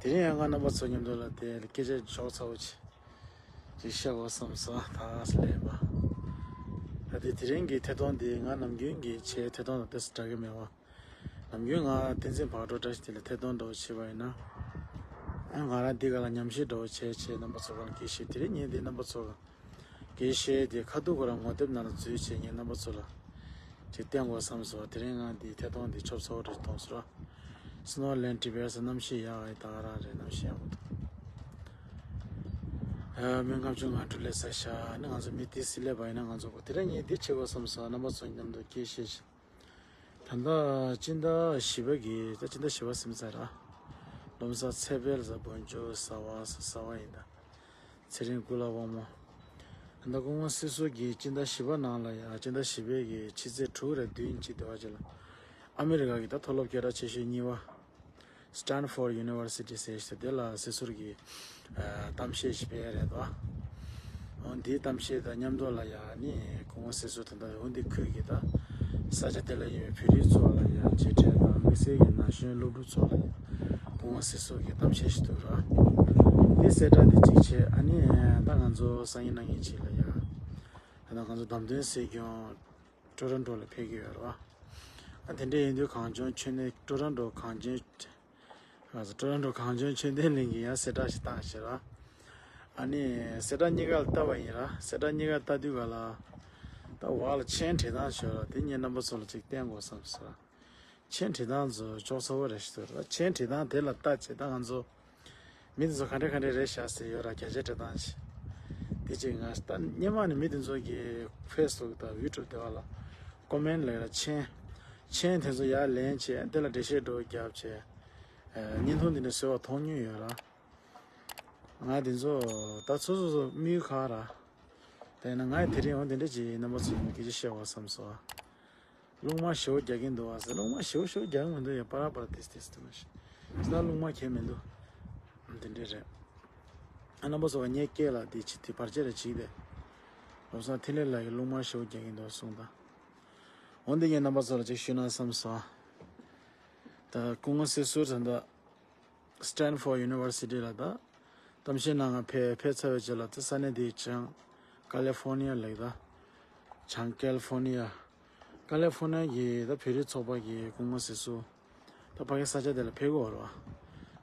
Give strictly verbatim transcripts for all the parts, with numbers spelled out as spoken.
དེ་རིང་ཡང་ང་རྣམ་པ་ཚོ་མཉམ་དུ་ལ་དེ་སྐད་ཆ་འཇོག་ཚ་བོ་ཅིག་ཅིག་བཤད་དགོས་བསམ་སོང་། ད་སླེབས་པ། ད་དེ་དེ་རིང་གི་ཐད་གཏོང་འདི་ང་ནམ་རྒྱུན་གྱི་ཆེ་ཐད་གཏོང་དང་ཏོག་ཙམ་འདྲ་གི་མེད་པ། ནམ་རྒྱུན་ང་བསྟན་འཛིན་བག་གྲོ་བཀྲ་ཤིས་བདེ་ལེགས་ཐད་གཏོང་འདྲ་བོ་བྱེད་པ་ཡིན་ན། ཨ་ང་རང་འདི་ག་ལ་ཉམས་ཞིབ་འདྲ་བོ་བྱས་བྱས་རྣམ་པ་ཚོ་ག་ལ་སྐད་ཆ་དེ་རིང་ངས་འདི་རྣམ་པ་ཚོ་ག་དགེ་བཤེས་དེ་ཁ་ཐུག་ཁོ་རང་ངོ་དེབ་ནང་ལ་འཛུལ་བྱས་ངས་རྣམ་པ་ཚོ་ལ་ཅིག་བསྟན་དགོས་བསམ་སོང་། དེ་རིང་ང་འདིའི་ཐད་གཏོང་འདི་ཆོབ་ཚ་བོ་རེ་མཐོང་སོང་ར། Snow Land Tibet གནམ་གཤིས་ཡག་ཡི་ད་ག་རང་རེད། གནམ་གཤིས་ཡག་པོ་འདུག་ཨ་མི་ལྔ་བཅུ་ང་དྲུག་སླེབས་ས་ཤག་ནི་ང་ཚོ་མི་ཏི་སི་སླེབས་པ་ཡིན་ན་ང་ཚོ་གོ་དེ་རིང་ངས་འདི་བྱེད་དགོས་བསམ་སོང་། རྣམ་པ་ཚོ་མཉམ་དུ་སྐད་བཤད་ཤིག་ད་ལྟ་སྤྱི་ཟླ་བཞི་པ་གི་ད་སྤྱི་ཟླ་བཞི་པ་ཟིན་ཚར་ར། ལོ་མ་ས་ཚེ་འཕེལ་ཟ་བོན་ཇོ་ཟ་བ་ཟ་ཟ་བ་ཡིན་ད། ཚེ་རིང་ཀུ་ལ་དབང་མོ། ད་སྐུ་ངོ་སྲིད་ཟུར་གྱིས་སྤྱི་ཟླ་བཞི་པ་ནང་ལ་ཡང་སྤྱི་ཟླ་བཞི་པའི་གི་ཕྱི་ཚེས་དྲུག་རེ་བདུན་གཅིག་དེ་བ་ཅིག་ལ་ཨ་མི་རི་ཀ་གི་ད་མཐོ་སློབ་སྐད་གྲགས་ཆེ་ཤོས་གཉིས་པ་Stanford University ཟེར་ཞིག་དེ་ལ་སྲིད་ཟུར་གྱི་གཏམ་བཤད་ཞིག་སྤེལ་རེད་དོ། འོ་འདིའི་གཏམ་བཤད་དང་མཉམ་དུ་ལ་ཡང་ནི་སྐུ་ངོ་སྲིད་ཟུར་དང་འདྲ་འོ་འདི་ཁུལ་གྱི་ད་ས་ཆ་དེ་ལ་ཡོད་པའི་བོད་རིགས་ཚོ་ལ་ཡང་མཇལ་འཕྲད་དང་དམིགས་བསལ་གྱི་ན་གཞོན་སློབ་ཕྲུག་ཚོ་ལ་ཡང་སྐུ་ངོ་སྲིད་ཟུར་གྱི་གཏམ་བཤད་ཞིག་འདུག་ར། འདི་གསལ་བསྒྲགས་འདི་གཅིག་བྱས། ཨ་ནི་ད་ང་ཚོ་སང་ཉིན་གནངས་ཉིན་གཅིག་ལ་ཡང་ད་ང་ཚོ་བདམས་ཐོན་སྲིད་སྐྱོང་ཊོ་རོན་ཊོ་ལ་ཕེབས་ཀྱི་ཡོད་རེད་བ། ཨ་དེ་འདྲ་ཡིན་དུས་གངས་ལྗོངས་ཆོས་ལྡན་ཊོ་རོན་ཊོ་གངས་ལྗོངས་ང་ཚོ་ཊོ་རོན་ཊོ་གངས་ལྗོངས་ཆོས་ལྡན་གླིང་གི་ཡང་གསལ་བསྒྲགས་ཤིག་བཏང་ཞེས་ར། ཨ་ནི་གསལ་བསྒྲགས་གཉིས་ཀ་ལ་བལྟ་བ་ཡིན་ར། གསལ་བསྒྲགས་གཉིས་ཀ་ལྟ་དུས་ག་ལ་ད་འོག་ལ་མཆན་བྲིས་སྟངས་ཤོད་ར། དེ་ངས་རྣམ་པ་ཚོ་ལ་ཅིག་བསྟན་དགོས་བསམ་སོང་། མཆན་བྲིས་སྟངས་ཚོ་ཅོག་ཚ་བོ་རེད་ཤི་ཐུབ་ར། མཆན་བྲིས་སྟངས་དེ་ལ་ལྟ་བྱས་ད་ང་ཚོ་མི་དེ་ཚོ་ག་འདྲ་ག་འདྲ་རེད་ཤག་ཟེར་ཡོད་ར། བརྒྱ་ཆ་སྤྲད་སྟངས་ཤིག་དེ་ཅིག་ང་ད་སྔོན་མ་ནས་མི་དེ་ཚོ་གི་ཕེ་སི་བུག་དང་ཡུ་ཊུབ་དེ་བ་ལ་ཀོ་མེན་ལབ་ཡ་ལ་མཆན་མཆན་དེ་ཚོ་ཡར་ལེན་བྱས་དེ་ལ་འགྲེལ་བཤད་འདྲ་བོ་བརྒྱབ་བྱས་བརྙན་ཐུང་འདི་འདྲ་བཟོས་པ་མཐོང་མྱོང་ཡོད་ར། ང་དེ་ཚོ་ད་སོ་སོ་སོ་དམིགས་ཡུལ་ག་ར། དེ་ན་ང་དེ་རིང་འོ་དེ་འདྲ་ཅིག་རྣམ་པ་ཚོ་ཡིན་སྐད་ཆ་བཤད་དགོས་བསམ་སོང་། རླུང་དམར་ཞེ་པོ་རྒྱག་གིན་འདུག་ཨ་ཟེར། རླུང་དམར་ཞེ་པོ་ཞེ་པོ་རྒྱག་གི་མི་འདུག་ཡ་པ་ར་པ་ར་ཏིས་ཏིས་དུ་མ་ཤི། ད་རླུང་དམར་གས་མི་འདུག་དེ་འདྲས་རེད། ཨ་རྣམ་པ་ཚོ་ག་ངའི་སྐད་ལ་དེ་ཅི་དེ་བར་ཆད་རེ་བྱིས་ཏེ། ལོ་སང་ཐིག་ལེ་ལགས་ཀྱིས་རླུང་དམར་ཞེ་པོ་རྒྱག་གིན་འདུག་གསུངས་དང་། འོན་ཏེ་ངས་རྣམ་པ་ཚོ་ལ་ཅིག་ཞུས་ན་བསམ་སོང་། ད་སྐུ་ངོ་སྲིད་ཟུར་ད་ལྟ་Stanford University ལ་ད་གཏམ་བཤད་གནང་ང་ཕེབས་ཕེབས་ཚར་བའི་རྗེས་ལ་ད་ས་གནས་དེའི་བྱང་ཀ་ལི་ཧྥོར་ནི་ཡ་ལབ་ད། བྱང་ཀལ་ཧྥོར་ནི་ཡ། ཀ་ལི་ཧྥོར་ནི་ཡ་གི་ད་བོད་རིགས་ཚོགས་པ་གི་སྐུ་ངོ་སྲིད་ཟུར་ད་ཕ་གི་ས་ཆ་དེ་ལ་ཕེབས་ཀྱི་ཡོད་རེད་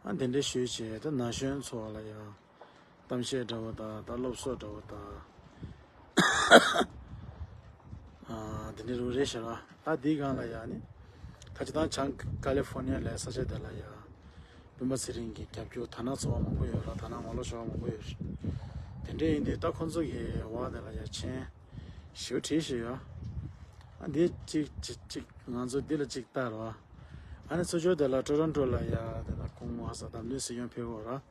བ། ཨ་དེ་འདྲ་ཞུས་བྱས་ད་ན་གཞོན་ཚོ་ལ་ཡ་གཏམ་བཤད་འདྲ་བོ་དང་ད་སློབ་གསོ་འདྲ་བོ་དང་ཨ་དེ་འདྲ་རུ་རེད་ཤག་ར། ད་དེའི་སྒང་ལ་ཡ་ནི་ད་ཅི་ད་བྱང་ཀ་ལི་ཧྥོར་ནི་ཡ་ལ་ས་ཆ་དེ་ལ་ཡ་སྤེན་པ་ཚེ་རིང་གི་རྒྱབ་སྐྱོར་དར་ནག་ཚོགས་པ་མང་པོ་ཡོད་ར། དར་ནག་ངོ་ལོག་ཤོར་བ་མང་པོ་ཡོད་རེད། དེ་འདྲ་ཡིན་དུས་ད་ཁོང་ཚོ་གི་འོག་དེ་ལ་ཡ་མཆན་ཞེ་པོ་བྲིས་ཤིག་ཡོད། ཨ་འདི་གཅིག་གཅིག་གཅིག་ང་ཚོ་འདི་ལ་གཅིག་ལྟ་རོགས། ཨ་ནི་ཚུར་ཕྱོགས་དེ་ལ་ཊོ་རོན་ཊོ་ལ་ཡ་དེ་ལ་ཁོང་ཧ་ས་བདམས་ཐོན་སྲིད་སྐྱོང་ཕེབས་ཡོད་ར།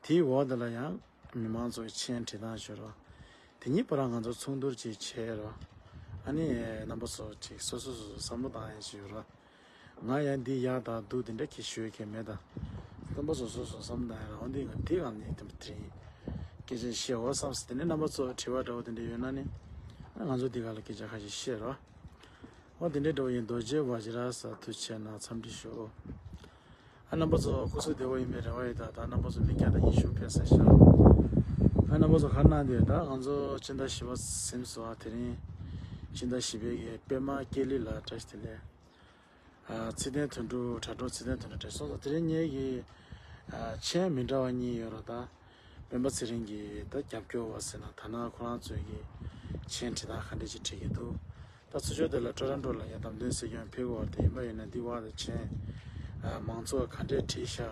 དེའི་འོག་དེ་ལ་ཡང་མི་མང་ཚོ་མཆན་བྲིས་སྟངས་ཤོད་རོགས། དེ་གཉིས་བར་ང་ཚོ་མཚུངས་བསྡུར་ཅིག་བྱས་རོགས། ཨ་ནི་རྣམ་པ་ཚོ་ཅིག་སོ་སོ་སོ་སོ་བསམ་བློ་བཏང་ཡ་ཅིག་ཡོད་རོགས། ང་ཡང་འདི་ཡག་དང་སྡུག་དེ་འདྲ་གི་ཞུ་ཡ་གི་མེད་ད། རྣམ་པ་ཚོ་སོ་སོ་བསམ་བློ་བཏང་ཡ་རོགས། འོན་ཏེ་ང་འདི་གང་ནས་དེ་འདྲ་དེ་རིང་སྐད་ཆ་བཤད་འོ་བསམ་སོང་། དེ་ནས་རྣམ་པ་ཚོ་དྲི་བ་འདྲ་བོ་དེ་འདྲ་ཡོད་ན་ནི་ང་ཚོ་འདི་ག་ལ་སྐད་ཆ་ཁ་ཤས་བཤད་རོགས། འོ་དེ་འདྲའི་འདྲ་བོ་ཡིན། རྡོ་རྗེ་བ་ཇི་ར་ས་ཐུགས་ཆེ་གནང་། འཚམས་འདྲི་ཞུ། ཨ་རྣམ་པ་ཚོ་སྐུ་གཟུགས་བདེ་པོ་ཡིན་པའི་རེ་བ་ཡོད། ད་ད་རྣམ་པ་ཚོ་མི་བརྒྱ་དང་ཉི་ཤུ་ཕེབས་ས་ཤག་ཨ་རྣམ་པ་ཚོ་ག་རེ་གནང་དེ་ད་ང་ཚོ་སྤྱི་ཟླ་བཞི་པ་ཟིན་སོང་ཨ། དེ་རིང་སྤྱི་ཟླ་བཞི་པའི་གི་པད་མ་སྐྱེས་ལི་ལ་བཀྲ་ཤིས་བདེ་ལེགས། ཨ་ཚེ་བརྟན་དོན་གྲུབ། དྲ་གྲོགས་ཚེ་བརྟན་དོན་གྲུབ་བཀྲ་ཤིས་སོང་ཙང་དེ་རིང་ངེད་ཀྱི་ཨ་མཆན་མི་འདྲ་བ་གཉིས་ཡོད་རེད་ད། སྤེན་པ་ཚེ་རིང་གི་ད་རྒྱབ་སྐྱོར་བ་ཟེར་ན་ཐ་ན་ཁོ་རང་ཚོའི་གི་མཆན་བྲིས་སྟངས་ག་འདྲ་ཅིག་བྲིས་ཀྱི་འདུག་ད་ཚུར་ཕྱོགས་དེ་ལ་ཊོ་རོན་ཊོ་ལ་ཡ་བདམས་ཐོན་སྲིད་སྐྱོང་ཕེབས་དགོས་པ་དེ་ཡིན་པ་ཡིན་ན་འདི་བར་དུ་མཆན་ཨ་མང་ཚོགས་ག་འདྲས་བྲིས་ཤག་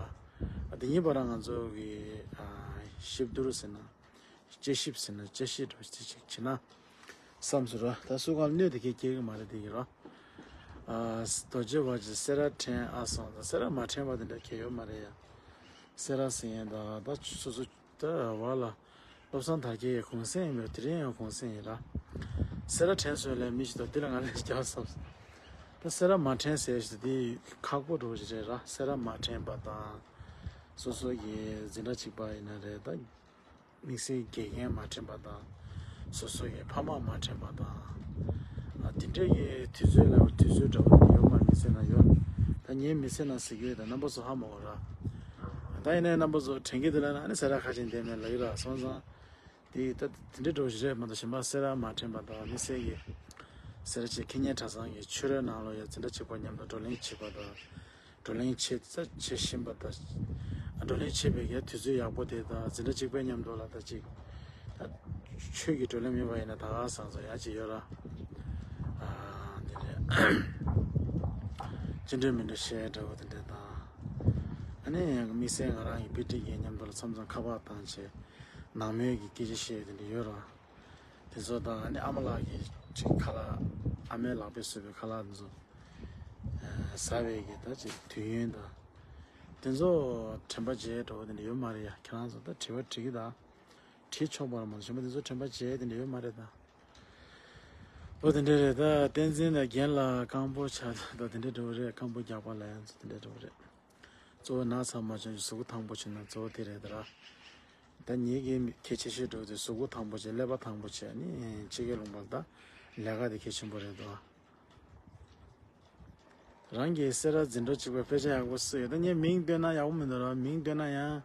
ཨ་དེ་གཉིས་བར་ང་ཚོ་གི་ཨ་ཞིབ་བསྡུར་ཟེར་ན་དཔྱད་ཞིབ་ཟེར་ན་དཔྱད་ཞིབ་འདྲ་བོ་ཅིག་བྱེད་ན་བསམ་སོང་ར། ད་སུ་གང་གནོད་དེ་གས་སྐྱེ་གི་མ་རེད་དེ་གི་ར། ཨ་རྡོ་རྗེ་བ་ཇི་སེ་ར་དྲན་ཨ་སོང་ད་སེ་ར་མ་དྲན་པ་དེ་འདྲ་གས་ཡོད་མ་རེད་ཡ། སེ་ར་ཟེར་ཡན་ད་ད་སོ་སོ་ད་བ་ལ་བློ་བཟང་དར་རྒྱས་ཡི་གུང་སེང་ཡིན་པས་དེ་རིང་ཡང་གུང་སེང་ཡིན་ར། སེ་ར་དྲན་སོང་ལས་མི་ཞིག་ད་འདི་ལ་ང་ལས་རྒྱག་བསམ་སོང་། ད་སེ་ར་མ་དྲན་ཟེར་ཞིག་འདི་ཁག་པོ་འགྲོ་ཞིག་རེད་ར། སེ་ར་མ་དྲན་པ་དང་སོ་སོ་གི་འཛིན་གྲྭ་གཅིག་པ་ཡིན་ན་རེད་ད། དམིགས་བསལ་དགེ་རྒན་མ་དྲན་པ་དང་། སོ་སོ་ཡི་ཕ་མ་མ་དྲན་པ་དང་། ཨ་དེ་འདྲའི་གི་དུས་ཚོད་ལ་དུས་ཚོད་འདྲ་བོ་དེ་ཡོད་མ་མི་ཚེ་ན་ཡོད། ད་ངའི་མི་ཚེ་ན་ཟེར་གྱི་ཡོད་ད་རྣམ་པ་ཚོ་ཧ་མ་གོ་ར། ཨ་ ད་ཡིན་ནའི་རྣམ་པ་ཚོ་དྲན་གྱི་འདུག་ལབ་ན་ཨ་ནི་སེ་ར་ཁ་ཆེ་འདི་མེད་ལབ་ཀྱི་ར་སོང་ཙང་། དེ་ད་དེ་འདྲའི་འགྲོ་བཞིན་རེད་མ་གཏོགས་གཞན་པ་སེ་ར་མ་དྲན་པ་དང་དམིགས་བསལ་གྱི་སེ་ར་བྱེས་ཁེ་ཉེ་གྲྭ་ཚང་གི་ཆོས་རའི་ནང་ལོགས་ཡ་འཛིན་གྲྭ་གཅིག་པ་མཉམ་དུ་བགྲོ་གླེང་བྱེད་པ་དང་། བགྲོ་གླེང་བྱེད་ས་བྱེད་བཞིན་པ་དང་། བགྲོ་གླེང་བྱེད་པའི་གི་དུས་ཚོད་ཡག་པོ་དེ་དང་འཛིན་གྲྭ་གཅིག་པའི་མཉམ་དུ་ལ་ད་ཅིག་ད་ཆོས་ཀྱི་བགྲོ་གླེང་མིན་པ་ཡིན་ན་ད་ག་ཟེ་ཚོ་ཡ་ཅིག་ཡོད་ར། ཨ་འདི་རེད། ཅི་འདྲ་མི་འདྲ་བཤད་འདྲ་བོ་དེ་འདྲ་དང་། ཨ་ནི་ཡང་དམིགས་བསལ་ང་རང་གི་དཔེ་ཁྲིད་ཀྱི་མཉམ་དུ་ལ་མཚམས་མཚམས་ཁ་པར་བཏང་བྱས་ནང་མོལ་གྱི་སྐད་ཆ་བཤད་དེ་འདྲ་ཡོད་ར། དེ་ཚོ་དང་ཨ་ནི་ཨ་མ་ལགས་ཀྱི་ཅིག་ཁ་ལག་ཨ་མའི་ལག་པས་བཟོས་པའི་ཁ་ལག་དེ་ཚོ་ཟ་བའི་གི་ད་ཅིག་དུས་ཡུན་དང་། དེ་ཚོ་དྲན་པ་བརྗེད་འགྲོ་བ་དེ་འདྲ་ཡོད་མ་རེད་ཡ། ཁྱེད་རང་ཚོ་ད་དྲི་བ་དྲི་གི་ད་དྲིས་ཆོག་པ་ར་མ་གཏོགས་གཞན་པ་དེ་ཚོ་དྲན་པ་བརྗེད་དེ་འདྲ་ཡོད་མ་རེད་ད། ཨོ་དེ་འདྲ་རེད་ད། བསྟན་འཛིན་དང་རྒན་ལགས་རྐང་པོ་ཆག་ད་དེ་འདྲ་འགྲོ་བ་རེད། རྐང་པོ་རྒྱག་པ་ལ་ཡང་ཚོ་དེ་འདྲ་འགྲོ་བ་རེད། གཙོ་བོ་ན་ཚ་མ་བྱུང་ཞིག་གཟུགས་པོ་ཐང་པོ་བྱུང་ན་གཙོ་བོ་དེ་རེད་ད་ར། ད་ཉིད་ཀྱི་གལ་ཆེ་ཤོས་འགྲོ་དུས་གཟུགས་པོ་ཐང་པོ་བྱས་ཀླད་པ་ཐང་པོ་བྱས་ནི་ཕྱི་རྒྱལ་ལུང་པ་ལ་ད་ལས་ཀ་དེ་གལ་ཆེན་པོ་རེད་དོ། རང་གི་སེ་ར་འཛིན་གྲྭ་གཅིག་པའི་དཔེ་ཆ་ཡག་པོ་སུ་ཡོད། ད་ངས་མིང་བཏོན་ན་ཡག་པོ་མི་འདུག་ར། མིང་བཏོན་ན་ཡང་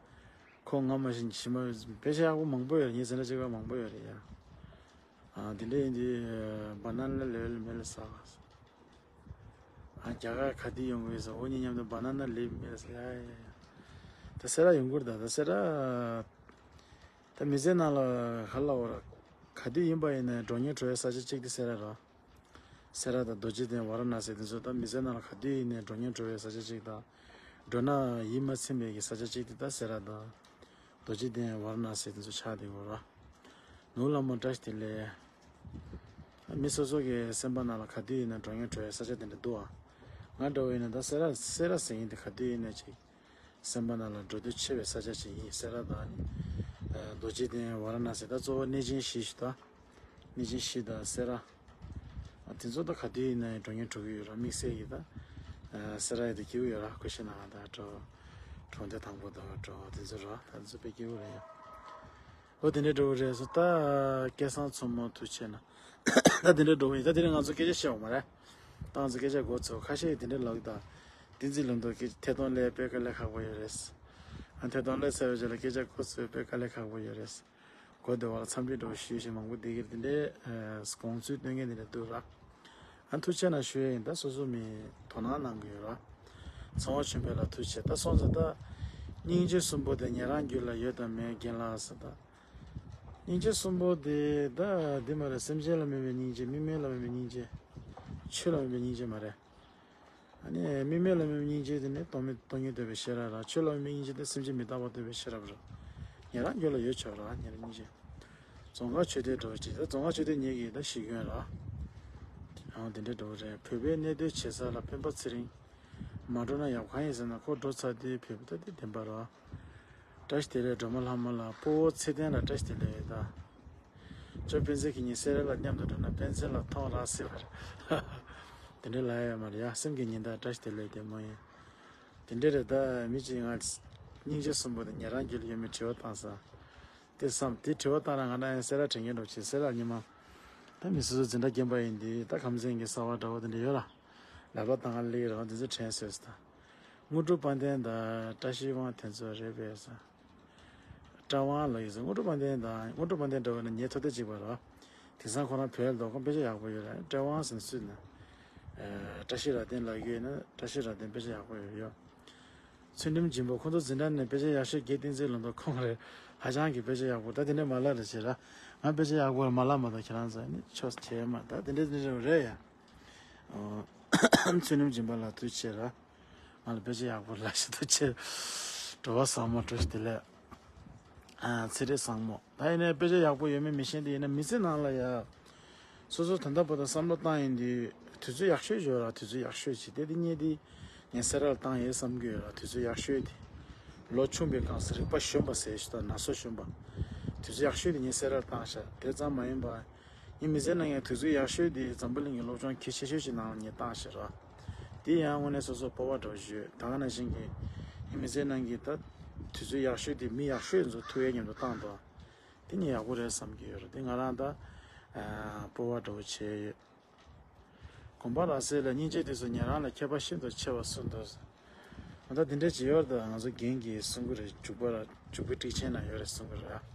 ཁོ་ང་མ་ཤི་ཤི་མ་དཔེ་ཆ་ཡག་པོ་མང་པོ་ཡོད་རེད། ངའི་འཛིན་གྲྭ་གཅིག་པ་མང་པོ་ཡོད་རེད་ཡ། ཨ་དེ་འདྲ་ཡིན་དུས་བ་ན་ན་ལེབ་མེད་ལ་ཟ། ཨ་རྒྱ་གར་ག་དུས་ཡོང་གི་ཡོད་ཟེར། འོ་གཉིས་མཉམ་དུ་བ་ན་ན་ལེབ་མེད་ལ་ཟ་ཡ་ཡ་ཡ། ད་སེ་ར་ཡོང་གི་རེད་ད། ད་སེ་ར་ད་མི་ཚེ་ནང་ལ་ག་ལ་འོ་ར་ག་དུས་ཡིན་པ་ཡིན་ན་འགྲོ་ཉེ་འགྲོ་ཡའི་ས་ཆ་གཅིག་དེ་སེ་ར་ར། སེ་ར་དང་རྡོ་རྗེ་གདན་ཝཱ་ར་ཎ་སི་དེ་ཚོ་ད་མི་ཚེ་ནང་ལ་ག་དུས་ཡིན་ནའི་འགྲོ་ཉེ་འགྲོ་བའི་ས་ཆ་གཅིག་དང་། འགྲོ་ན་ཡིད་མ་ཚིམ་པའི་གི་ས་ཆ་གཅིག་དེ་ད་སེ་ར་དང་། རྡོ་རྗེ་གདན་ཝཱ་ར་ཎ་སི་དེ་ཚོ་ཆགས་བསྡད་ཡོད་ར། ནོར་བུ་ལྷ་མོ་བཀྲ་ཤིས་བདེ་ལེགས། མི་སོ་སོ་གི་སེམས་པ་ནང་ལ་ག་དུས་ཡིན་ན་འགྲོ་ཉེ་འགྲོ་བའི་ས་ཆ་དེ་འདྲ་འདུག་ཨ། ང་འདྲ་བོ་ཡིན་ན་ད་སེ་ར་སེ་ར་ཟེར་མཁན་དེ་ག་དུས་ཡིན་ན་ཅིག་སེམས་པ་ནང་ལ་འགྲོ་འདོད་ཆེ་བའི་ས་ཆ་ཞིག་ཡིན། སེ་ར་དང་ནི། རྡོ་རྗེ་གདན་ཝཱ་ར་ཎ་སི་ད་གཙོ་བོ་གནས་ཆེན་བཞི་ཞིག་ད། གནས་ཆེན་བཞི་དང་སེ་ར། དེ་ཚོ་ད་ག་དུས་ཡིན་ན་ཡང་འགྲོ་ཉེ་འགྲོ་གི་ཡོད་ར། དམིགས་བསལ་གྱི་ད། སེ་ར་ཡི་ད་སྐྱིད་པོ་ཡོད་ར། ཀུ་ཤི་ན་ད་གྲོང་གྲོང་སྡེ་དང་པོ་དང་གྲོང་དེ་ཚོ་ར་ད་དེ་ཚོ་དཔེ་སྐྱིད་པོ་རེད་ཡ། ཨོ་དེ་འདྲའི་འགྲོ་གི་རེད་སོ། ད་སྐལ་བཟང་མཚོ་མོ་ཐུགས་ཆེ་ན། ད་དེ་འདྲའི་འགྲོ་གི་ཡིན། ད་དེ་རིང་ང་ཚོ་སྐད་ཆ་བཤད་འོང་མ་རེད། ད་ང་ཚོ་སྐད་ཆ་འགོ་ཚུགས། ཁ་ཤས་ཀྱིས་དེ་འདྲའི་ལབ་ཀྱི་ད། བསྟན་འཛིན་ལུང་རྟོགས་ཀྱིས་ཐད་གཏོང་ལས་དཔེ་དཀའ་ལས་ཁག་པོ་ཡོད་རེད། ཨ་ཐད་གཏོང་ལས་ཚར་བའི་རྗེས་ལ་སྐད་ཆ་འགོ་ཚུགས་དཔེ་དཀའ་ལས་ཁག་པོ་ཡོད་རེད། གོ་བདེ་བ་ལ་འཚམས་འདྲི་འགྲོ་ཞུས་ཤིང་མང་པོ་འདི་གིར་དེ་འདྲའི་དགོངས་ཚུལ་སྟོན་མཁན་དེ་འདྲ་འདུག་ར། ཨ་ཐུགས་ཆེ་ན་ཞུ་ཡ་ཡིན། ད་སོ་སོ་མི་དོ་སྣང་གནང་གི་ཡོད་ར། ཚངས་པ་ཆོས་འཕེལ་ལགས་ཐུགས་རྗེ་ཆེ། ད་སོང་ཙང་ད། སྙིང་རྗེ་གསུམ་པོ་དེ་ཉན་རང་རྒྱུད་ལ་ཡོད་དམ་མེད་རྒན་ལགས་ཟེར་ད། སྙིང་རྗེ་གསུམ་པོ་དེ་ད་འདི་མ་རེད། སེམས་ཅན་ལ་མེད་པའི་སྙིང་རྗེ། མི་མེད་ལ་མེད་པའི་སྙིང་རྗེ། ཆོས་ལ་མེད་པའི་སྙིང་རྗེ་མ་རེད། ཨ་ནི་མི་མེད་ལ་མེད་པའི་སྙིང་རྗེ་དེ་ནི་སྟོང་མེད་སྟོང་ཉིད་རྟོགས་པའི་ཤེས་རབ་ར། ཆོས་ལ་མེད་པའི་སྙིང་རྗེ་དེ་སེམས་ཅན་མི་རྟག་པ་རྟོགས་པའི་ཤེས་རབ་ར། ཉན་རང་རྒྱུད་ལ་ཡོད་ཆོག་ར་ཉན་རང་སྙིང་རྗེ། རྫོང་དཀར་ཆོས་སྡེ་འགྲོ་བ་ཅིག་ད་རྫོང་དཀར་ཆོས་སྡེ་ཉིད་ཀྱི་ད་གཞི་ཁྱོན་ར། ཨང་དེ་འདྲ་འགྲོ་བ་རེད། བོད་པའི་གནས་སྡོད་བྱེད་ས་ལ་སྤེན་པ་ཚེ་རིང་མ་འགྲོ་ན་ཡག་གང་ཡིན་ཟེར་ན་ཁོ་འགྲོ་ཚར་དུས་བོད་པ་ད་དེ་བདེན་པ་ར། བཀྲ་ཤིས་བདེ་ལེགས་སྒྲོལ་མ་ལྷ་མོ་ལགས། སྤོ་བོ་ཚེ་བརྟན་ལ་བཀྲ་ཤིས་བདེ་ལེགས་ཡོད་ད། ཅོ་སྤེན་ཚེ་གི་ཉིན་སེ་ར་ལ་མཉམ་དུ་འགྲོ་ན་སྤེན་ཚེ་ལ་མཐོང་རག་སྲིད་པ་རེད། དེ་འདྲའི་ལབ་ཡ་ཡོད་མ་རེད་ཡ། སེམས་ཀྱི་ཉི་ཟླ་བཀྲ་ཤིས་བདེ་ལེགས་བདེ་མོ་ཡིན། དེ་འདྲའི་རེད་ད། མི་གཅིག་ང་སྙིང་རྗེ་གསུམ་པོ་དེ་ཉན་རང་རྒྱུད་ལ་ཡོད་མེད་དྲི་བ་བཏང་ས། དེ་བསམ་དེ་དྲི་བ་བཏང་ར་ང་ན་ཡང་སེ་ར་དྲན་མཁན་འགྲོ་ཆེ། སེ་ར་ཉི་མ། ད་མི་སོ་སོ་འཛིན་གྲྭ་རྒན་པ་ཡིན་དུས་ད་ཁམས་ཚན་གྱི་གསར་བ་འདྲ་བོ་དེ་འདྲ་ཡོད་ར། ལབ་པ་བཏང་ག་ལེགས་ར་འདི་ཚོ་དྲན་སོས་ད། དངོས་གྲུབ་དཔལ་ལྡན་དང་བཀྲ་ཤིས་དབང་དེ་ཚོ་རེད་པས་ས། བཀྲ་དབང་ལ་ཡོད་ས། དངོས་གྲུབ་དཔལ་ལྡན་དང་དངོས་གྲུབ་དཔལ་ལྡན་འདྲ་བོ་ན་ངའི་ཐུགས་གཏད་གཅིག་པ་ར། དེང་སང་ཁོ་རང་བོད་ལ་འདུག་ཁོང་དཔེ་ཆ་ཡག་པོ་ཡོད་ར། བཀྲ་དབང་ཟེར་ནས་སུས་ན། བཀྲ་ཤིས་ར་ལྡན་ལབ་ཀྱི་ཡོད་ན་བཀྲ་ཤིས་ར་ལྡན་དཔེ་ཆ་ཡག་པོ་ཡོད་ཡོད། ཚུལ་ཁྲིམས་སྦྱིན་པ་ཁོང་ཚོ་འཛིན་གྲྭ་ནས་དཔེ་ཆ་ཡག་ཤོས་དགེ་བསྟན་འཛིན་ལུང་རྟོགས་ཁོང་རེད། ཧ་ཅང་གི་དཔེ་ཆ་ཡག་པོ་ད་དེ་འདྲས་མ་ལབ་རེ་བྱེད་ར། ང་དཔེ་ཆ་ཡག་པོ་ར་མ་ལབ་མ་གཏོགས་ཁྱེད་རང་ཚོ་ནི་ཆོ་བྱེད་མ་ད་དེ་འདྲས་དེ་འདྲས་རེད་ཡ། ཚུལ་ཁྲིམས་སྦྱིན་པ་ལ་ཐུགས་རྗེ་ཆེ་ར། ང་ལ་དཔེ་ཆ་ཡག་པོ་ལབ་ཤེས་ཐུགས་རྗེ་ཆེ། བྲོ་བ་བཟང་མོ་བཀྲ་ཤིས་བདེ་ལེགས། ཨ་ཚེ་རིང་བཟང་མོ། ད་ཡིན་ནའི་དཔེ་ཆ་ཡག་པོ་ཡོད་མེད་མི་ཤེས་དེ་ཡིན་ན་མི་ཚེ་ནང་ལ་ཡ། སོ་སོ་ད་ལྟ་བར་དུ་བསམ་བློ་བཏང་ཡིན་དུས་དུས་ཚོད་ཡག་ཤོས་ཡོད་ར། དུས་ཚོད་ཡག་ཤོས་ཅིག་དེ་དེ་ཉིད་དེ་ངས་སེ་ར་ལ་བཏང་ཡོད་བསམ་གྱི་ཡོད་ར། དུས་ཚོད་ཡག་ཤོས་དེ་ལོ་ཆུང་བའི་སྒང་སུ་རིག་པ་གཞོན་པ་ཟེར་ཞིག་དང་ན་ཚོད་གཞོན་པ། དུས་ཚོད་ཡག་ཤོས་དེ་ངས་སེ་ར་ལ་བཏང་ཤག་དེ་ཙམ་མ་ཡིན་པ། ངའི་མི་ཚེ་ནང་ངའི་དུས་ཚོད་ཡག་ཤོས་དེ་འཛམ་བུ་གླིང་གི་སློབ་སྦྱོང་གལ་ཆེ་ཤོས་ཅིག་ནང་ལ་ངས་བཏང་ཤག་ར། དེ་ཡང་དངོས་གནས་སོ་སོ་སྤོབས་པ་འདྲ་བོ་ཞུ་ད་ག་ནང་བཞིན་གྱི་ངའི་མི་ཚེ་ནང་གི་ད་དུས་ཚོད་ཡག་ཤོས་དེ་མི་ཡག་ཤོས་ཚོ་ཐུག་ཡས་མཉམ་དུ་བཏང་འདུག་དེ་ངས་ཡག་པོ་རེད་བསམ་གྱི་ཡོད་རེད། དེ་ང་རང་ད་ཨ་སྤོབས་པ་འདྲ་བོ་བྱས་ཡོད། དགོན་པ་ར་སེ་ལ་སྙིང་རྗེ་དེ་ཚོ་ཉན་རང་ལ་ཁྱད་པར་ཤིན་ཏུ་ཆེ་བ་གསུངས་འདུག་ད་དེ་འདྲ་ཅིག་ཡོད་རེད། ད་ང་ཚོ་རྒན་གྱིས་གསུང་གི་རེད། འཇུག་པ་ར་འཇུག་པའི་ཊིག་ཆེན་ན་ཡོད་རེད་གསུང་གི་རེད།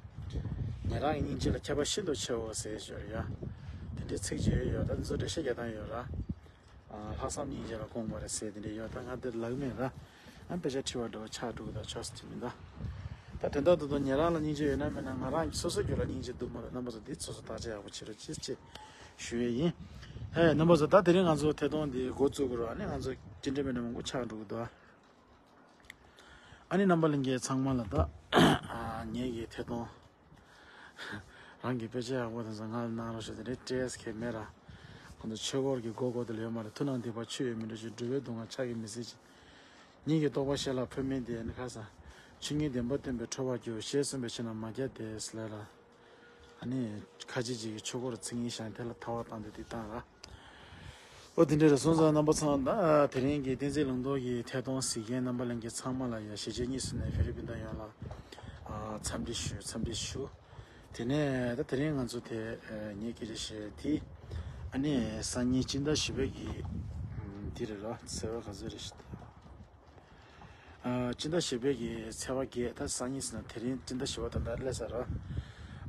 ཉན་རང་གི་སྙིང་རྗེ་ལ་མཁས་པ་ཤིན་ཏུ་ཆེའོ་ཟེར་ཞོར་ཡ། དེ་འདྲའི་ཚིག་ཅིག་ཡོད་ཡོད། ད་འདི་ཚོ་འགྲེལ་བཤད་རྒྱག་སྟངས་ཡོད་ར། ལྷག་བསམ་སྙིང་རྗེ་ལ་དགོངས་པ་རེད་ཟེར་དེ་འདྲ་ཡོད། ད་ང་འདིར་ལབ་མེད་ར། ཨ་དཔེ་ཆ་ཁྲིད་པ་འདྲ་བོ་ཆགས་འགྲོ་གི། ད་ཆོག་ས་ཅིག་མིན་ད། ད་དོན་དག་ཏུ་ཏུ་ཉན་རང་ལ་སྙིང་རྗེ་ཡོད་ན་མེད་ན་ང་རང་གི་སོ་སོ་རྒྱུད་ལ་སྙིང་རྗེ་འདུག་མ་རེད། རྣམ་པ་ཚོ་འདི་སོ་སོ་བརྟག་དཔྱད་ཡག་པོ་བྱེད་རོགས་གྱིས་ཅེས་ཞུ་ཡས་ཡིན། ཧེ་རྣམ་པ་ཚོ། ད་དེ་རིང་ང་ཚོ་ཐད་གཏོང་འདི་འགོ་བཙུགས་དགོས་ར། ཨ་ནི་ང་ཚོ་ཅི་འདྲ་མི་འདྲ་མང་པོ་ཆགས་འགྲོ་གི་འདུག་ཨ། ཨ་ནི་རྣམ་པ་ལྷན་རྒྱས་ཚང་མ་ལ་ད་ངེད་ཀྱི་ཐད་གཏོང་རང་གི་དཔེ་ཆ་ཡག་པོ་དེ་ཚོ་ང་ལ་གནང་རོགས་ཞུ། དེ་འདྲའི་སྤྲད་ཡས་མེད་ར། ཁོང་ཚོ་ཆོས་སྐོར་གྱི་སྒོ་སྒོ་དེ་ལ་ཡོད་མ་རེད། མཐུན་སྣང་སྡིག་པ་ཆུ་ཡོད་མི་འགྲོ་ཞིང་། སྒྲུབ་པའི་སྡུག་བསྔལ་ཕྱག་གིས་མི་སེལ་ཞིང་། སྙིང་གི་རྟོགས་པ་ཞལ་ལ་འཕོས་མིན་ཏེ། ནི་ཁ་ས། ཆོས་ཉིད་བདེན་པ་སྟོན་པའི་ཁྲོ་བ་རྒྱུ། ཞེས་གསུངས་པའི་ཕྱིར་ན་མ་རྒྱ་དེ་ལས་ལ། ཨ་ནི་ཁ་ཅིག་ཅིག་གིས་ཆོས་སྐོར་ཚིག་ངན་བཞག་དེ་ལ་ཐར་པ་བཏང་དུས་དེ་བཏང་ར། ཨོ་དེ་འདྲ་རེད། སོང་ཙང་རྣམ་པ་ཚང་ད་དེ་རིང་གི་བསྟན་འཛིན་ལུང་རྟོགས་ཀྱི་ཐད་གཏོང་གཟིགས་མཁན་རྣམ་པ་ལྷན་རྒྱས་ཚང་མ་ལ་ཡ་གཞིས་བྱེས་གཉིས་སུ་ནས་ཧྥི་ལི་པིན་དང་ཡོངས་ལ་འཚམས་འདྲི་ཞུ། འཚམས་འདྲི་ཞུ། དེ་ནས་ད་དེ་རིང་ང་ཚོ་དེ་ངས་སྐད་ཆ་བཤད་དེ། ཨ་ནི་སང་ཉིན་སྤྱི་ཟླ་བཞི་པའི་གི་འདི་རེད་ར། ཚེས་པ་ག་ཚོད་རེད་ཤག་ཨ། སྤྱི་ཟླ་བཞི་པའི་གི་ཚེས་པ་བརྒྱད། ད་སང་ཉིན་ཟེར་ན་དེ་རིང་སྤྱི་ཟླ་བཞི་པ་ད་ལྟ་སླེབས་ཚར་ར།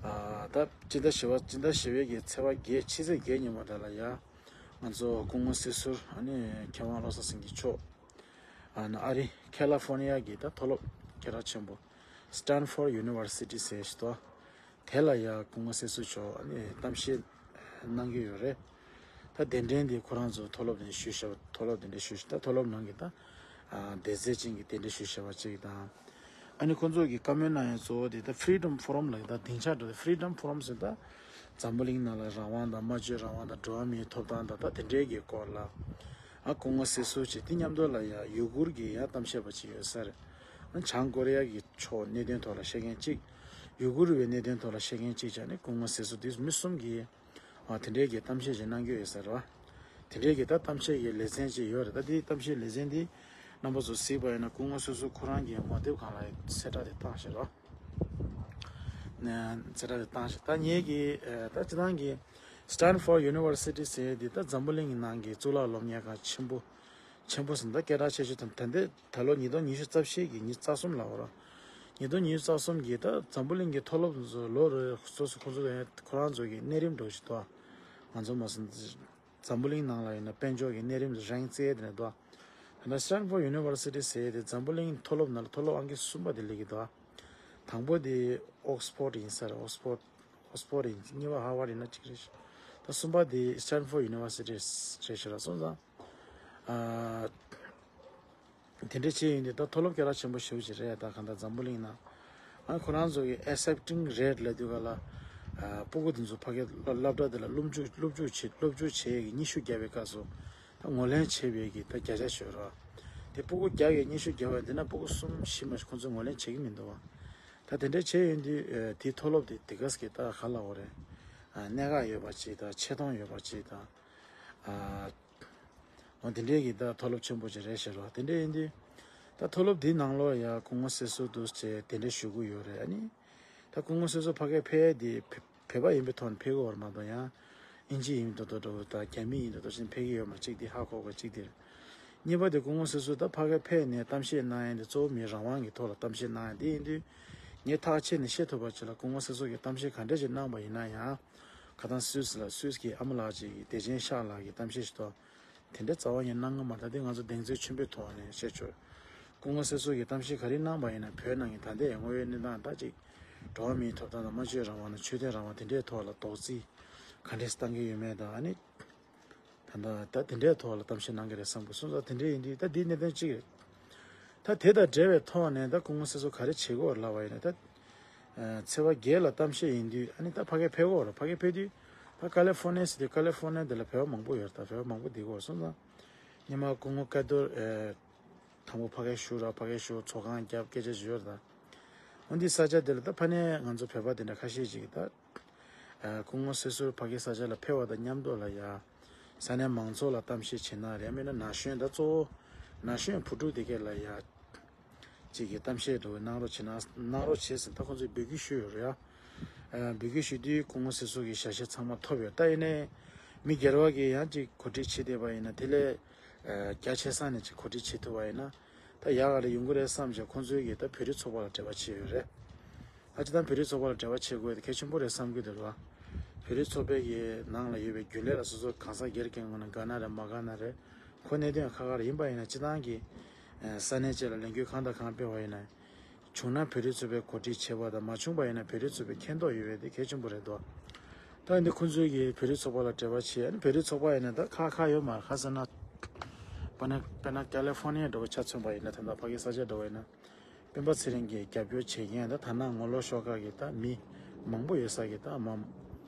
ཨ། ད་སྤྱི་ཟླ་བཞི་པ་སྤྱི་ཟླ་བཞི་པའི་གི་ཚེས་པ་བརྒྱད་ཕྱི་ཚེས་བརྒྱད་ཉིན་མོ་དེ་ལ་ཡ། ང་ཚོ་སྐུ་ངོ་སྲིད་ཟུར་ཨ་ནི་མཁས་དབང་བློ་བཟང་སེང་གེ་མཆོག་ཨ་ནི་ཨ་རི་ཁ་ལི་ཧྥོར་ནི་ཡ་གི་ད་མཐོ་སློབ་སྐད་གྲགས་ཆེན་པོ་Stanford University་ཟེར་ཞིག་འདུག་དེ་ལ་ཡ་སྐུ་ངོ་སྲིད་ཟུར་མཆོག་ཨ་ནི་གཏམ་བཤད་གནང་གི་ཡོད་རེད། ད་གདན་འདྲེན་དེ་ཁོ་རང་ཚོ་མཐོ་སློབ་དེ་ཞུས་བཞག་མཐོ་སློབ་དེ་འདྲ་ཞུས་བཞག་ད་མཐོ་སློབ་ནང་གི་ད་ཨ་སྡེ་ཚན་ཅན་གྱི་དེ་འདྲ་ཞུས་བཞག་པ་གཅིག་དང་། ཨ་ནི་ཁོ་ཚོ་གི་བཀའ་མོལ་གནང་ཡ་གཙོ་བོ་དེ་ད་Freedom Forum་ལ་ད་སྡིངས་ཆ་འགྲོ་དེ། Freedom Forum་ཟེར་ད་འཛམ་བུ་གླིང་ནང་ལ་རང་དབང་དང་སྨྲ་བརྗོད་རང་དབང་དང་འགྲོ་བ་མིའི་ཐོབ་ཐང་དང་ད་དེ་འདྲའི་གི་སྐོར་ལ་ཨ་སྐུ་ངོ་སྲིད་ཟུར་བྱས་དེ་མཉམ་དུ་ལ་ཡ་ཡུ་གུར་གི་ཡ་གཏམ་བཤད་པ་ཅིག་ཡོད་ས་རེད། ཨ་བྱང་ཀོ་རི་ཡ་གི་ཕྱོགས་གནད་དོན་ཐོག་ལ་བཤད་མཁན་གཅིག་ཡུ་གུར་བའི་གནད་དོན་ཐོག་ལ་བཤད་མཁན་གཅིག་བྱས་ནས་སྐུ་ངོ་སྲིད་ཟུར་དེ་མི་གསུམ་གི་ཨ་དེ་འདྲའི་གི་གཏམ་བཤད་ཅིག་གནང་གི་ཡོད་ས་རེད་བ། དེ་འདྲའི་གི་ད་གཏམ་བཤད་ཀྱི་ལེ་ཚན་ཅིག་ཡོད་རེད། ད་དེའི་གཏམ་བཤད་ལེ་ཚན་འདི་རྣམ་པ་ཚོ་གཟིགས་པ་ཡིན་ན་སྐུ་ངོ་སྲིད་ཟུར་ཁོ་རང་གི་ངོ་དེབ་སྒང་ལ་གསལ་བསྒྲགས་དེ་བཏང་ཤག་རོ། ནས་གསལ་བསྒྲགས་དེ་བཏང་ཤག་ད་ངེད་ཀྱི་ཨ་ད་སྤྱི་བཏང་གི་Stanford University་ཟེར་དེ་ད་འཛམ་བུ་གླིང་གི་ནང་གི་གཙུག་ལག་སློབ་གཉེར་ཁང་ཆེན་པོ་ཆེན་པོ་ཟིན་ད་སྐད་གྲགས་ཆེ་ཤོས་དང་ད་ལྟའི་ད་ལོ་ཉིས་སྟོང་ཉི་ཤུ་རྩ་བཞི་གི་ཉི་ཤུ་རྩ་གསུམ་ལ་འོ་ར། ཉིས་སྟོང་ཉི་ཤུ་རྩ་གསུམ་གི་ད་འཛམ་བུ་གླིང་གི་མཐོ་སློབ་ཚོ་ལོ་རེ་སོ་སོ་ཁོ་ཚོ་ཁོ་རང་ཚོ་གི་གནས་རིམ་འགྲོ་བཞིན་འདུག་ང་ཚོ་མ་སོན་འཛམ་བུ་གླིང་ནང་ལ་ཡིན་ན་དཔལ་འབྱོར་གྱི་གནས་རིམ་རེང་རྩེ་དེ་ནས་འདུག་ད་ལྟ་Stanford University་ཟེར་དེ་འཛམ་བུ་གླིང་མཐོ་སློབ་ནང་ལ་མཐོ་སློབ་ཨང་ཀི་གསུམ་པ་དེ་སླེབས་ཀྱི་འདུག་དང་པོ་དེ་Oxford་ཡིན་ས་རེད། Oxford Oxford་ཡིན། གཉིས་པ་Harvard་ཡིན་ན་གཅིག་རེད་ཤག་ད་གསུམ་པ་དེ་Stanford University་རེད་ཤག་ར། སོང་ཙང་ཨ། དེ་འདྲ་བྱས་ཡིན་དུས་ད་མཐོ་སློབ་སྐད་གྲགས་ཆེན་པོ་ཞེ་པོ་ཅིག་རེད། ད་གང་ལྟར་འཛམ་བུ་གླིང་ནང་ཨ་ཁོ་རང་ཚོ་གི་accepting rate་ལབ་དུས་ག་ལ་ཨ་སྤུ་གུ་དེ་ཚོ་ཕ་གིའི་སློབ་སློབ་གྲྭ་དེ་ལ་སློབ་འཇུག་སློབ་འཇུག་བྱེད་སློབ་འཇུག་བྱེད་ཡས་ཀྱི་སྙན་ཞུ་བརྒྱབ་པའི་སྐབས་སུ་ད་ངོས་ལེན་བྱེད་པའི་གི་ད་བརྒྱ་ཆ་ཤོད་རོགས། དེ་སྤུ་གུ་བརྒྱ་གི་སྙན་ཞུ་བརྒྱབ་པ་འདི་ན་སྤུ་གུ་གསུམ་བཞི་མ་ཞིག་ཁོང་ཚོས་ངོས་ལེན་བྱེད་ཀྱི་མི་འདུག་བ། ད་དེ་འདྲ་བྱས་ཡོང་དུས་ཨ་དེའི་མཐོ་སློབ་དེ་དེ་ག་ས་གི་ད་ག་ལབ་དགོས་རེད། ཨ་གནད་འགག་ཡོད་པ་ཅིག་དང་ཆེ་མཐོང་ཡོད་པ་ཅིག་དང་ཨ། འོ་དེ་འདྲའི་གི་ད་མཐོ་སློབ་ཆེན་པོ་ཅིག་རེད་ཤག་རོ། དེ་འདྲ་ཡིན་དུས་ད་མཐོ་སློབ་འདིའི་ནང་ལོགས་ཡ་སྐུ་ངོ་སྲིད་ཟུར་འདུག་ཅེས་དེ་འདྲ་ཞུ་གི་ཡོད་རེད། ཨ་ནི་ད་སྐུ་ངོ་སྲིད་ཟུར་ཕ་གིར་ཕེབས་ཡས་དེ་བོད་བོད་པ་ཡིན་པའི་ཐོག་ནས་ཕེབས་ཀྱི་ཡོད་རེད་མ་གཏོགས་ཡང་ཨིན་ཇི་ཡིན་མདོག་མདོག་འདྲ་བོ་དང་རྒྱ་མི་ཡིན་མདོག་མདོག་བྱས་ནས་ཕེབས་ཀྱི་ཡོད་མ་གཅིག་དེ་ཧ་གོ་དགོས་གཅིག་དེ་རེད། གཉིས་པ་དེ་སྐུ་ངོ་སྲིད་ཟུར་ད་ཕ་གིར་ཕེབས་ནས་གཏམ་བཤད་གནང་ཡས་དེ་གཙོ་བོ་མིའི་རང་དབང་གི་ཐོག་ལ་གཏམ་བཤད་གནང་ཡས་དེ་ཡིན་དུས་ངས་ཐག་བཅད་ནས་བཤད་ཐུབ་པ་ཅིག་ལ་སྐུ་ངོ་སྲིད་ཟུར་གྱིས་གཏམ་བཤད་ག་འདྲ་ཅིག་གནང་པ་ཡིན་ན་ཡང་། ཁ་སང་སུད་སི་ལ་སུད་སི་གི་ཨ་མ་ལགས་ཅིག་གིས་བདེ་ཆེན་ཤག་ལགས་ཀྱི་གཏམ་བཤད་ཞིག་ཐོག་དེ་འདྲ་རྩ་བ་ཉིད་གནང་གི་མ་རེད། ད་དེ་ང་ཚོ་གདེང་ཚོད་ཆེན་པོའི་ཐོག་ནས་བཤད་ཆོག་སྐུ་ངོ་སྲིད་ཟུར་གྱིས་གཏམ་བཤད་ག་རེ་གནང་པ་ཡིན་ན་བོད་ནང་གི་ད་ལྟའི་དངོས་ཡོད་གནས་སྟངས་ད་ཅིག་འགྲོ་བ་མིའི་ཐོབ་ཐང་དང་སྨྲ་བརྗོད་རང་དབང་དང་ཆོས་དད་རང་དབང་དེ་འདྲའི་ཐོག་ལ་རྡོག་རྫིས་ག་འདྲས་བཏང་གི་ཡོད་མེད་དང་ཨ་ནི། ད་ལྟ་ད་དེ་འདྲའི་ཐོག་ལ་གཏམ་བཤད་གནང་གི་རེད་བསམ་གི་སོང་ཙང་དེ་འདྲ་ཡིན་དུས་ད་འདིའི་གནད་དོན་གཅིག་རེད། ད་དེ་དང་འབྲེལ་བའི་ཐོག་ནས་ད་སྐུ་ངོ་སྲིད་ཟུར་ག་རེ་བྱེད་དགོས་ལབ་པ་ཡིན་ན་ད། ཚེས་པ་བརྒྱད་ལ་གཏམ་བཤད་ཡིན་དུས་ཨ་ནི་ད་ཕ་གིར་ཕེབས་དགོས་རེད། ཕ་གིར་ཕེབས་དུས་ད་ཀ་ལི་ཧྥོར་ནི་ཡ་ཟེར་དུས་ཀ་ལི་ཧྥོར་ནི་ཡ་དེ་ལ་བོད་པ་མང་པོ་ཡོད་རེད། ད་བོད་པ་མང་པོ་བསྡད་ཀྱི་ཡོད་སོང་ཙང་སྔོན་མ་སྐུ་ངོ་ཀ་རྡོར་དང་པོ་ཕ་གིར་བཞུགས་ར། ཕ་གིར་བཞུགས་ཚོགས་ཁང་བརྒྱབ་སྐད་ཆ་ཞུས་ཡོད་རེད། ད་འོན་ཏེ་ས་ཆ་དེ་ལ་ད་ཕ་ནས་ང་ཚོ་བོད་པ་དེ་འདྲ་ཁ་ཤས་ཅིག་གིས་ད། ཨ་སྐུ་ངོ་སྲིད་ཟུར་ཕ་གི་ས་ཆ་ལ་ཕེབས་པ་དང་མཉམ་དུ་ལ་ཡ། ས་གནས་མང་ཚོགས་ལ་གཏམ་བཤད་བྱེད་ན་རེད། མིན་ན་ན་གཞོན་ད་གཙོ་བོ་ན་གཞོན་བུ་ཕྲུག་དེ་གས་ལ་ཡ། ཅིག་གི་གཏམ་བཤད་འགྲོ་བའི་གནང་རོགས་བྱེད་ན་གནང་རོགས་བྱེད་ཟེར་ད་ཁོང་ཚོས་འབོད་སྐུལ་ཞུས་ཡོད་རེད་ཡ། ཨ་འབོད་སྐུལ་ཞུས་དུས་སྐུ་ངོ་སྲིད་ཟུར་གྱི་ཞལ་བཞེས་ཚང་མ་ཐོབ་ཡོད། ད་ཡིན་ནའི་མི་སྒེར་བ་གིས་ཡང་ཅིག་གོ་སྒྲིག་བྱེད་བསྡད་པ་ཡིན་ན་དེ་ལས་ཨ་རྒྱ་ཆེ་ས་ནས་ཅིག་གོ་སྒྲིག་བྱེད་ཐུབ་པ་ཡིན་ན། ད་ཡག་ག་ལ་ཡོང་གི་རེད་བསམ་བྱས་ཁོང་ཚོའི་གི་ད་བོད་རིགས་ཚོགས་པ་ལ་འབྲེལ་བ་བྱས་ཡོད་རེད། ད་སྤྱིར་བཏང་བོད་རིགས་ཚོགས་པ་ལ་འབྲེལ་བ་བྱེད་དགོས་དེ་གལ་ཆེན་པོ་རེད་བསམ་གི་འདུག་ལ། བོད་རིགས་ཚོགས་པའི་གི་ནང་ལ་ཡོད་པའི་རྒྱུན་ལས་ལ་སོ་སོ་གང་ཟག་སྒེར་གྱི་ངོས་ནས་དགའ་ན་རེད་མ་དགའ་ན་རེད། ཁོ་གནད་དོན་ཁག་ཁག་རེ་ཡིན་པ་ཡིན་ན་སྤྱིར་བཏང་གི་ས་གནས་བཅས་ལ་ལས་འགུལ་གང་དང་གང་སྤེལ་བ་ཡིན་ན། བྱུང་ན་བོད་རིགས་ཚོགས་པའི་གོ་སྒྲིག་བྱས་པ་དང་མ་བྱུང་པ་ཡིན་ན་བོད་རིགས་ཚོགས་པའི་མཁྱེན་རྟོགས་ཡོད་པའི་དེ་གལ་ཆེན་པོ་རེད་དོ། ད་འདི་ཁོང་ཚོའི་གི་བོད་རིགས་ཚོགས་པ་ལ་འབྲེལ་བ་བྱས་ཨ་ནི་བོད་རིགས་ཚོགས་པ་ཡིན་ན་ད་ཁག་ཁག་ཡོད་མ་རེད་ཁ་སང་ན། དཔེར་ན་དཔེར་ན་ཀ་ལི་ཧྥོ་ནི་ཡ་འདྲ་བོ་ཆ་མཚོན་པ་ཡིན་ན་ད་ལྟ་ཕ་གི་ས་ཆ་འདྲ་བོ་ཡིན་ན། སྤེན་པ་ཚེ་རིང་གིས་རྒྱབ་སྐྱོར་བྱེད་མཁན་ད་ད་ནང་ངོ་ལོག་ཤོག་ཁག་གི་ད་མི་མང་པོ་ཡོད་ས་གི་ད་མ་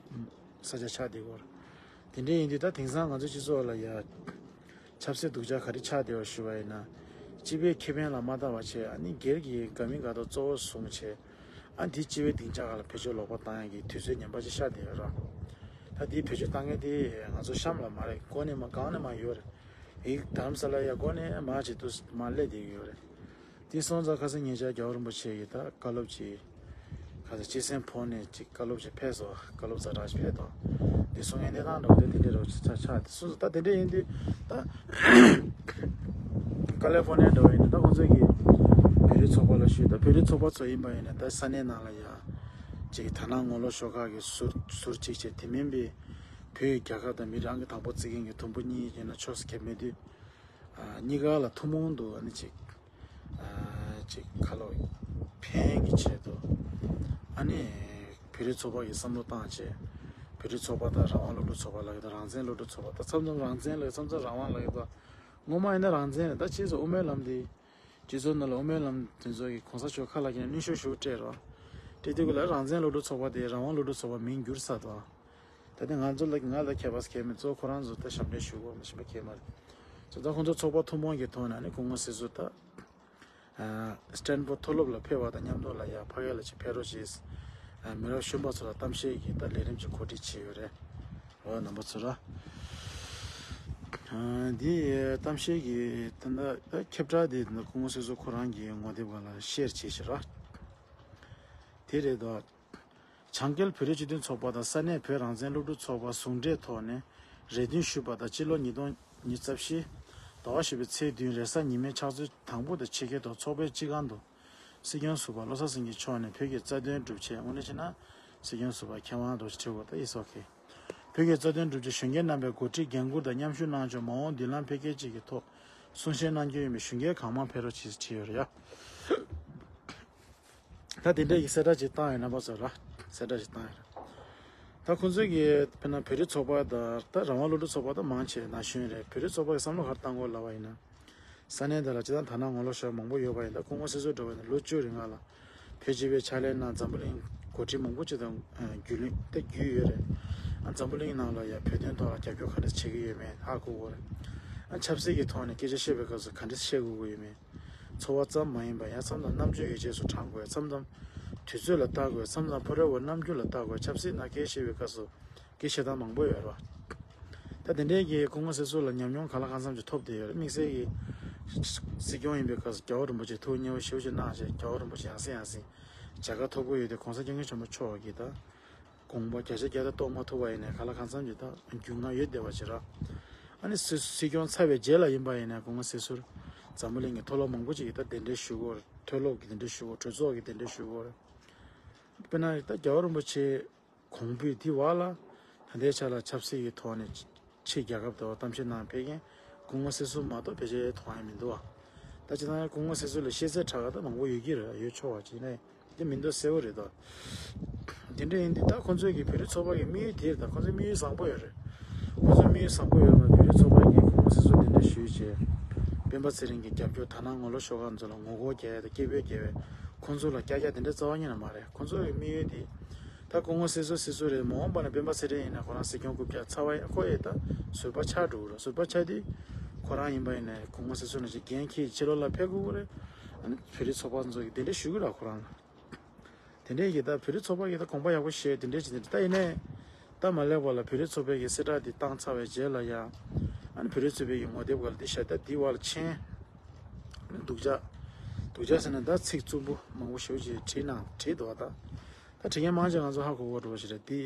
ས་ཆ་ཆགས་བསྡད་ཡོད་རེད། དེ་འདྲ་ཡིན་དུས་ད་དེང་སང་ང་ཚོ་སྤྱི་ཚོགས་ལ་ཡ། ཆབ་སྲིད་སྡུག་ཅག་ག་རེ་ཆགས་བསྡད་པ་ཞུ་བ་ཡིན་ན། སྤྱི་པའི་ཁེ་ཕན་ལ་མ་ལྟ་བ་བྱས་ཨ་ནི་སྒེར་གྱི་དགའ་མི་དགའ་མདོག་གཙོ་བོ་བཟུང་བྱས། ཨ་འདི་སྤྱི་པའི་སྡིངས་ཆ་སྒང་ལ་བེད་སྤྱོད་ལོག་པ་བཏང་ཡག་གི་དུས་ཚོད་ངན་པ་ཅིག་ཤར་བསྡད་ཡོད་ར། ད་འདི་བེད་སྤྱོད་བཏང་མཁན་དེ་ང་ཚོ་གཤམ་ལ་མ་རེད་འགོ་ནས་མ་སྒང་ནས་མ་ཡོད་རེད། ཡིག་དྷ་རམ་ས་ལ་ཡ་འགོ་ནས་མ་བྱེད་དུས་མ་སླེབས་བསྡད་ཀྱི་ཡོད་རེད། དེ་སོང་ཙང་ཁ་སང་ཉེ་ཆར་རྒྱལ་བ་རིན་པོ་ཆེ་ཡིས་ད་བཀའ་སློབ་ཅིག་ཁ་ཚ་སྤྱི་སེམས་ཕོག་ནས་ཅིག་བཀའ་སློབ་ཅིག་ཕེབས་སོང་བཀའ་སློབ་ཛ་དྲག་ཅིག་ཕེབས་དང་། དེ་སོང་ངས་གནས་སྟངས་འདྲ་བོ་དེ་དེ་འདྲའི་རོ་ཆ་ཆགས་དེ་སོང་ཙང་ད་དེ་འདྲ་ཡིན་དུས་ད་ཀ་ལི་ཧྥོ་ནི་ཡ་འདྲ་བོ་ཡིན་ན་ད་ཁོང་ཚོས་ཀྱི་བོད་རིགས་ཚོགས་པ་ལ་ཞུས་ད་བོད་རིགས་ཚོགས་པ་ཚོ་ཡིན་པ་ཡིན་ན་ད་ས་གནས་ནང་ལ་ཡ་ཅིག་ད་ནང་ངོ་ལོག་ཤོག་ཁག་གི་ཟུར་ཟུར་གཅིག་བྱས་དེ་མིན་པའི་བོད་ཀྱི་རྒྱལ་ཁབ་དང་མི་རང་གི་དང་པོ་བརྩི་མཁན་གྱི་དུམ་བུ་གཉིས་ཡིན་ན་ཕྱོགས་སུ་ཁེབས་མེད་དུས། ཨ་གཉིས་ཀ་ལ་ཐུན་མོང་དུ་ཨ་ནི་ཅིག་ཨ་ཅིག་ཁ་ལོ་ཕན་གྱི་ཆེད་དུ་ཨ་ནི་བོད་རིགས་ཚོགས་པ་གི་བསམ་བློ་བཏང་བྱས་བོད་རིགས་ཚོགས་པ་དང་རང་དབང་སློབ་ཕྲུག་ཚོགས་པ་ལ་གི་དང་རང་བཙན་སློབ་ཕྲུག་ཚོགས་པ་དང་མཚམས་མཚམས་རང་བཙན་ལ་མཚམས་མཚམས་རང་དབང་ལ་གི་དང་ངོ་མ་ཡིན་ན་རང་བཙན་རེད་ད་ཅེས་སུ་དབུ་མའི་ལམ་འདི་སྤྱི་ཚོགས་ནང་ལ་དབུ་མའི་ལམ་དེ་ཚོ་གི་གོང་ས་མཆོག་ཁ་ལ་གི་ནས་གནོན་ཤུགས་ཞུ་སྤྲད་རོགས་སྤྲད་དུས་གི་ལ་རང་བཙན་སློབ་ཕྲུག་ཚོགས་པ་དེ་རང་དབང་སློབ་ཕྲུག་ཚོགས་པ་མིང་བསྒྱུར་ཚར་དོ། ད་ལྟ་ང་ཚོ་ལ་ང་ལ་ཁྱད་པར་ཁྱད་མེད་གཙོ་བོ་ཁོ་རང་ཚོ་ད་ཞབས་འདྲེན་ཞུ་དགོས་མ་ཞིག་མ་ཁྱད་མ་རེད། ཚོ་ད་ཁོང་ཚོ་ཚོགས་པ་ཐུན་མོང་གི་ཐོག་ནས་ནི་སྐུ་ངོ་སྲིད་ཟུར་ད་སྟན་ཕོར་མཐོ་སློབ་ལ་ཕེབས་པ་དང་མཉམ་དུ་ལ་ཡ་ཕ་གི་ལ་ཅིག་ཕེབས་རོགས་བྱེད། མི་རབས་གཞོན་པ་ཚོ་ལ་གཏམ་བཤད་ཀྱི་ད་ལས་རིམ་ཅིག་གོ་སྒྲིག་བྱས་ཡོད་རེད། འོ་རྣམ་པ་ཚོ་ར། འདི་གཏམ་བཤད་ཀྱི་ད་ལྟ་ཁྱབ་བསྒྲགས་འདི་སྐུ་ངོ་སྲིད་ཟུར་ཁོ་རང་གི་ངོ་དེབ་སྒང་ལ་ཤེར་བྱས་ཤིག་ར། དེ་རེད་དོ། བྱང་རྒྱལ་བོད་རིགས་སྤྱི་མཐུན་ཚོགས་པ་དང་ས་གནས་བོད་རང་བཙན་སློབ་ཕྲུག་ཚོགས་པ་ཟུང་འབྲེལ་ཐོག་ནས་རེ་འདུན་ཞུས་པ་ལྟར་སྤྱི་ལོ་ཉིས་སྟོང་ཉི་ཤུ་རྩ་བཞི་ཟླ་བ་བཞི་པའི་ཚེས་བདུན་རེས་གཟའ་ཉི་མའི་ཕྱག་ཚོད་དང་པོ་དང་ཕྱེད་ཀའི་ཐོག་ཚོགས་པའི་སྤྱི་ཁང་དུ་སྲིད་སྐྱོང་ཟུར་པ་བློ་བཟང་སེང་གེ་མཆོག་ནས་བོད་ཀྱི་རྩ་དོན་སྒྲུབ་ཆེད་དངོས་གནས་བྱས་ན་སྲིད་སྐྱོང་ཟུར་པ་མཁས་དབང་རྡོ་རྗེ་ཁྲི་པོ་ད་ཨི་སོག་གི་བོད་ཀྱི་རྩ་དོན་སྒྲུབ་ཆེད་གཞོན་སྐྱེས་རྣམ་པས་འགོ་ཁྲིད་འགན་འཁུར་དང་མཉམ་ཞུགས་གནང་ཕྱོགས་མ་འོངས་མདུན་ལམ་འཕེལ་རྒྱས་ཅིག་གི་ཐོག་གསུང་བཤད་གནང་རྒྱུ་ཡིན་པས་གཞོན་སྐྱེས་གང་མང་ཕེབས་རོགས་གྱིས་བྲིས་ཡོད་རེད་ཡ། ད་དེ་འདྲས་ཀྱི་གསལ་བསྒྲགས་ཅིག་བཏང་ཡོད་རྣམ་པ་ཚོ་ལ་གསལ་བསྒྲགས་ཅིག་བཏང་ཡོད་རེད། ད་ཁོང་ཚོས་ཀྱི་དཔེར་ན་བོད་རིགས་ཚོགས་པ་དང་ད་རང་དབང་སློབ་ཕྲུག་ཚོགས་པ་དང་མང་ཆེ་ན་གཞོན་རེད་བོད་རིགས་ཚོགས་པ་གི་བསམ་བློ་ག་རེ་བཏང་དགོས་ལབ་པ་ཡིན་ན། ས་གནས་འདི་ལ་སྤྱི་བཏང་ད་ནང་ངོ་ལོག་ཤོར་མང་པོ་ཡོད་པ་ཡིན་ད་སྐུ་ངོ་སྲིད་ཟུར་འདྲ་བ་ཡིན་ན་ལོ་བཅུ་རིང་ལ་བོད་སྤྱི་པའི་ཕྱག་ལས་གནང་འཛམ་བུ་གླིང་འགོ་ཁྲིད་མང་པོ་ཅིག་དང་རྒྱུས་ལོན་ད་རྒྱུས་ཡོད་རེད། འཛམ་བུ་གླིང་ནང་ལ་ཡ་བོད་དོན་ཐོག་ལ་རྒྱབ་སྐྱོར་ག་འདྲ་བྱེད་ཀྱི་ཡོད་མེད་ཧ་གོ་དགོས་རེད། ཆབ་སྲིད་ཀྱི་ཐོག་ནས་སྐད་ཆ་བཤད་པའི་སྐབས་སུ་ག་འདྲ་བཤད་དགོས་ཀྱི་ཡོད་མེད། འཚོ་བ་ཙམ་མ་ཡིན་པར་ཡང་མཚམས་མཚམས་རྣམ་དཔྱོད་ཡོ་བྱད་སུ་དྲངས་དགོས་མཚམས་མཚམས་དུས་ཚོད་ལ་ལྟ་དགོས་མཚམས་མཚམས་ཕ་རོལ་པོ་རྣམ་འགྱུར་ལ་ལྟ་དགོས་ཆབ་སྲིད་ནང་སྐད་བཤད་པའི་སྐབས་སུ་སྐད་བཤད་སྟངས་མང་པོ་ཡོད་རེད་བ། ད་དེ་འདྲའི་གི་སྐུ་ངོ་སྲིད་ཟུར་ལ་ཉམས་མྱོང་གང་ལ་གང་འཚམ་ཅིག་ཐོབ་བསྡད་ཡོད་རེད་དམིགས་བསལ་གྱི་སྲིད་སྐྱོང་ཡིན་པའི་སྐབས་སུ་རྒྱལ་བ་རིན་པོ་ཆེ་ཐུགས་མཉེས་པོ་ཞེ་པོ་ཅིག་གནང་བྱས་རྒྱལ་བ་རིན་པོ་ཆེ་ཡང་སེ་ཡང་སེ་མཇལ་ཁ་ཐོབ་ཀྱི་ཡོད་དེ་གོང་ས་སྐྱབས་མགོན་ཆེན་པོ་མཆོག་གིས་ད། དགོངས་པ་བརྒྱ་ཆ་བརྒྱ་ད་རྟོགས་མ་ཐུབ་པ་ཡིན་ནའི་གང་ལ་གང་འཚམ་གྱི་ད་རྒྱུས་མངའ་ཡོད་བསྡད་པ་ཅིག་ར། ཨ་ནི་སྲིད་སྲིད་སྐྱོང་ཚར་བའི་རྗེས་ལ་ཡིན་པ་ཡིན་ནའི་སྐུ་ངོ་སྲིད་ཟུར་འཛམ་བུ་གླིང་གི་མཐོ་སློབ་མང་པོ་ཅིག་གིས་ད་གདན་འདྲེན་ཞུ་གི་ཡོད་རེད་མཐོ་སློབ་ཀྱི་གདན་འདྲེན་ཞུ་གི་ཡོད་གྲོས་ཚོགས་ཀྱི་གདན་འདྲེན་ཞུ་གི་ཡོད་རེད། དཔེར་ན་ད་རྒྱལ་བ་རིན་པོ་ཆེ་གོང་འབུད་དེ་བར་ལ་ད་ལྟའི་ཆ་ལ་ཆབ་སྲིད་ཀྱི་ཐོག་ནས་ཕྱི་རྒྱལ་ཁབ་དུ་གཏམ་བཤད་གནང་ཕེབས་མཁན་སྐུ་ངོ་སྲིད་ཟུར་མ་གཏོགས་ཕལ་ཆེར་མཐོང་ཡ་མི་འདུག་བ། ད་ཅི་ད་སྐུ་ངོ་སྲིད་ཟུར་ལ་ཤེས་ཚད་དྲག་ག་ད་མང་པོ་ཡོད་ཀྱི་རེད་ཡོད་ཆོག་པ་ཅིག་ནས། དེ་མི་འདུག་གསལ་པོ་རེད་དོ། དེ་འདྲ་ཡིན་དུས་ད་ཁོང་ཚོས་ཀྱི་བོད་རིགས་ཚོགས་པ་གི་དམིགས་ཡུལ་དེ་རེད་ད་ཁོང་ཚོའི་དམིགས་ཡུལ་བཟང་པོ་ཡོད་རེད། ཁོང་ཚོའི་དམིགས་ཡུལ་བཟང་པོ་ཡོད་རེད་བོད་རིགས་ཚོགས་པ་གིས་སྐུ་ངོ་སྲིད་ཟུར་དེ་འདྲ་ཞུས་བྱས། སྤེན་པ་ཚེ་རིང་གི་རྒྱབ་སྐྱོར་དར་ནག་ངོ་ལོག་ཤོག་ཁག་ཚོ་ལ་ངོ་རྒོལ་རྒྱག་ཡ་དང་སྐད་འབོད་རྒྱག་པའི་ཁོང་ཚོ་ལ་ཀྱག་ཀྱག་དེ་འདྲ་རྩ་བ་ཉིད་ནས་མ་རེད་ཁོང་ཚོའི་དམིགས་ཡུལ་དེ། ད་སྐུ་ངོ་སྲིད་ཟུར་སྲིད་ཟུར་རེད་མ་འོངས་པ་ན་སྤེན་པ་ཚེ་རིང་ཡིན་ན་ཁོ་རང་སྲིད་སྐྱོང་རྐུབ་བཀྱག་ཚར་བ་ཡིན་ཁོ་ཡི་ད་ཟུར་པ་ཆགས་འགྲོ་གི་རེད་ཟུར་པ་ཆགས་དུས། ཁོ་རང་ཡིན་པ་ཡིན་ན་སྐུ་ངོ་སྲིད་ཟུར་ནང་བཞིན་འགན་འཁྱེར་ཕྱི་ལོགས་ལ་ཕེབས་དགོས་ཀྱི་རེད། ཨ་ནི་བོད་རིགས་ཚོགས་པ་ཚོ་གིས་དེ་འདྲ་ཞུ་གི་རེད་ཁོ་རང་ལ། དེ་འདྲས་ཀྱི་ད་བོད་རིགས་ཚོགས་པ་གིས་ད་དགོངས་པ་ཡག་པོ་བཞེས་དེ་འདྲས་བྱས་དེ་འདྲས་ད་ཡིན་ནའི། ད་མ་སླེབས་པ་ལ་བོད་རིགས་ཚོགས་པའི་གི་གསལ་བསྒྲགས་འདི་བཏང་ཚར་བའི་རྗེས་ལ་ཡང་། ཨ་ནི་བོད་རིགས་ཚོགས་པའི་གི་ངོ་དེབ་སྒང་ལ་འདི་བཞག་ད་འདི་བར་ལ་མཆན། སྡུག་ཅག་སྡུག་ཅག་ཟེར་ན་ད་ཚིག་རྩུབ་པོ་མང་པོ་ཞེ་པོ་ཅིག་བྲིས་གནང་བྲིས་འདུག་བ་ད། ད་བྲིས་མཁན་མང་ཆེ་ང་ཚོ་ཧ་གོ་གོ་འགྲོ་བ་ཞིག་རེད་འདི།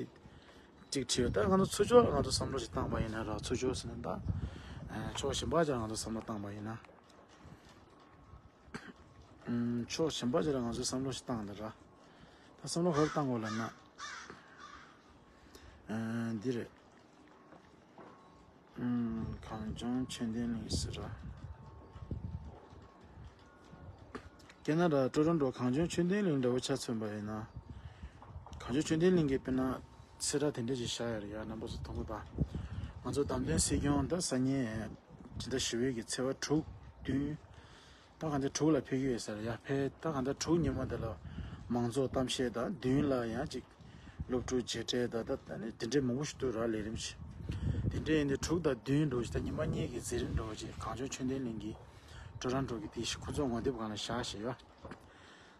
གཅིག་བྲིས་ཡོད་ད་ང་ཚོ་ཚུར་ཕྱོགས་ལ་ང་ཚོ་བསམ་བློ་ཞིག་བཏང་པ་ཡིན་ན་ར་ཚུར་ཕྱོགས་ཟེར་ན་ད། ཕྱོགས་གཞན་པ་ཅིག་ལ་ང་ཚོ་བསམ་བློ་བཏང་པ་ཡིན་ན། ཕྱོགས་གཞན་པ་ཅིག་ལ་ང་ཚོས་བསམ་བློ་ཞིག་བཏང་དང་ར། ད་བསམ་བློ་ག་རེ་བཏང་དགོས་ལབ་ན། འདི་རེད། གངས་ལྗོངས་ཆོས་ལྡན་གླིང་ཟེར་ར། ཁེ་ན་ཌ་ཊོ་རོན་ཊོ་གངས་ལྗོངས་ཆོས་ལྡན་གླིང་འདྲ་བོ་ཆ་མཚོན་པ་ཡིན་ན། གངས་ལྗོངས་ཆོས་ལྡན་གླིང་གི་དཔེར་ན་གསལ་བསྒྲགས་དེ་འདྲ་ཞིག་བཞག་ཡོད་རེད་ཡ། རྣམ་པ་ཚོ་མཐོང་གི་པ། ང་ཚོ་བདམས་ཐོན་སྲིད་སྐྱོང་ད་སང་ཉིན་ཇི་ལྟར་ཞི་བའི་གི་ཚེས་པ་དྲུག་བདུན། ད་གང་ལྟར་དྲུག་ལ་ཕེབས་ཀྱི་ཡོད་ས་རེད་ཡ། ཕེབས་ད་གང་ལྟར་དྲུག་ཉིན་མོ་དེ་ལ་མང་ཚོགས་གཏམ་བཤད་དང་བདུན་ལ་ཡང་ཅིག་སློབ་ཕྲུག་མཇལ་འཕྲད་དང་ད་ད་ནི་དེ་འདྲའི་མང་པོ་ཞིག་འདུག་ར། ལས་རིམ་ཞིག་དེ་འདྲའི་ཡིན་དུས་དྲུག་དང་བདུན་འདྲ་བོ་ཞིག་ད་ཉི་མ་གཉིས་ཀྱི་མཛད་རིམ་འདྲ་བོ་ཅིག་གངས་ལྗོངས་ཆོས་ལྡན་གླིང་གི་ཊོ་རོན་ཊོ་གི་དེ་ཞིག་ཁོ་ཚོ་ངོ་དེབ་སྒང་ལ་བཞག་བཞག་ཡོད།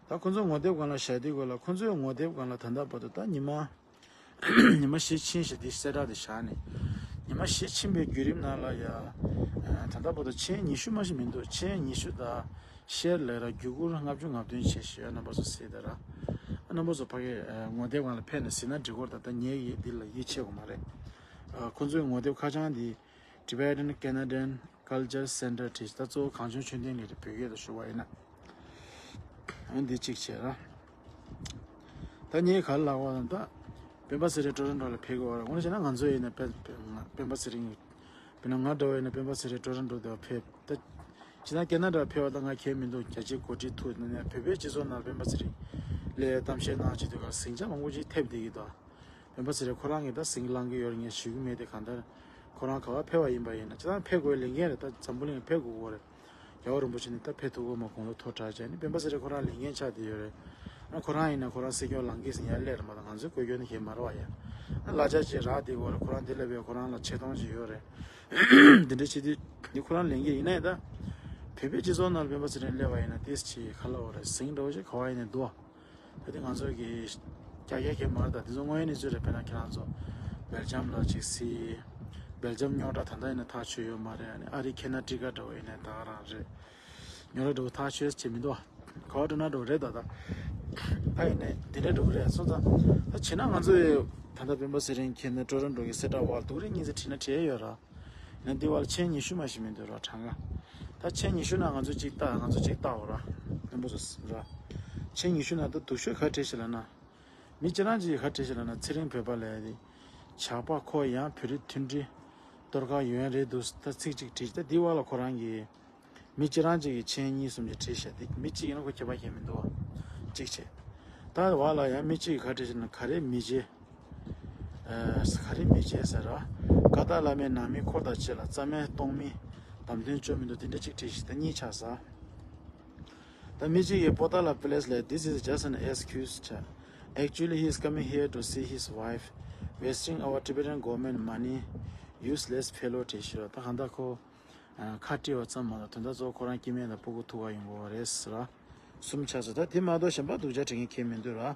ད་ཁོ་ཚོ་ངོ་དེབ་སྒང་ལ་བཞག་དུས་སྐོར་ལ་ཁོ་ཚོའི་ངོ་དེབ་སྒང་ལ་ད་ལྟ་བར་དུ་ད་ཉི་མ། ཉི་མ་བཞི་ཕྱིན་ཞེས་དེ་གསལ་བསྒྲགས་དེ་བཞག་ནས། ཉི་མ་བཞི་ཕྱིན་པའི་བརྒྱུད་རིམ་ནང་ལ་ཡ། ད་ལྟ་བར་དུ་མཆན་ཉི་ཤུ་མ་ཞིག་མི་འདུག་མཆན་ཉི་ཤུ་དང་ཤེར་ལབ་ར་བརྒྱུད་སྐུར་ལྔ་བཅུ་ང་བདུན་བྱས་ཞེས་རྣམ་པ་ཚོ་གཟིགས་དང་ར། རྣམ་པ་ཚོ་ཕ་གི་ངོ་དེབ་སྒང་ལ་ཕེབས་ནས་གཟིགས་ན་འགྲིག་གི་རེད། ད་ལྟ་ངས་ཡི་འདི་ལ་ཡིད་ཆེས་དགོས་མ་རེད། ཁོ་ཚོའི་ངོ་དེབ་ཁ་བྱང་འདི་Tibetan Canadian Culture Center བྲིས། ད་གཙོ་བོ་གངས་ལྗོངས་ཆོས་ལྡན་གླིང་རེད། བོད་སྐད་དུ་ཞུ་བ་ཡིན་ན། འོན་འདི་གཅིག་བྱས་ར། ད་ངས་ག་རེ་ལབ་པ་དང་ད། སྤེན་པ་ཚེ་རིང་ཊོ་རོན་ཊོ་ལ་ཕེབས་དགོས་པ་རེད། འོ་ན་བྱས་ན་ང་ཚོ་ཡིན་ན་སྤེན་སྤེན་པ་ཚེ་རིང་། དཔེར་ན་ང་འདྲ་བ་ཡིན་ན་སྤེན་པ་ཚེ་རིང་ཊོ་རོན་ཊོ་དེ་ཕེབས། ད་ཇི་ལྟར་ཁེ་ན་ཌ་ཕེབས་པ་དང་ང་ཁྱད་མི་འདུག་རྒྱ་ཆེའི་འགོ་ཁྲིད་ཐུག་ནས་བོད་པའི་སྤྱི་ཚོགས་ནང་སྤེན་པ་ཚེ་རིང་སླེབས་གཏམ་བཤད་གནང་བྱེད་དུས་ག་ཟིང་ཆ་མང་པོ་ཅིག་ཐེབས་བསྡད་ཀྱི་འདུག་སྤེན་པ་ཚེ་རིང་ཁོ་རང་གིས་ད་ཟིང་ལངས་ཀྱི་ཡོད་རེད། ངས་ཞུ་གི་མེད་དེ། གང་ལྟར་ཁོ་རང་ག་པར་ཕེབས་པ་ཡིན་པ་ཡིན་ན་སྤྱིར་བཏང་ཕེབས་དགོས་ལས་འགན་རེད། ད་འཛམ་བུ་གླིང་ཕེབས་དགོས་ཀྱི་རེད། རྒྱལ་བ་རིན་པོ་ཆེ་ནི་ད་ཕེབས་ཐུབ་ཀྱི་མ། དགུང་ལོ་མཐོ་དྲགས་བྱས་ནས་སྤེན་པ་ཚེ་རིང་ཁོ་རང་ལས་འགན་ཆགས་བསྡད་ཡོད་རེད། ཨ་ཁོ་རང་ཡིན་ན་ཁོ་རང་སྲིད་སྐྱོང་ལངས་ཀྱི་ཟིན་ཡར་སླེབས་རེད་མ་གཏོགས་ང་ཚོས་བཀོད་སྐྱོན་ནི་གས་མ་རེད་པ་ཡ། ཨ་གླ་ཆ་ཅིག་རག་བསྡད་ཀྱི་ཡོད་རེད། ཁོ་རང་འདི་ལ་བས་ཁོ་རང་ལ་ཆེ་མཐོང་ཅིག་ཡོད་རེད། འདི་འདྲ་བྱེད་དུས་འདི་ཁོ་རང་ལས་འགན་ཡིན་ན་ཡང་ད། བོད་པའི་སྤྱི་ཚོགས་ནང་ལ་སྤེན་པ་ཚེ་རིང་སླེབས་པ་ཡིན་ན་ཏིས་ཅིག་ག་ལབ་དགོས་རེད། ཟིང་འདྲ་བོ་ཅིག་ག་པར་ཡིན་ནའི་འདུག་ད་དེ་ང་ཚོ་གི་རྒྱ་རྒྱ་གས་མ་རེད། ད་དེ་ཚོ་དངོས་ཡོད་གནས་ཚུལ་རེད། དཔེར་ན་ཁྱེད་རང་ཚོ་སྦེལ་ཇམ་ལ་ཅིག་གཟིགས། སྦེལ་ཇམ་རྙོག་དྲ་ད་ལྟ་ཡིན་ན་ཐག་ཆོད་ཡོད་མ་རེད། ཨ་ནི་ཨ་རི་ཁེ་ན་ཊི་ཀ་འདྲ་བོ་ཡིན་ནའི་ད་ག་རང་རེད། རྙོག་དྲ་འདྲ་བོ་ཐག་ཆོད་ཅིག་མི་འདུག་ག་པར་འགྲོ་ན་འགྲོ་རེད། ད་ད་ད་ཡིན་ནའི་འདི་འདྲ་འགྲོ་གི་རེད། སོང་ཙང་ད་བྱས་ན་ང་ཚོ་ཡི་ད་ལྟ་སྤེན་པ་ཚེ་རིང་ཁེ་ན་ཊོ་རོན་ཊོ་གི་གསལ་བསྒྲགས་པར་སྡུག་རུས་སྙིང་རྗེ་བྲིས་ན་བྲིས་ཡོད་ར། ཡང་འདི་བར་མཆན་ཉི་ཤུ་མ་ཞིག་མི་འདུག་ར་གྲངས་ཀ། ད་མཆན་ཉི་ཤུ་ནང་ང་ཚོ་གཅིག་ལྟ། ང་ཚོ་གཅིག་ལྟའོ་ར། རྣམ་པ་ཚོ་ར། མཆན་ཉི་ཤུ་ནང་ད་སྡུག་ཤོས་ག་བྲིས་ཤག་ལབ་ན། མི་གཅིག་རང་གཅིག་གིས་ག་བྲིས་ཤག་ལབ་ན། ཚེ་རིང་བོད་པ་ལབ་ཡ་དེ། ཇག་པ་ཁོ་ཡང་བོད་རིགས་མཐུན་སྒྲིལ་གཏོར་ག་ཡོན་རེད་འདུག་ད་ཚིག་གཅིག་བྲིས། ད་འདི་བར་ལ་ཁོ་རང་གིས། མི་གཅིག་རང་གཅིག་གིས་མཆན་གཉིས་གསུམ་ཅིག་བྲིས་བཞག་དེ་མི་གཅིག་ཡིན་ན་ཁོ་ཁྱད་པར་གང་ཡང་མི་འདུག་བ། གཅིག་བྱས། ད་བར་ལ་ཡང་མི་གཅིག་གིས་ག་བྲིས་ཤག་ན། ག་རེ་མི་བྱེད། ཨ་ག་རེ་མི་བྱེད་ཟེར་བ། ཀ་དག་བླ་མའི་ནང་མི་འཁོར་དང་བཅས་ལ་རྩ་མེད་གཏོང་མི་བདམས་ཐོན་བཅོ་མི་འདུག་དེ་འདྲ་གཅིག་བྲིས་ཤག་ད་གཉིས་ཆགས་ས། ད་མི་གཅིག་གིས་པོ་ཏཱ་ལ་པེ་ལེ་སི་ལ། This is just an excuse. Actually, he is coming here to see his wife, wasting our Tibetan government money, useless fellow བྲིས་ཤག་ད་གང་ལྟར་ཁོ། ཨ་ཁ་བྲིས་པ་ཙམ་མ་གཏོགས་དོན་དག་གཙོ་བོ་ཁོ་རང་སྐྱེ་དམན་དང་སྤུ་གུ་ཐུག་ག་ཡོང་གི་རེད་ཟེར་བ། གསུམ་ཆགས་སོང་། ད་དེ་མ་གཏོགས་གཞན་པ་སྡུག་ཅག་དྲན་མཁན་གང་ཡང་མི་འདུག་ར།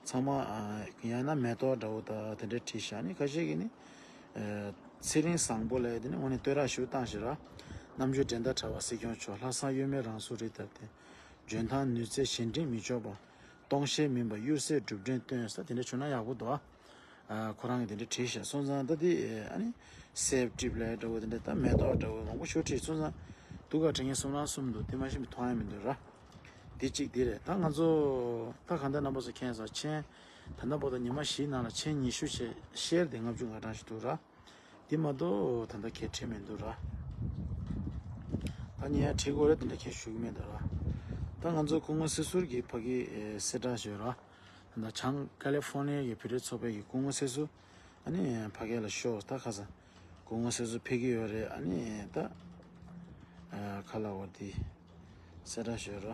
ཚང་མ་ཨ་ཡང་ན་མེ་ཏོག་འདྲ་བོ་དང་དེ་འདྲ་བྲིས་ཤག་ཨ་ནི་ཁ་ཤས་ཀྱིས་ནི། ཨ་ཚེ་རིང་བཟང་པོ་ལབ་ཡ་དེ་ནི་དངོས་གནས་བསྟོད་ར་ཞེ་པོ་བཏང་ཤག་ར། རྣམ་འགྱུར་འགྲན་ཟླ་བྲལ་བ་སྲིད་སྐྱོང་མཆོག་ལྷག་བསམ་གཡོ་མེད་རང་གཟུགས་རིས་ལྟར་ཏེ། འཇོན་ཐང་ནུས་རྩལ་གཞན་དྲིང་མི་འཇོག་པ། སྟོང་བཤད་མིན་པ་གཡུར་ཟའི་གྲུབ་འབྲས་སྟོན་ཟེར་དེ་འདྲ་བྱུང་ན་ཡག་པོ་འདུག་ཨ། ཨ་ཁོ་རང་གིས་དེ་འདྲ་བྲིས་ཤག་སོང་ཙང་ད་དེ་ཨ་ནི་སེབ་ཊིབ་ལབ་ཡ་འདྲ་བོ་དེ་འདྲ་ད་མེ་ཏོག་འདྲ་བོ་མང་པོ་ཞེ་པོ་བྲིས། སོང་ཙང་སྡུག་ག་དྲན་མཁན་གསུམ་རང་གསུམ་འདུག་དེ་མ་གཞི་མཐོང་ཡ་མི་འདུག་ར། དེ་གཅིག་དེ་རེད། ད་ང་ཚོ་ད་གང་ལྟར་རྣམ་པ་ཚོ་མཁྱེན་སོང་། མཆན་ད་ལྟ་བར་དུ་ཉི་མ་བཞིའི་ནང་ལ་མཆན་ཉི་ཤུ་བྱས། ཤེར་དེ་ལྔ་བཅུ་ང་གྲངས་ཤིག་འདུག་ར། དེ་མ་གཏོགས་ད་ལྟ་གས་བྲིས་མི་འདུག་ར། ད་ངས་ཡང་བྲིས་དགོས་རེད་དེ་འདྲ་གས་ཞུ་གི་མེད་ད་ར། ད་ང་ཚོ་སྐུ་ངོ་སྲིད་ཟུར་གྱི་ཕ་གི་ཨེ་གསལ་བསྒྲགས་ཞུས་ར། ད་བྱང་ཀ་ལི་ཧྥོར་ནི་ཡ་གི་བོད་རིགས་ཚོགས་པའི་གི་སྐུ་ངོ་སྲིད་ཟུར་ཨ་ནི་ཕ་གི་ལ་ཤོག་ད་ཁ་སང་སྐུ་ངོ་སྲིད་ཟུར་ཕེབས་ཀྱི་ཡོད་རེད། ཨ་ནི་ད་ཨ་ཁ་ལ་འོ་དེ་གསལ་བསྒྲགས་ཞུས་ར།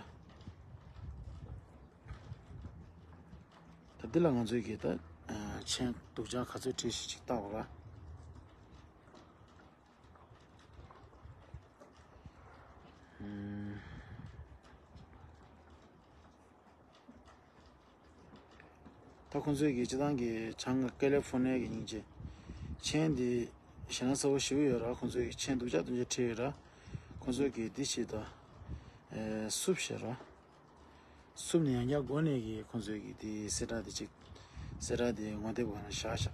ད་འདི་ལ་ང་ཚོས་ཀྱིས་ད་ཨ་མཆན་སྡུག་ཅག་ག་ཚོད་བྲིས་ཤག་ཅིག་བལྟ་དགོས་ར། ཨུམ། ད་ཁོང་ཚོས་ཀྱིས་སྤྱིར་བཏང་གི་བྱང་ཀ་ལི་ཧྥོར་ནི་ཡ་གི་སྙིང་རྗེ། མཆན་འདི་ཞེ་དྲག་གསལ་པོ་ཞེ་པོ་ཡོད་ར། ཁོང་ཚོས་ཀྱིས་མཆན་སྡུག་ཅག་སྡུག་ཅག་བྲིས་ཡོད་ར། ཁོང་ཚོས་ཀྱིས་འདི་བྱེད་ད། ཨེ་སུབ་ཞེས་ར། སུབ་ནས་ཡང་བསྐྱར་འགོ་ནས་ཀྱི་ཁོང་ཚོས་ཀྱི་དེ་གསལ་བསྒྲགས་དེ་ཅིག་གསལ་བསྒྲགས་དེ་ངོ་དེབ་སྒང་ལ་བཞག་བཞག་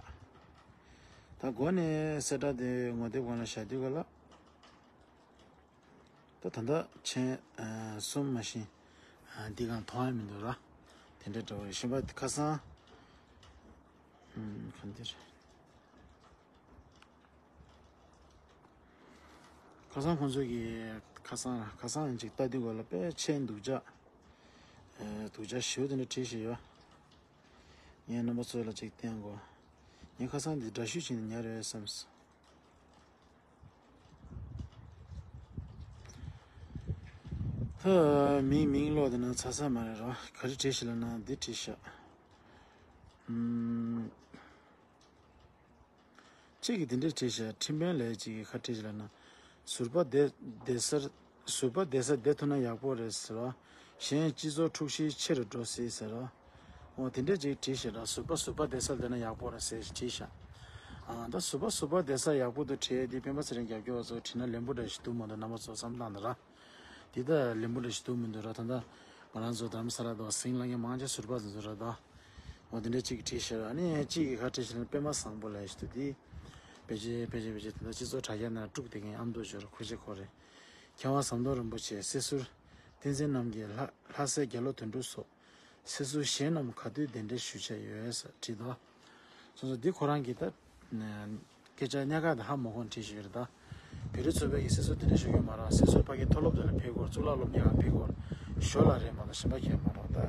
ད་འགོ་ནས་གསལ་བསྒྲགས་དེ་ངོ་དེབ་སྒང་ལ་བཞག་དུས་ག་ལ། ད་ད་ལྟ་མཆན་ཨ་གསུམ་མ་ཤེས། ཨ་འདི་གང་མཐོང་ཡ་མི་འདུག་ར། དེ་འདྲ་འདྲ་བོ་རེད། གཞན་པ་ཁ་སང་། ཨུམ་གང་འདི་རེད། ཁ་སང་ཁོང་ཚོ་གི་ཁ་སང་ཁ་སང་ཡིན་ཅིག་ལྟ་དུས་གོ་ལ་དཔེ་ཆེན་སྡུག་ཅག་ཨེ་སྡུག་ཅག་ཞེ་པོ་དེ་འདྲ་བྲིས་བཞག་ཡོད། ངས་རྣམ་པ་ཚོ་ལ་ཅིག་བསྟན་གོ། ངས་ཁ་སང་འདི་འདྲ་ཞུ་བྱས་ནས་ཉར་ཡོད་བསམས། ཧ། མིང་མིང་ཀློག་དེ་ན་ཚ་ཚ་མ་རེད་རོ། ག་རེ་བྲིས་ཤི་ལ་ན་འདི་བྲིས་ཤག་ཨུམ། གཅིག་གིས་འདི་འདྲས་བྲིས་ཤག་ཁྲིམས་དཔོན་ལས་གཅིག་གིས་ཁ་བྲིས་ཤག་ལ་ན། ཟུར་པ་བསྡད་བསྡད་སར་ཟུར་པ་བསྡད་སར་བསྡད་ཐུབ་ན་ཡག་པོ་རེད་ཟེར་རོ། གཞན་སྤྱི་ཚོགས་འཁྲུག་གཞི་ཆེ་རུ་འགྲོ་སྲིད་ཟེར་རོ། འོ་དེ་འདྲས་ཅིག་བྲིས་ཤག་ར། ཟུར་པ་ཟུར་པ་བསྡད་སར་བསྡད་ན་ཡག་པོ་རེད་ཟེར་བྲིས་ཤག་ཨ་ད་ཟུར་པ་ཟུར་པ་བསྡད་ས་ཡག་པོ་འདུག་བྲིས་དེ་སྤེན་པ་ཚེ་རིང་རྒྱབ་སྐྱོར་བ་ཚོ་བྲིས་ན་ལེན་པོ་འདྲ་ཞིག་འདུག་མ་འདུག་རྣམ་པ་ཚོ་བསམ་བློ་བཏང་དང་ར། འདི་ད་ལེན་པོ་འདྲ་ཞིག་འདུག་མི་འདུག་ར། ད་ལྟ་ང་རང་ཚོ་རྡ་རམ་ས་ལ་དང་སིང་ལ་ངའི་མང་ཆེ་ཟུར་པ་ཚོ་ཚོ་ར་ད། འོ་དེ་འདྲ་གཅིག་བྲིས་ཤག་ཨ་ནི་གཅིག་གིས་ཁ་བྲིས་ཤག་ན་པད་མ་བཟང་པོ་ལབ་ཞིག་འདུག་དེ། ཕལ་ཆེར་ཕལ་ཆེར་ཕལ་ཆེར་ད་ལྟ་སྤྱི་ཚོགས་དྲ་རྒྱ་ནང་དཀྲུག་བསྡད་མཁན་ཨ་མདོ་ཇོ་རུ་ཁོ་ཆེ་ཁོ་རེད། མཁས་དབང་ཟམ་གདོང་རིན་པོ་ཆེ་སྲིད་ཟུར་བསྟན་འཛིན་རྣམ་རྒྱལ་ལྷ་ལྷ་སྲས་རྒྱ་ལོ་དོན་གྲུབ་སོགས། སྲིད་ཟུར་གཞན་རྣམས་ག་དུས་གདན་འདྲེན་ཞུ་འཆར་ཡོད་ཟེར་བྲིས་འདུག་སོ་སོ་འདི་ཁོ་རང་གིས་ད་སྐད་ཆ་ཉག་ག་དང་ཧ་མ་གོ་བྲིས་ཤིག་ཡོད་རེད་ད། བོད་རིགས་ཚོགས་པའི་གི་སྲིད་ཟུར་དེ་འདྲ་ཞུ་གི་མ་རེད། སྲིད་ཟུར་ཕ་གི་མཐོ་སློབ་དེ་ལ་ཕེབས་སྐོར་གཙུག་ལག་སློབ་གཉེར་ཁང་ཕེབས་སྐོར་ཞོར་ལ་རེད་མ་གཏོགས་གཞན་པ་གང་ཡང་མ་རེད་ད།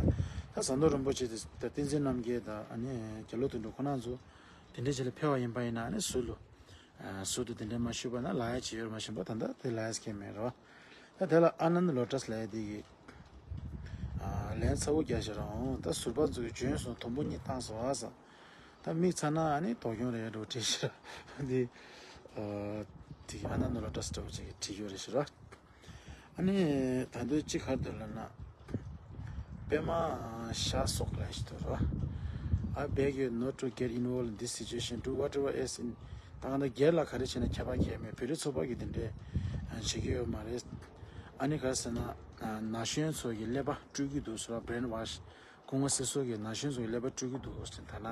ད་ཟམ་གདོང་རིན་པོ་ཆེ་དེ་ད་བསྟན་འཛིན་རྣམ་རྒྱལ་དང་ཨ་ནི་རྒྱ་ལོ་དོན་གྲུབ་ཁོ་རང་ཚོ་དེ་འདྲ་ཞིག་ལ་ཕེབས་པ་ཡིན་པ་ཡིན་ན་ཨ་ནི་ཟུར་དུ། ཟུར་དུ་དེ་འདྲའི་མ་ཞུས་པ་ན་ལབ་ཡ་ཅིག་ཡོད་རེད་མ་གཞན་པ་ད་ལྟ་དེ་ལབ་ཡ་ཅིག་མེད་རེད་བ། ད་དེ་ལ་ཨ་ནནྡ་ལོ་ཊས་ལབ་ཡ་དེ་གིས་ལན་ཚ་བོ་རྒྱག་ཤག་ར། འོང་ད་ཟུར་པ་ཚོས་འཇོན་སོང་དུམ་བུ་གཉིས་བཏང་སོང་ཨ་ས། ད་མིག་ཚ་ན་ཨ་ནི་དོགས་ཡོང་རེད་འགྲོ་བྲིས་ཤག་ར། འདི་དེ་ཨ་ནནྡ་ལོ་ཊས་འདྲ་བོ་ཅིག་གིས་བྲིས་ཡོད་རེད་ཤག་ར། ཨ་ནི་ད་དུང་གཅིག་ག་རེ་འདུག་ལབ་ན། པད་མ་ཤ་སོགས་ལ་ཞིག་འདུག་ར། I beg you not to get involved in this situation. Do whatever is in ད་གང་ལྟར་སྒེར་ལ་ག་རེ་བྱས་ན་ཁྱད་པར་གང་ཡང་མེད། བོད་རིགས་ཚོགས་པ་གིས་དེ་འདྲའི་བྱེད་ཀྱི་ཡོད་མ་རེད། ཨ་ནི་ག་རེ་ཟེར་ན་ན་གཞོན་ཚོ་གི་ཀླད་པ་བཀྲུས་ཀྱི་འདུག་ཟེར་བ། brainwash། སྐུ་ངོ་སྲིད་ཟུར་གྱིས་ན་གཞོན་ཚོ་གི་ཀླད་པ་བཀྲུས་ཀྱི་འདུག་ཟེར། ད་ན་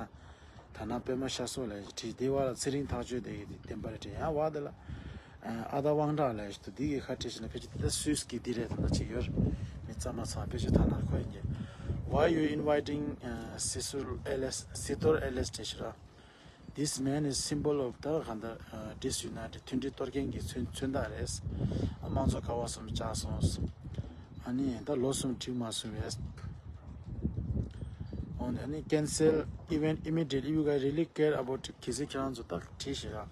ད་ན་པད་མ་ཤ་སོགས་ལ་བྲིས། དེའི་བར་ལ་ཚེ་རིང་ཐག་ཆོད་དེ་གི་བདེན་པ་རེད་དྲན། ཡང་བར་དེ་ལ་ཨ་ད་དབང་གྲགས་ལ་ཞིག་འདུག་འདི་གི་ཁ་བྲིས་ཤིག་ན་ཕལ་ཆེར་དེ་ད་སུད་སི་གི་འདི་རེད། ད་ད་ཅིག་ཡོད་མི་གཙང་མ་ཚང་ཕལ་ཆེར་ཐ་ན་ཁོ་ཡིན་གྱི། Why you inviting སྲིད་ཟུར་ཨེ་ལེས་སྲིད་ཐོར་ཨེ་ལེས་བྲིས་ཤིག་ར། This man is symbol of the གང་ལྟར་disunited། མཐུན་སྒྲིལ་གཏོར་མཁན་གྱི་མཚོན་མཚོན་རྟགས་རེད། དམངས་གཙོ་ཁ་བ་གསུམ་བཅག་སོང་། ཨ་ནི་ད་ལོ་གསུམ་འགྲིག་མ་སོང་བས། ཨ་ནི་cancel event immediately if you guys really care about གལ་སྲིད་ཁྱེད་རང་ཚོ་ད་བྲིས་ཤིག་ར།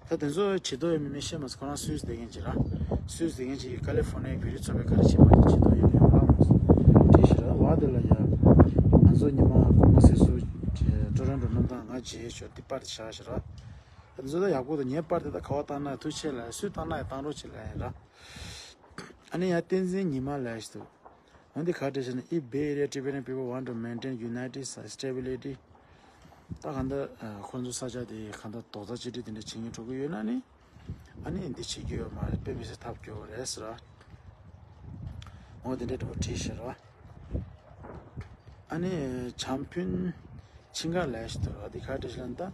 ད་དེ་ཚོ་བྱེད་དོ་ཡོད་མེད་མི་ཤེས་མ་སོང་། ཁོ་རང་སུད་སི་བསྡད་མཁན་ཅིག་ར། སུད་སི་བསྡད་མཁན་ཅིག་གིས་ཀ་ལི་ཧྥོར་ནི་ཡའི་བོད་རིགས་ཚོགས་པས་ག་རེ་བྱེད་མ་བྱེད་བྱེད་དོ་ཡོད་མེད་ར་མ་སོང་བྲིས་ཤིག་ར། བ་དེ་ལ་ཡ་ང་ཚོ་ཉི་མ་སྐུ་ངོ་སྲིད་ཟུར་ཊོ་རོན་ཊོ་གནམ་ཐང་ང་མཇལ་ཆོག་འདི་པར་དེ་བཞག་ཤིག་ར། ད་དེ་ཚོ་ད་ཡག་པོ་འདུག་ངས་པར་དེ་ད་ག་བ་བཏང་ན་ཐུགས་ཆེ་ལ་སུས་བཏང་ན་ཡང་བཏང་རོགས་བྱེད་ལ་ཡིན་ར། ཨ་ནི་ཡང་བསྟན་འཛིན་ཉི་མ་ལབ་ཞིག་འདུག་འོན་ཏེ་ག་རེ་བྲིས་ཤག་ན། If Bay Area Tibetan people want to maintain unity, stability ད་གང་ལྟར་ཁོང་ཚོ་ས་ཆ་དེ་གང་ལྟར་རྡོག་རྩ་གཅིག་སྒྲིལ་དེ་འདྲ་བྱེད་སྙིང་བྲོ་གི་ཡོད་ན་ནི། ཨ་ནི་འདི་བྱེད་རྒྱུ་ཡོད་མ་རེད། དཔེ་མི་སྲིད་ཐབས་སྐྱོ་བོ་རེད་ཟེར་བ། འོ་དེ་འདྲ་འདྲ་བོ་བྲིས་ཤག་ར། ཨ་ནི་བྱམས་ཕུན་ཆིང་ག་ལབ་ཞིག་འདུག་ར། འདི་ག་རེ་བྲིས་ཤག་ན་ད།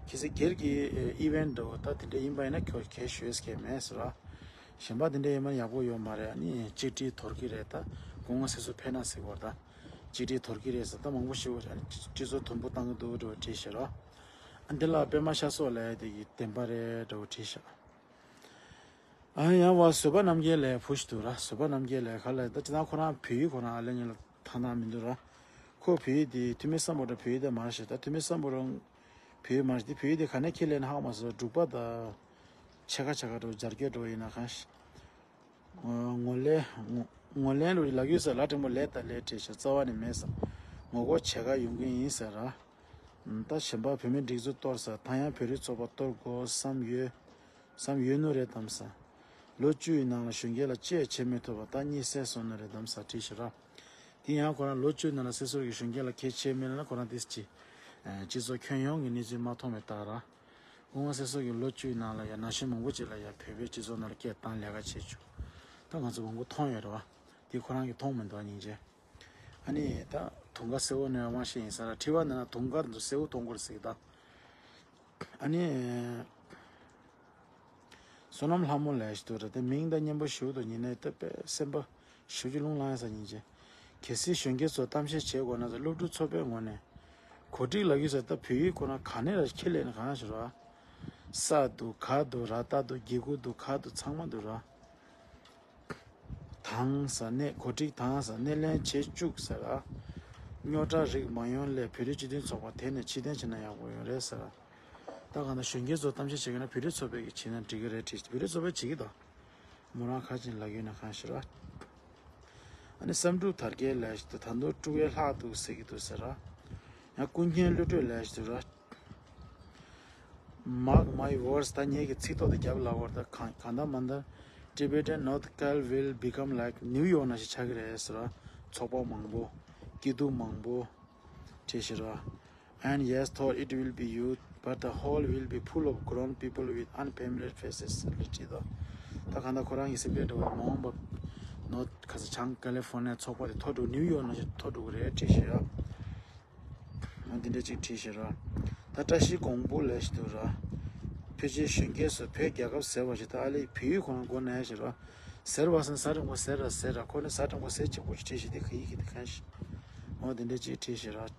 གལ་སྲིད་སྒེར་གྱི་ཨི་ཝེན་འདྲ་བོ་ད་དེ་འདྲ་ཡིན་པ་ཡིན་ན་ཁྱོད་གལ་ཞུ་ཡས་གལ་མེད་ཟེར་བ། གཞན་པ་དེ་འདྲ་ཡིན་པ་ཡག་པོ་ཡོད་མ་རེད། ཨ་ནི་གཅིག་སྒྲིལ་དོར་གི་རེད། ད་སྐུ་ངོ་སྲིད་ཟུར་ཕེབས་ན་ཟེར་བ་ད། གཅིག་སྒྲིལ་དོར་གི་རེད་ཟེར། ད་མང་པོ་ཞིག་གིས་ཨ་ནི་སྤྱི་ཚོགས་དུམ་བུ་བཏང་གི་འདུག་འདྲ་བོ་བྲིས་ཤག་ར། ཨ་འདི་ལ་པད་མ་ཤ་སོགས་ལབ་ཡ་དེ་གི་བདེན་པ་རེད་འདྲ་བོ་བྲིས་ཤག་ཨ་ཡང་བ་བཟོད་པ་རྣམ་རྒྱལ་ལ་བུ་ཞིག་འདུག་ར། བཟོད་པ་རྣམ་རྒྱལ་ལ་ག་ལ་ད་ཅི་ད་ཁོ་རང་བོད་ཡིག་ཁོ་རང་ཨ་ལེ་ཉིན་ལ་ཐང་ཐང་མི་འདུག་ར། ཁོ་བོད་ཡིག་དེ་ཐུ་མི་སམ་བྷོ་ཊ་བོད་ཡིག་དེ་མ་རེད་ཤག་ད་ཐུ་མི་སམ་བྷོ་ཊ་བོད་ཡིག་མ་རེད། དེ་བོད་ཡིག་དེ་ག་ནས་ཁྱེར་ལེན་ཧ་གོ་མ་སོང་། འབྲུག་པ་དང་ཕྱེད་ཀ་ཕྱེད་ཀ་འགྲོ་སྦྱར་སྐྱོར་འགྲོ་ཡིན་ན་གང་ཤེས། ངོ་ལེན་ངོ་ངོ་ལེན་རུ་ལག་ཡོད་ས་ལ་དྲང་མོ་ལས་ད་ལས་བྲིས་ཤག་རྩ་བ་ནས་མེད་ས། ངོ་རྒོལ་བྱེད་ག་ཡོང་གི་ཡིན་ཟེར་ར། ད་གཞན་པ་བོད་མི་སྒྲིག་འཛུགས་གཏོར་ས། ད་ཡང་བོད་རིགས་ཚོགས་པ་གཏོར་དགོས་བསམ་ཡོད། བསམ་ཡོད་ནོ་རེད་དམ་ས། ལོ་བཅུ་ཡི་ནང་ལ་གཞོན་སྐྱེས་ལ་ཅི་ཡང་བྱེད་མི་ཐུབ་པ་ད་གཉིད་སད་སོང་ནོ་རེད་དམ་ས་བྲིས་ཤག་ར། དེ་ཡང་ཁོ་རང་ལོ་བཅུའི་ནང་ལ་སྲིད་ཟུར་གྱི་གཞོན་སྐྱེས་ལ་གལ་ཆེ་མིན་ལབ་ན་ཁོ་རང་དེ་ཅི། སྤྱི་ཚོགས་ཁྱོན་ཡོངས་ཀྱི་གནས་ཚུལ་མ་མཐོང་བའི་རྟགས་ར། སྐུ་ངོ་སྲིད་ཟུར་གྱི་ལོ་བཅུའི་ནང་ལ་ཡང་ན་གཞོན་མང་པོ་ཅིག་ལ་ཡང་བོད་པའི་སྤྱི་ཚོགས་ནང་ལ་སྐད་བཏང་ལས་ཀ་བྱེད་བཅུག་ད་ང་ཚོ་མང་པོ་མཐོང་ཡོད་རེད་བ། དེ་ཁོ་རང་གིས་མཐོང་མི་འདུག་སྙིང་རྗེ། ཨ་ནི་ད་དུང་དཀར་སེར་པོ་ནས་དབང་ཤེད་ཡིན་ས་ར། དྲི་བ་འདི་ན་དུང་དཀར་འདུག་སེར་པོ་མཐོང་གི་རེད་ཟེར་གི་ད། ཨ་ནི། བསོད་ནམས་ལྷ་མོ་ལབ་ཞིག་འདུག་ར། དེ་མིང་ད་སྙན་པོ་ཞེ་པོ་འདུག་ཉན་ན་ད་དཔེ་སེམས་པ་ཞེ་པོ་ཅིག་རླུང་ལངས་ཡ་ས་སྙིང་རྗེ། གལ་སྲིད་གཞོན་སྐྱེས་ཚོ་གཏམ་བཤད་བྱེད་དགོས་ན་ད་སློབ་ཕྲུག་ཚོ་པའི་ངོས་ནས་གོ་སྒྲིག་ལབ་ཀྱི་ཟེར། ད་བོད་ཡིག་ཁོ་ན་ག་ནས་ར་ཁྱེར་ལེན་གང་ཞིག་ར། ས་འདུག་ག་འདུག་ར་ཏ་འདུག་གི་གུ་འདུག་ག་འདུག་ཚང་མ་འདུག་ར། དང་ས་གནས་གོ་སྒྲིག་དང་ས་སྣེ་ལེན་བྱེད་བཅུག་ཟེར་ར། རྙོག་དྲ་རིགས་མ་ཡོང་སླད་བོད་རིགས་སྤྱི་མཐུན་ཚོགས་པ་དེ་ནས་ཕྱིར་འཐེན་བྱས་ན་ཡག་པོ་ཡོད་རེད་ཟེར་ར། ད་གང་ལྟར་གཞོན་སྐྱེས་ཚོ་གཏམ་བཤད་བྱེད་མཁན་ན་བོད་རིགས་ཚོ་པས་ཀྱི་བྱེད་ན་འགྲིག་གི་རེད་དྲིས། བོད་རིགས་ཚོ་པས་བྱེད་ཀྱི་འདུག་མོ་རང་ཁ་ཅིག་ལབ་ཡོད་ན་གང་ཞིག་ར། ཨ་ནི་བསམ་གྲུབ་དར་རྒྱས་ལས་ཞིག་ཏུ་ད་དུང་ཀྲུའུ་ཝེ་ལྷག་འདུག་ཟེར་གྱི་འདུག་ཟེར་ར། ཡང་ཀུན་མཁྱེན་བློ་གྲོས་ལས་ཞིག་ཏུ་ར། Mark my words. ད་ངེད་ཀྱི་ཚིག་ཐོག་ཏུ་རྒྱབ་ལ་བར་ད་གང་གང་ལྟར་མ་ལྟར་Tibetan North Kal will become like New York ནང་བཞིན་ཆགས་ཀྱི་རེད་ཟེར་ར། ཚོགས་པ་མང་པོ། སྐྱིད་སྡུག་མང་པོ། བྲིས་ཤེས་ར། And yes, though it will be youth, but the hall will be full of grown people with unfamiliar faces. ལ་བྲིས་དོ། ད་གང་ལྟར་ཁོ་རང་གི་སེམས་པའི་འགྲོ་བའི་མ་འོངས་པ་ནོར་ཁ་ས་བྱང་ཀ་ལི་ཧྥོ་ནི་ཡ་ཚོགས་པ་དེ་མཐོ་འགྲོ་ནིའུ་ཡོག་ནང་བཞིན་མཐོ་འགྲོ་གི་རེད་བྲིས་ཤེས་ར། འདི་འདྲ་ཅིག་བྲིས་ཤེས་ར། ད་བཀྲ་ཤིས་གོང་བུ་ལས་ཞིག་འདུག་ར། ཕལ་ཆེར་གཞོན་སྐྱེས་སུ་བོད་རྒྱལ་ཁབ་ཟེར་བ་ཞིག་ད་ཨ་ལེ་བོད་ཡིག་ཁོ་རང་མགོ་ན་ཡ་ཞིག་ར། ཟེར་བ་སང་ཟ་རིང་པོ་ཟེར་ར་ཟེར་ར་ཁོ་ནི་ཟ་དྲང་པོ་ཟེར་གཅིག་པོ་ཞིག་བྲིས་ཤེས་དེ་ག་ཡིག་གི་དེ་གང་ཞིག་འོ་དེ་འདྲ་ཅིག་བྲིས་ཤེས་ར།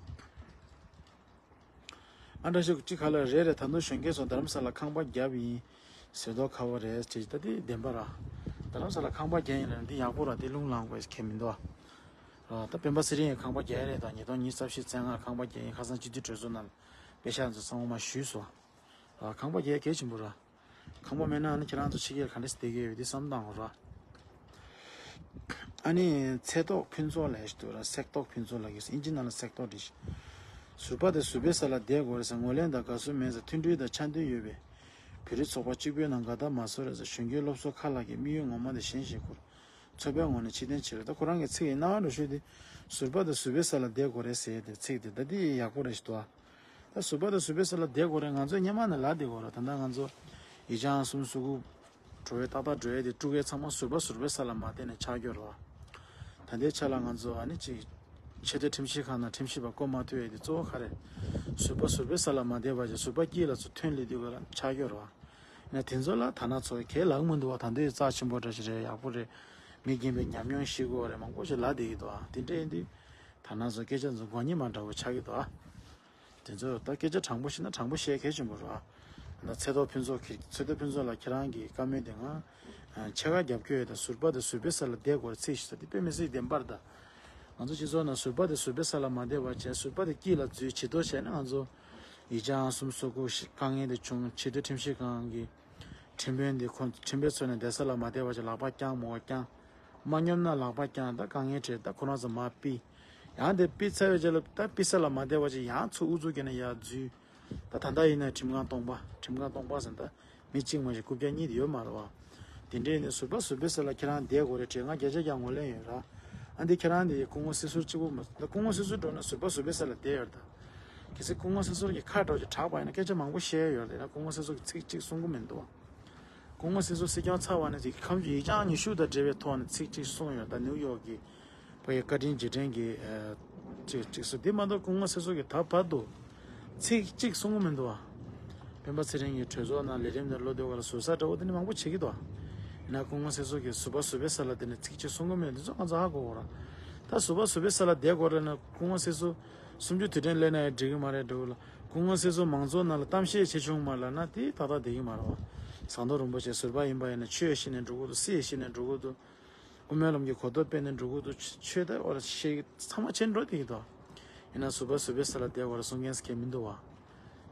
ཨ་འདྲ་ཞིག་གཅིག་ག་ལ་རེད་རེད། ད་དུང་གཞོན་སྐྱེས་ཚོ་རྡ་རམ་ས་ལ་ཁང་པ་བརྒྱབ་ཡིན་ཟེར་མདོག་ཁ་བོ་རེད་ཅེས་ད་དེ་བདེན་པ་ར། རྡ་རམ་ས་ལ་ཁང་པ་བརྒྱབ་ཡིན་ལ་འདི་ཡག་པོ་ར། དེ་རླུང་ལངས་དགོས་ཁྱད་མི་འདུག་ཨ། ད་སྤེན་པ་ཚེ་རིང་ཡི་ཁང་པ་བརྒྱབ་རེད། ད་ཉིས་སྟོང་ཉི་ཤུ་རྩ་བཞི་ཚེ་སྔ་ཁང་པ་བརྒྱབ་ཡིན། ཁ་སང་སྤྱི་འཐུས་གྲོས་ཚོགས་ནང་ལ་པེ་ཤག་ཚོ་གཙང་མ་ཞུས་སོང་། ཨ། ཁང་པ་བརྒྱབ་གལ་ཆེན་པོ་ར། ཁང་པ་མེད་ན་ཨ་ནི་ཁྱེད་རང་ཚོ་ཕྱི་རྒྱལ་ག་འདྲས་བསྡད་ཀྱི་ཡོད་འདི་བསམ་བཏང་དགོས་ར། ཨ་ནི་ཚེ་ཏོག་ཕུན་ཚོགས་ལས་ཞིག་འདུག་ར། སེག་ཏོག་ཕུན་ཚོགས་ལ་གིས་ཨིན་ཇི་ནང་ལ་སེག་ཏོག་བྲིས་ཤིང་། ཟུར་པ་དེ་ཟུར་པའི་ས་ལ་བསྡད་དགོས་རེད་ཟེར། ངོས་ལེན་དང་དགའ་བསུ་མེད་ཟེར། མཐུན་སྒྲིལ་དང་འཆམ་མཐུན་ཡོད་པའི་བོད་རིགས་ཚོགས་པ་གཅིག་པུའི་ནང་དགའ་ཐག་མ་སོང་རེད་ཟེར། གཞོན་སྐྱེས་སློབ་གསོ་ཁ་ལག་གི་དམིགས་ཡུལ་ངོ་མ་དེ་གཞན་ཞིག་སྐོར་ཚོགས་པའི་ངོས་ནས་ཕྱིར་འཐེན་བྱས་རེད། ད་ཁོ་རང་གི་ཚིག་ཡིན་ན་འགྲོ་ཤོས་དེ་ཟུར་པ་དང་ཟུར་པའི་ས་ལ་བསྡད་དགོས་རེད་ཟེར་ཡས་དེ་ཚིག་དེ་ད་དེ་ཡག་པོ་རེད་ཞིག་འདུག་ཨ། ད་ཟུར་པ་དང་ཟུར་པའི་ས་ལ་བསྡད་དགོས་རེད། ང་ཚོས་སྔོན་མ་ནས་ལབ་བསྡད་དགོས་རེད། ད་ལྟ་ང་ཚོ་ཡིག་ཆ་གསུམ་སོ་དགུ་འགྲོ་བའི་ཏག་ཏག་འགྲོ་ཡས་དེ་དཀྲུག་ཡས་ཚང་མ་ཟུར་པ་ཟུར་པའི་ས་ལ་མ་བསྡད་ནས་ཆགས་ཀྱི་ཡོད་རེད་བ། ད་ལྟའི་ཆ་ལ་ང་ཚོ་ཨ་ནི་ཅིག་ཆེས་མཐོའི་ཁྲིམས་ཞིབ་ཁང་ནང་ཁྲིམས་ཞིབ་པ་བསྐོ་མ་ཐུབ་ཡས་དེ་གཙོ་བོ་ག་རེ། ཟུར་པ་ཟུར་པའི་ས་ལ་མ་བསྡད་པ་ཅིག་ཟུར་པ་དཀྱིལ་ལ་ཚུར་ཐོན་སླེབས་དུས་ག་ལ་ཆགས་ཀྱི་ཡོད་རེད་བ། ཡིན་ན་དེ་ཚོ་ལ་ད་ན་ཚོ་གས་ལབ་མི་འདུག་བ། ད་འདི་རྩ་ཆེན་པོ་འདྲ་ཞིག་རེད། ཡག་པོ་རེད། མི་རྒན་པའི་ཉམས་མྱོང་ཤེས་དགོས་རེད། མང་པོ་ཞིག་ལབ་བསྡད་ཀྱི་འདུག་ཨ། དེ་འདྲ་ཡིན་དུས་ད་ན་ཚོ་སྐད་ཆ་ཚོ་མགོ་རྙིང་མ་འདྲ་བོ་ཆགས་ཀྱི་འདུག་ཨ། དེ་ཚོ་ད་སྐད་ཆ་དྲང་པོ་བཤད་ན་དྲང་པོ་བཤད་གལ་ཆེན་པོ་རེད་བ། ད་ཚེ་ཏོག་ཕུན་ཚོགས་ཀྱི་ཚེ་ཏོག་ཕུན་ཚོགས་ལགས་ཁྱེད་རང་གི་བཀའ་མོལ་དེ་ང་ཆེ་ཁ་རྒྱབ་སྐྱོར་ཡོད། ད་ཟུར་པ་དང་ཟུར་པའི་ས་ལ་བསྡད་དགོས་རེད་ཚིག་ཞིག་ད་དེ་དཔེ་མི་སྲིད་བདེན་པར་ད། ང་ཚོ་སྤྱི་ཚོགས་ནང་ཟུར་པ་དེ་ཟུར་པའི་ས་ལ་མ་བསྡད་པ་བྱས། ཟུར་པ་དེ་དཀྱིལ་ལ་འཛུལ་བྱི་དོར་བྱས་ན་ང་ཚོ་ཡིག་ཆ་ཨང་གསུམ་སོ་དགུ་ཞིག་དཀའ་ངལ་དེ་བྱུང་། ཆེས་མཐོའི་ཁྲིམས་ཞིབ་ཁང་གི་ཁྲིམས་དཔོན་དེ་ཁོ་ཁྲིམས་དཔོན་ཚོ་ནས་བསྡད་ས་ལ་མ་བསྡད་པ་བྱས་ལག་པ་བརྐྱངས་མོ་བརྐྱངས། མ་སྙོམས་ན་ལག་པ་བརྐྱངས། ད་དཀའ་ངལ་འཕྲད། ད་ཁོ་རང་ཚོ་མར་ཕུད། ཡང་དེ་ཕུད་ཚར་བའི་རྗེས་ལ་ད་ཕུད་ས་ལ་མ་བསྡད་པ་བྱས་ཡང་ཚུར་ཨུ་ཚུགས་བརྒྱབ་ནས་ཡར་འཛུལ། ད་ད་ལྟ་ཡིན་ན་ཁྲིམས་ཁང་སྟོང་པ། ཁྲིམས་ཁང་སྟོང་པ་ཟེར་ན་ད་མི་གཅིག་མ་གཏོགས་རྐུབ་བཀྱག་གཉིས་དེ་ཡོད་མ་རེད་བ། དེ་འདྲའི་ནས་ཟུར་པ་ཟུར་པའི་ས་ལ་ཁྱེད་རང་བསྡད་དགོས་རེད་དྲིས། ང་བརྒྱ་ཆ་བརྒྱ་ངོས་ལེན་ཡོད་ར། ཨ་འདི་ཁྱེད་རང་འདི་སྐུ་ངོ་སྲིད་ཟུར་གཅིག་པུ་མ་ད་སྐུ་ངོ་སྲིད་ཟུར་འགྲོ་ན་ཟུར་པ་ཟུར་པའི་ས་ལ་བསྡད་ཡོད་རེད་ད། གལ་སྲིད་སྐུ་ངོ་སྲིད་ཟུར་གྱི་ཁ་གྲགས་ཀྱི་གྲགས་པ་ཡིན་ན་སྐད་ཆ་མང་པོ་བཤད་ཡོད་རེད་ན། སྐུ་ངོ་སྲིད་ཟུར་གྱི་ཚིག་གཅིག་གསུང་གི་མི་འདུག་བ། སྐུ་ངོ་སྲིད་ཟུར་སྲིད་སྐྱོང་ཚར་བ་ནས་ཅིག་ཁམས་ཀྱི་ཡིག་ཆ་ཉི་ཤུ་དང་འབྲེལ་བའི་ཐོག་ནས་ཚིག་གཅིག་གསུངས་ཡོད། ད་ནིའུ་ཡོག་གི་བོད་ཀྱི་བཀའ་དྲིན་རྗེས་དྲན་གྱི་ཨ་ཅིག་ཅིག་གསུང་། དེ་མ་གཏོགས་སྐུ་ངོ་སྲིད་ཟུར་གྱིས་ད་བར་དུ་ཚིག་གཅིག་གསུང་གི་མི་འདུག་བ། སྤེན་པ་ཚེ་རིང་གིས་གྲོས་ཚོགས་ནང་ལས་རིམ་དང་བློ་འདོད་སྐོར་ལ་ཟུར་ཟ་འདྲ་བོ་དེ་འདྲ་མང་པོ་བྱེད་ཀྱི་འདུག་བ། ཡིན་ན་སྐུ་ངོ་སྲིད་ཟུར་གྱིས་ཟུར་པ་ཟུར་པའི་ས་ལ་དེ་ནས་ཚིག་གཅིག་གསུང་གི་མེད། འདི་ཚོ་ང་ཚོ་ཧ་གོ་དགོས་ར། ད་ཟུར་པ་ཟུར་པའི་ས་ལ་བསྡད་དགོས་རེད་ན་སྐུ་ངོ་སྲིད་ཟུར་སུམ་ཅུ་དུས་དྲན་སླེབས་ན་ཡང་འགྲིག་གི་མ་རེད་འདྲ་བོ་ལ། སྐུ་ངོ་སྲིད་ཟུར་མང་ཚོགས་ནང་ལ་གཏམ་བཤད་བྱེད་བྱུང་མ་ལབ་ན་དེ་ཏག་ཏག་བསྡད་ཀྱི་མ་རེད་བ། ཟམ་གདོང་རིན་པོ་ཆེ་ཟུར་པ་ཡིན་པ་ཡིན་ན་ཆོས་བཤད་ནས་འགྲོ་གི་འདུག་སྲིད་བཤད་ནས་འགྲོ་གི་འདུག་དབུ་མའི་ལམ་གྱི་གོ་རྟོགས་སྤེལ་ནས་འགྲོ་གི་འདུག་ཆོས་ད་འོ་ལ་བཤད་ཚང་མ་བྱེད་འགྲོ་བསྡད་ཀྱི་འདུག་ཡིན་ན་ཟུར་པ་ཟུར་པའི་ས་ལ་བསྡད་དགོས་རེད་གསུང་མཁན་ཟེར་མཁན་མི་འདུག་བ།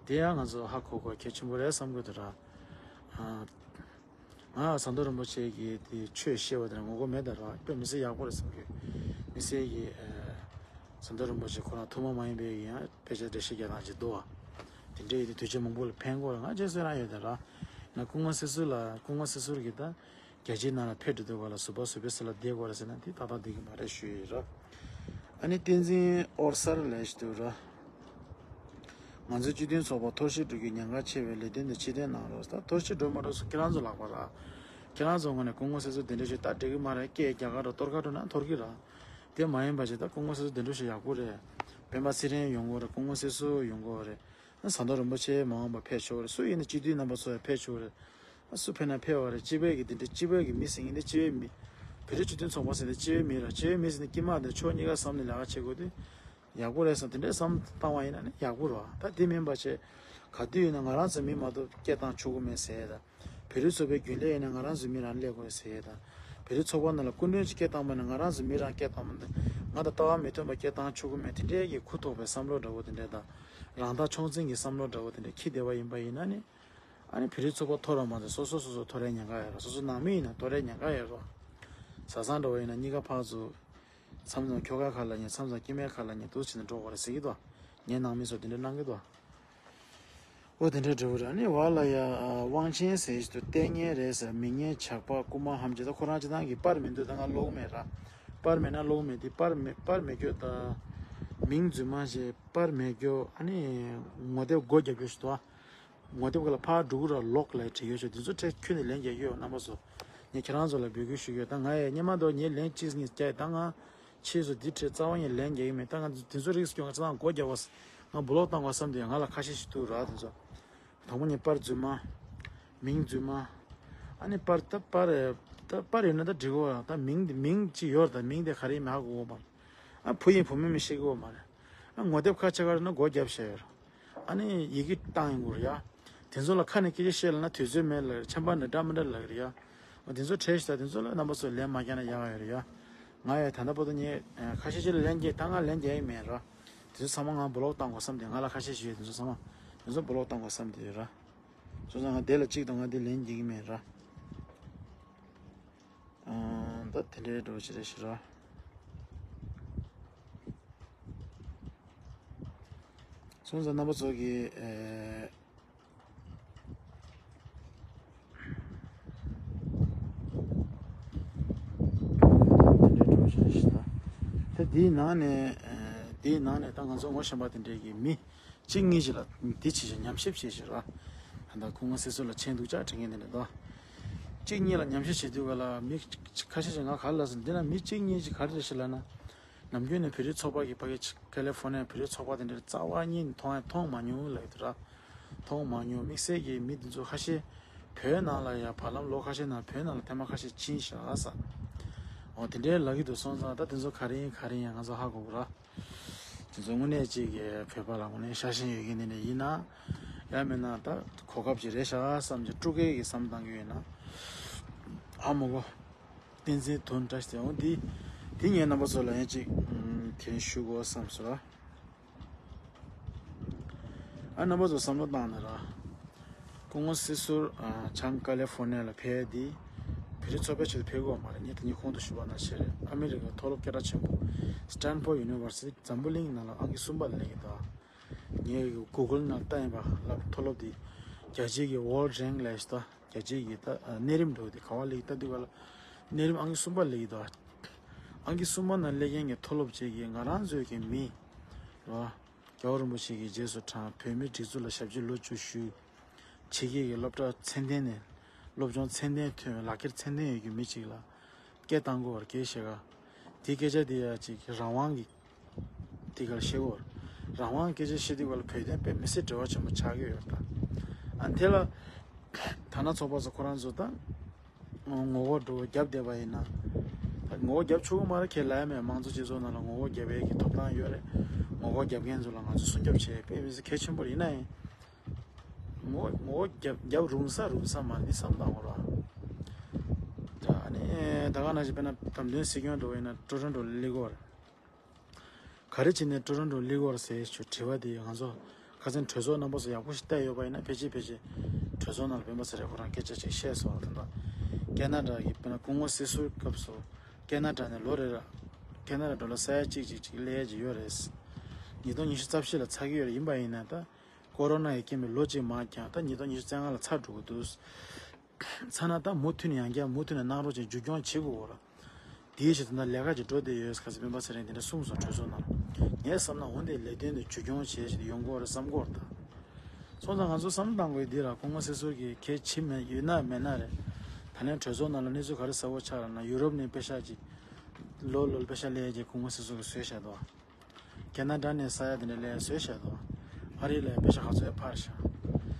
དེ་ཡང་ང་ཚོ་ཧ་གོ་དགོས་གལ་ཆེན་པོ་རེད་བསམ་གྱི་འདུག་ར། ཨ། ང་ཟམ་གདོང་རིན་པོ་ཆེ་གིས་དེ་ཆོས་བཤད་པ་དེ་ལ་ངོ་རྒོལ་མེད་ད་ར། དཔེ་མི་སྲིད་ཡག་པོ་རེད་བསམ་གྱི། མི་སེར་གྱིས་ཨ་ཟམ་གདོང་རིན་པོ་ཆེ་ཁོ་རང་ཐུན་མོང་མ་ཡིན་པའི་ཡང་དཔེ་ཆ་འགྲེལ་བཤད་རྒྱག་སྟངས་ཅིག་འདུག་བ། དེ་འདྲའི་དེ་དུས་ཆེན་མང་པོ་ལ་ཕན་གོ་ར། ང་རྗེས་སུ་རང་ཡོད་ད་ར། ན་སྐུ་ངོ་སྲིད་ཟུར་ལ་སྐུ་ངོ་སྲིད་ཟུར་གྱིས་ད་རྒྱལ་སྤྱིའི་ནང་ལ་ཕེབས་འགྲོ་དུས་ག་ལ་ཟུར་པ་ཟུར་པའི་ས་ལ་བསྡད་དགོས་རེད་ཟེར་ན་དེ་ཏག་ཏག་བསྡད་ཀྱི་མ་རེད་ཞུ་ཡི་ར། ཨ་ནི་བསྟན་འཛིན་ཨོར་སར་ལས་ཞིག་འདུག་ར། ང་ཚོའི་སྤྱི་མཐུན་ཚོགས་པ་འཐོར་ཞིག་འགྲོ་རྒྱུའི་ཉེན་ཁ་ཆེ་བས་ལས་དོན་དེ་ཕྱིར་འཐེན་གནང་རོགས། ད་འཐོར་ཞིག་འགྲོ་མ་འགྲོ་སོགས་ཁྱེད་རང་ཚོ་ལག་པ་ར། ཁྱེད་རང་ཚོ་ངོས་ནས་སྐུ་ངོ་སྲིད་ཟུར་གདན་འདྲེན་ཞུས་ད་འགྲིག་གི་མ་རེད། སྐད་རྒྱག་ག་འགྲོ་གཏོར་ག་འགྲོ་ན་འཐོར་གི་ར། དེ་མ་ཡིན་པ་ཞིག་ད་སྐུ་ངོ་སྲིད་ཟུར་གདན་འདྲེན་ཞུས་ཡག་པོ་རེད། སྤེན་པ་ཚེ་རིང་ཡོང་གི་རེད། སྐུ་ངོ་སྲིད་ཟུར་ཡོང་གི་རེད། ཟམ་གདོང་རིན་པོ་ཆེ་མ་འོངས་པ་ཕེབས་ཆོག་རེད། སུ་ཡིན་ན་སྤྱི་འཐུས་རྣམ་པ་ཚོ་ཡང་ཕེབས་ཆོག་རེད། སུ་ཕེབས་ན་ཕེབས་པ་རེད། སྤྱི་པའི་གི་འདི་འདྲ་སྤྱི་པའི་གི་མི་ཟེར་མཁན་འདི་སྤྱི་པའི་མི། བོད་རིགས་སྤྱི་མཐུན་ཚོགས་པ་ཟེར་ཏེ་སྤྱི་བའི་མི་ར། སྤྱི་བའི་མི་ཟེར་ནས་དཀྱིལ་མ་དེ་ཕྱོགས་གཉིས་ཀ་བསམ་ནས་ལས་ཀ་བྱེད་དགོས་དུས་ཡག་པོ་རེད་བསམ། དེ་འདྲའི་བསམ་བཏང་བ་ཡིན་ན་ནི་ཡག་པོ་རེད་བ། ད་དེ་མིན་པ་བྱས་ག་དུས་ཡིན་ན་ང་རང་ཚོའི་མི་མ་གཏོགས་སྐད་བཏང་ཆོག་གི་མེད་ཟེར་ཡས་དང་། བོད་རིགས་ཚོགས་པའི་རྒྱུན་ལས་ཡིན་ན་ང་རང་ཚོའི་མི་རང་སླེབས་དགོས་ཟེར་ཡས་དང་། བོད་རིགས་ཚོགས་པ་ནང་ལ་སྐུ་མགྲོན་ཅིག་སྐད་བཏང་པ་ན་ང་རང་ཚོའི་མི་རང་སྐད་བཏང་མ་འདུག་ང་དང་ལྟ་བ་མི་མཐུན་པ་སྐད་བཏང་ཆོག་གི་མེད། དེ་འདྲའི་གི་གུ་དོག་པའི་བསམ་བློ་འདྲ་བོ་དེ་འདྲ་དང་། རང་ཐག་ཆོད་འཛིན་གྱི་བསམ་བློ་འདྲ་བོ་དེ་འདྲ་འཁྱེར་བསྡད་པ་ཡིན་པ་ཡིན་ན་ནི། ཨ་ནི་བོད་རིགས་ཚོགས་པ་འཐོར་བ་མ་ཟད་སོ་སོ་སོ་སོ་འཐོར་ཡས་ཉེན་ཁ་ཡོད་རེད། སོ་སོ་ནང་མི་ཡིན་ན་འཐོར་ཡས་ཉེན་ཁ་ཡོད་རེད། བཟའ་ཚང་འདྲ་བོ་ཡིན་ན་གཉིས་ཀ་ཕར་ཚུར། མཚམས་མཚམས་ཁྱོ་ག་ཁ་ལ་ཉན། མཚམས་མཚམས་སྐྱེ་དམན་ཁ་ལ་ཉན། འདུག་བྱས་ནས་འགྲོ་དགོས་རེད་ཟེར་གྱི་འདུག་ངའི་ནང་མི་ཚོ་དེ་འདྲ་གནང་གི་འདུག་འོ་དེ་འདྲ་འདྲ་བོ་རེད། ཨ་ནི་བར་ལ་ཡ་ཨ་དབང་ཆེན་ཟེར་ཞིག་འདུག་ལྟས་ངན་རེད་ཟེར། མི་ངན་ཇག་པ་རྐུ་མ་ཧམ་བྱེད། ད་ཁོ་རང་སྤྱིར་བཏང་གི་པར་མི་འདུག་ད་ང་ཀློག་གི་མེད་ར། པར་མེད་ན་ཀློག་གི་མེད། དེ་པར་མེད། པར་མེད་རྒྱུ་ད་མིང་རྫུན་མ་བྱས་པར་མེད་རྒྱུ། ཨ་ནི་ངོ་དེབ་སྒོ་རྒྱབ་རྒྱུ་ཞིག་འདུག་ངོ་དེབ་ག་ལ་ཕར་འགྲོ་གི་ར་ལོག་ལ་བྲིས་ཡོད་ཆོག་དེ་ཚོ་ཁྲལ་ཁྱོན་ནས་ལན་རྒྱག་གི་ཡོད། རྣམ་པ་ཚོ། ངས་ཁྱེད་རང་ཚོ་ལ་འབོད་སྐུལ་ཞུ་གི་ཡོད། ད་ང་ཡ་སྔོན་མ་དུ་ངས་ལན་གཅིག་གཉིས་རྒྱག་ཡོད། ད་ང་ཕྱིས་སུ་འདི་ཁྲལ་རྩ་བ་ཉིད་ལན་རྒྱག་གི་མེད། ད་ང་དེ་ཚོ་རིགས་སུ་སྐྱོང་ང་ཚང་སྒོ་རྒྱབ་པ། ང་བུ་ལོག་བཏང་དགོས་བསམ་དུས་ང་ལ་ཁ་ཤས་ཤིག་འདུག་ར། དེ་ཚོ་དང་པོ་ངས་པར་རྫུན་མ། མིང་རྫུན་མ། ཨ་ནི་པར་ད་པར་ད་པར་ཡོད་ན་ད་འགྲིག་གོ། ད་མིང་དེ་མིང་ཅིག་ཡོད་རེད། ད་མིང་དེ་ག་རེ་ཡིན་མིན་ཧ་གོ་གོ་མ་རེད། ཨ་བུ་ཡིན་བུ་མིན་མིན་ཤེས་གོ་མ་རེད། ཨ་ངོ་དེབ་ཁ་ཕྱེ་ག་རེ་ན་སྒོ་རྒྱབ་བཞག་ཡོད་རེད། ཨ་ནི་ཡི་གེ་བཏང་ཡོང་གི་རེད་ཡ། དེ་ཚོ་ལ་ཁ་ནས་སྐད་ཆ་བཤད་ལབ་ན་དུས་ཚོད་མེད་ལབ་རེད། ཆམ་པ་འདྲ་འདྲ་མི་འདྲ་ལབ་ཀྱི་རེད་ཡ། འོ་དེ་ཚོ་ཁྲལ་ཞིག་ད་དེ་ཚོ་ལ་རྣམ་པ་ཚོས་ལན་མ་རྒྱག་ན་ཡག་ཡོད་རེད་ཡ། ང་ཡ་ད་ལྟ་བར་དུ་ངས་ཁ་ཤས་ཤིག་ལ་ལན་རྒྱག་ད་ང་ལན་རྒྱག་ཡི་མེད་ར། དེ་ཚོ་ཚང་མ་ང་བུ་ལོག་བཏང་དགོས་བསམ་དེ། ང་ལ་ཁ་ཤས་ཤིག་ཡོད། དེ་ཚོ་ཚང་མ་དེ་ཚོ་བུ་ལོག་བཏང་དགོས་བསམ་དེ་ཡོད་ར། སོང་ཙང་ང་དེ་ལ་གཅིག་དང་ང་དེ་ལན་རྒྱག་གི་མེད་ར། ཨ་ད་དེ་འདྲའི་འགྲོ་ཞིག་རེད་ཤི་ར། སོང་ཙང་རྣམ་པ་ཚོ་གིས་ཨེ། དེ་འདྲའི་འགྲོ་ཞིག་རེད་ཤི་ར། ད་དེའི་ནང་ནས་ཨེ་དེའི་ནང་ནས་ད་ང་ཚོ་ངོ་ཤེས་པ་དེ་འདྲའི་གི་མི་གཅིག་གཉིས་ཤིག་ལ་འདི་བྱེད་ཤིག་ཉམས་ཞིབ་བྱེད་ཤིག་ར། ད་ལྟ་སྐུ་ངོ་སྲིད་ཟུར་ལ་མཆན་འདུག་ཅག་དྲན་མཁན་དེ་འདྲ་འདུག་གཅིག་གཉིས་ལ་ཉམས་ཞིབ་བྱེད་དུས་ག་ལ་མི་ཁ་ཤས་ཤིག་ང་ག་རེ་ལབ་སོང་། འདི་ན་མི་གཅིག་གཉིས་ཤིག་ག་རེ་རེད་ཤི་ལབ་ན། ནམ་རྒྱུན་ནས་བོད་རིགས་ཚོགས་པ་གིས་ཕ་གི་ཁ་ལི་ཧྥོ་ནི་ཡ་བོད་རིགས་ཚོགས་པ་དེ་འདྲ་རྩ་བ་ཉིད་ནས་མཐོང་ཡ་མཐོང་མ་མྱོང་ལབ་ཡོད་ར། མཐོང་མ་མྱོང་། དམིགས་བསལ་གྱི་མི་དེ་ཚོ་ཁ་ཤས་བོད་ནང་ལ་ཡ་བར་ལམ་ལོ་ཁ་ཤས་ནང་བོད་ནང་ལ་ཐེངས་མ་ཁ་ཤས་ཕྱིན་བཞག་ས། འོ་དེ་འདྲའི་ལབ་ཀྱི་འདུག་སོང་ཙང་ད་དེ་ཚོ་ག་རེ་ཡིན་ག་རེ་ཡིན་ང་ཚོ་ཧ་གོ་གི་ར། དེ་ཚོ་དངོས་གནས་གཅིག་གི་བོད་པ་ལ་དངོས་གནས་ཤ་ཞེན་ཡོད་མཁན་དེ་འདྲ་ཡིན་ན། ཡང་མིན་ན་ད་གོ་སྐབས་ཅིག་རེད་ཤག་བསམ་གྱི་སྤྲོ་སྐྱིད་ཀྱི་བསམ་བཏང་གི་ཡོད་ན། ཨ་མ་གོ། བསྟན་འཛིན་དོན་བཀྲ་ཤིས་དེ་འོང་འདི། དེ་ངས་རྣམ་པ་ཚོ་ལ་ཡང་ཅིག་ཨུམ་དེ་རིང་ཞུ་དགོས་བསམ་སོང་ར། ཨ་རྣམ་པ་ཚོ་བསམ་བློ་བཏང་ན་ར། སྐུ་ངོ་སྲིད་ཟུར་ཨ་བྱང་ཀ་ལི་ཧྥོ་ནི་ཡ་ལ་ཕེབས་འདི། བོད་རིགས་ཚོགས་པའི་ཆེད་དུ་ཕེབས་དགོས་མ་རེད། ངས་དེ་ཉིད་གོང་དུ་ཞུས་པ་ནང་བཞིན་རེད། ཨ་མི་རི་ཀའི་མཐོ་སློབ་སྐད་གྲགས་ཆེན་པོ་Stanford University འཛམ་བུ་གླིང་ནང་ལ་ཨང་ཀི་གསུམ་པ་ལ་སླེབས་ཀྱི་འདུག་ངས་གུ་གལ་ནང་བལྟས་ཡིན་པ་ལ་མཐོ་སློབ་འདི་རྒྱལ་སྤྱིའི་World Rank ལབ་ཡ་ཞིག་འདུག་རྒྱལ་སྤྱིའི་གི་ད་ཨ་གནས་རིམ་འདྲ་བོ་དེ་ག་པར་སླེབས་ཀྱི་ལྟ་དུས་ག་ལ་གནས་རིམ་ཨང་ཀི་གསུམ་པ་སླེབས་ཀྱི་འདུག་ཨང་ཀི་གསུམ་པ་ནང་སླེབས་མཁན་གྱི་མཐོ་སློབ་ཅིག་གིས་ང་རང་ཚོའི་གི་མི་ར་རྒྱལ་བ་རིན་པོ་ཆེ་གི་རྗེས་སུ་འབྲངས། བོད་མིའི་སྒྲིག་འཛུགས་ལ་ཞབས་ཕྱི་ལོ་བཅུ་བཞུགས། ཕྱི་རྒྱལ་གྱི་སློབ་གྲྭ་ཚད་ལྡན་ནས་སློབ་སྦྱོང་ཚད་ལྡན་ཐོན། ལག་ཁྱེར་ཚད་ལྡན་ཡོད་རྒྱུ་མི་གཅིག་ལ་སྐད་བཏང་དགོས་པར་གལ་ཆེ་ག་དེའི་སྐད་ཆ་དེ་ཡ་ཅིག་རང་དབང་གི་དེ་གར་བཤད་དགོས། རང་དབང་སྐད་ཆ་བཤད་དུས་ག་ལ་བོད་དོན་དཔེ་མི་སྲིད་འབྲེལ་བ་ཆེན་པོ་ཆགས་ཀྱི་ཡོད་ད། ཨ་དེ་ལ་ཐ་ན་ཚོགས་པ་ཚོ་ཁོ་རང་ཚོ་ད་ངོ་རྒོལ་འགྲོ་བརྒྱབ་བསྡད་པ་ཡིན་ན། ད་ངོ་རྒོལ་རྒྱབ་ཆོག་གི་མ་རེད། ཁས་ལེན་མེད། མང་གཙོ་སྤྱི་ཚོགས་ནང་ལ་ངོ་རྒོལ་རྒྱབ་ཡས་ཀྱི་ཐོབ་ཐང་ཡོད་རེད། ངོ་རྒོལ་རྒྱབ་མཁན་ཚོ་ལ་ང་ཚོ་སྲུང་སྐྱོབ་བྱེད་དཔེ་མི་སྲིད་གལ་ཆེན་པོ་རེད། ཡིན་ན་ཡང་ངོ་ངོ་རྒོལ་རྒྱབ་རྒྱབ་རུང་ས་རུང་ས་མ་རེད། འདི་བསམ་བཏང་དགོས་ར། ད་ཨ་ནི་ད་ག་ནང་བཞིན་དཔེར་ན་བདམས་ཐོན་སྲིད་སྐྱོང་འགྲོ་བ་ཡིན་ན་ཀྲོ་རོན་ཀྲོ་ལ་སླེབས་དགོས་རེད། ག་རེ་བྱས་ནས་ཀྲོ་རོན་ཀྲོ་སླེབས་དགོས་རེད་ཟེར་ཞུ་དྲི་བ་དེ་ང་ཚོ་ཁ་སང་གྲོས་ཚོགས་རྣམ་པ་ཚོ་ཡག་པོ་ཞིག་བལྟས་ཡོད་པ་ཡིན་ན་ཕལ་ཆེར་ཕལ་ཆེར་གྲོས་ཚོགས་ནང་ལ་སྤེན་པ་ཚེ་རིང་ཁོ་རང་སྐད་ཆ་ཅིག་བཤད་སོང་། ད་ལྟ་ཁེ་ན་ཌ་གི་དཔེར་ན་སྐུ་ངོ་སྲིད་ཟུར་སྐབས་སུ་ཁེ་ན་ཌ་ནས་ལོ་རེ་ར་ཁེ་ན་ཌ་ཌོ་ལར་ས་ཡ་གཅིག་གཅིག་གཅིག་སླེབས་ཀྱི་ཡོད་རེད། ཉིས་སྟོང་ཉི་ཤུ་རྩ་བཞི་ལ་ཚར་གྱི་ཡོད་རེད། ཡིན་པ་ཡིན་ན་ད་ཀོ་རོ་ན་ཡི་རྐྱེན་པས་ལོ་གཅིག་མར་འགྱངས། ད་ཉིས་སྟོང་ཉི་ཤུ་རྩ་ལྔ་ལ་ཚར་འགྲོ་གི་འདུག་ཚར་ན་ད་མུ་མཐུད་ནས་ཡང་བསྐྱར་མུ་མཐུད་ནས་གནང་རོགས་བྱེད། མཇུག་སྐྱོང་བྱེད་དགོས་ར། དེའི་ཕྱིར་ད་ལྟ་ལས་ཀ་ཅིག་འགྲོ་བསྡད་ཡོད་ཟེར་ཁ་སང་སྤེན་པ་ཚེ་རིང་དེ་འདྲ་གསུངས་སོང་གྲོས་ཚོགས་ནང་། ངས་བསམ་ན་འོ་འདི་ལས་དོན་དེ་མཇུག་སྐྱོང་བྱེད་བཞིན་ཡོང་དགོས་རེད་བསམ་གྱི་ཡོད་རེད་ད། སོང་ཙང་ང་ཚོ་བསམ་བློ་བཏང་དགོས་འདི་ར། སྐུ་ངོ་སྲིད་ཟུར་གྱི་གལ་ཆེ་མེད་ཡོད་ན་མེད་ན་རེད། ད་ལན་གྲོས་ཚོགས་ནང་ལ་གནས་ཚུལ་ག་རེ་གསལ་པོ་ཆགས་རེད་ན་ཡུ་རོབ་ནས་པེ་ཤག་ཅིག་ལོ་ལོ་ལ་པེ་ཤག་སླེབས་ཡས་ཀྱི་སྐུ་ངོ་སྲིད་ཟུར་གྱིས་བཟོས་བཞག་འདུག་ཁེ་ན་ཌ་ནས་ས་ཡ་དེ་འདྲ་ལས་བཟོས་བཞག་འདུག་ཨ་རི་ལ་པེ་ཤག་ག་ཚོད་ཕར་བཞག་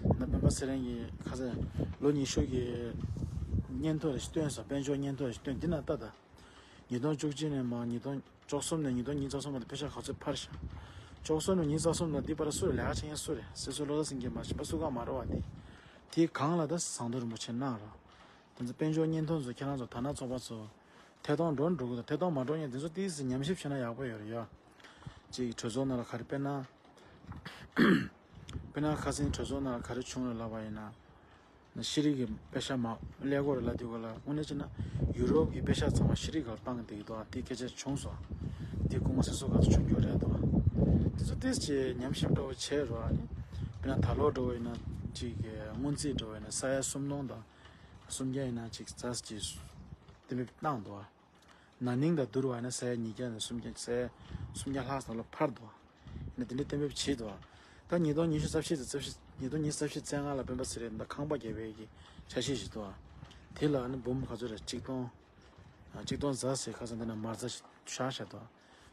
ད་སྤེན་པ་ཚེ་རིང་གིས་ཁ་སང་ལོ་ཉི་ཤུ་གི་སྙན་ཐོ་རེ་ཞིག་བཏོན་སོང་། དཔལ་འབྱོར་སྙན་ཐོ་རེ་ཞིག་བཏོན། འདི་ན་ལྟ་ད། ཉིས་སྟོང་བཅུ་གཅིག་ནས་མར་ཉིས་སྟོང་བཅུ་གསུམ་ནས་ཉིས་སྟོང་ཉི་ཤུ་རྩ་གསུམ་བར་དུ་པེ་ཤག་ག་ཚོད་འཕར་ཤག་བཅུ་གསུམ་ནས་ཉི་ཤུ་རྩ་གསུམ་ལ་འདི་བར་སུ་རེད། ལས་ཀ་བྱེད་མཁན་སུ་རེད། སྲིད་ཟུར་བློ་བཟང་སེང་གེ་མ་གཞི་པ་སུ་གང་མ་རེད་བ། དེ་དེའི་སྒང་ལ་ད་ཟངས་མདོག་རིན་པོ་ཆེ་གནང་རོགས། དེ་ཚོ་དཔལ་འབྱོར་བརྙན་ཐུང་ཚོ་ཁྱེད་རང་ཚོ་དར་ནག་ཚོགས་པ་ཚོ་ཐད་གཏོང་འགྲོ་འགྲོ་གི་འདུག་ཐད་གཏོང་མ་འགྲོ་མཁན་དེ་ཚོ་ཏིས་ཉམས་ཞིབ་བྱས་ན་ཡག་པོ་ཡོད་རེད་ཡ། ཅིག་གྲོས་ཚོགས་ནང་ལ་ག་རེ་དཔེར་ན། དཔེར་ན་ཁ་སང་གྲོས་ཚོགས་ནང་ལ་ག་རེ་བྱུང་རེད་ལབ་པ་ཡིན་ན། ཤེས་རིག་གི་པེ་ཤག་མ་ཀླད་ཀོར་ལ་དུས་ག་ལ་དངོས་གནས་བྱས་ན་ཡུ་རོབ་ཀྱི་པེ་ཤག་ཚང་མ་ཤེས་རིག་ག་ལ་བཏང་བསྡད་ཀྱི་འདུག་དེ་སྐད་ཆ་བྱུང་སོང་། དེ་སྐུ་ངོ་སྲིད་ཚོགས་ག་ཚོད་བྱུང་རྒྱུ་རེད་འདུག་དེ་ཚོ་ཏིས་ཅིག་ཉམས་ཞིབ་འདྲ་བོ་བྱས་རོགས་ཨ་ནི། དཔེར་ན་ད་ལོ་འདྲ་བོ་ཡིན་ན་ཅིག་སྔོན་རྩིས་འདྲ་བོ་ཡིན་ན་ས་ཡ་སུམ་སྟོང་དང་སུམ་བརྒྱ་ཡིན་ན་ཅིག་ཙ་ཅིག་གཏན་འབེབས་བཏང་འདུག་ན་ནིང་དང་བསྡུར་བ་ཡིན་ན་ས་ཡ་ཉིས་བརྒྱ་ནས་སུམ་བརྒྱ་ས་ཡ་སུམ་བརྒྱ་ལྷག་ཙམ་ལ་འཕར་འདུག་ཡིན་ན་དེ་འདྲའི་གཏན་འབེབས་བྱས་འདུག་ད་ཉིས་སྟོང་ཉི་ཤུ་རྩ་བཞི་དང་རྩ་བཞི་ཉིས་སྟོང་ཉི་ཤུ་རྩ་བཞི་རྩ་ལྔ་ལ་སྤེན་པ་ཚེ་རིང་དང་ཁང་པ་བརྒྱབ་པའི་གི་འཆར་གཞི་ཞིག་འདུག་དེ་ལ་ནི་འབུམ་ག་ཚོད་རེད། གཅིག་སྟོང་། གཅིག་སྟོང་ཟ་ཟེར་ཁ་སང་དེ་ན་མ་རྩ་བཞག་བཞག་འདུག་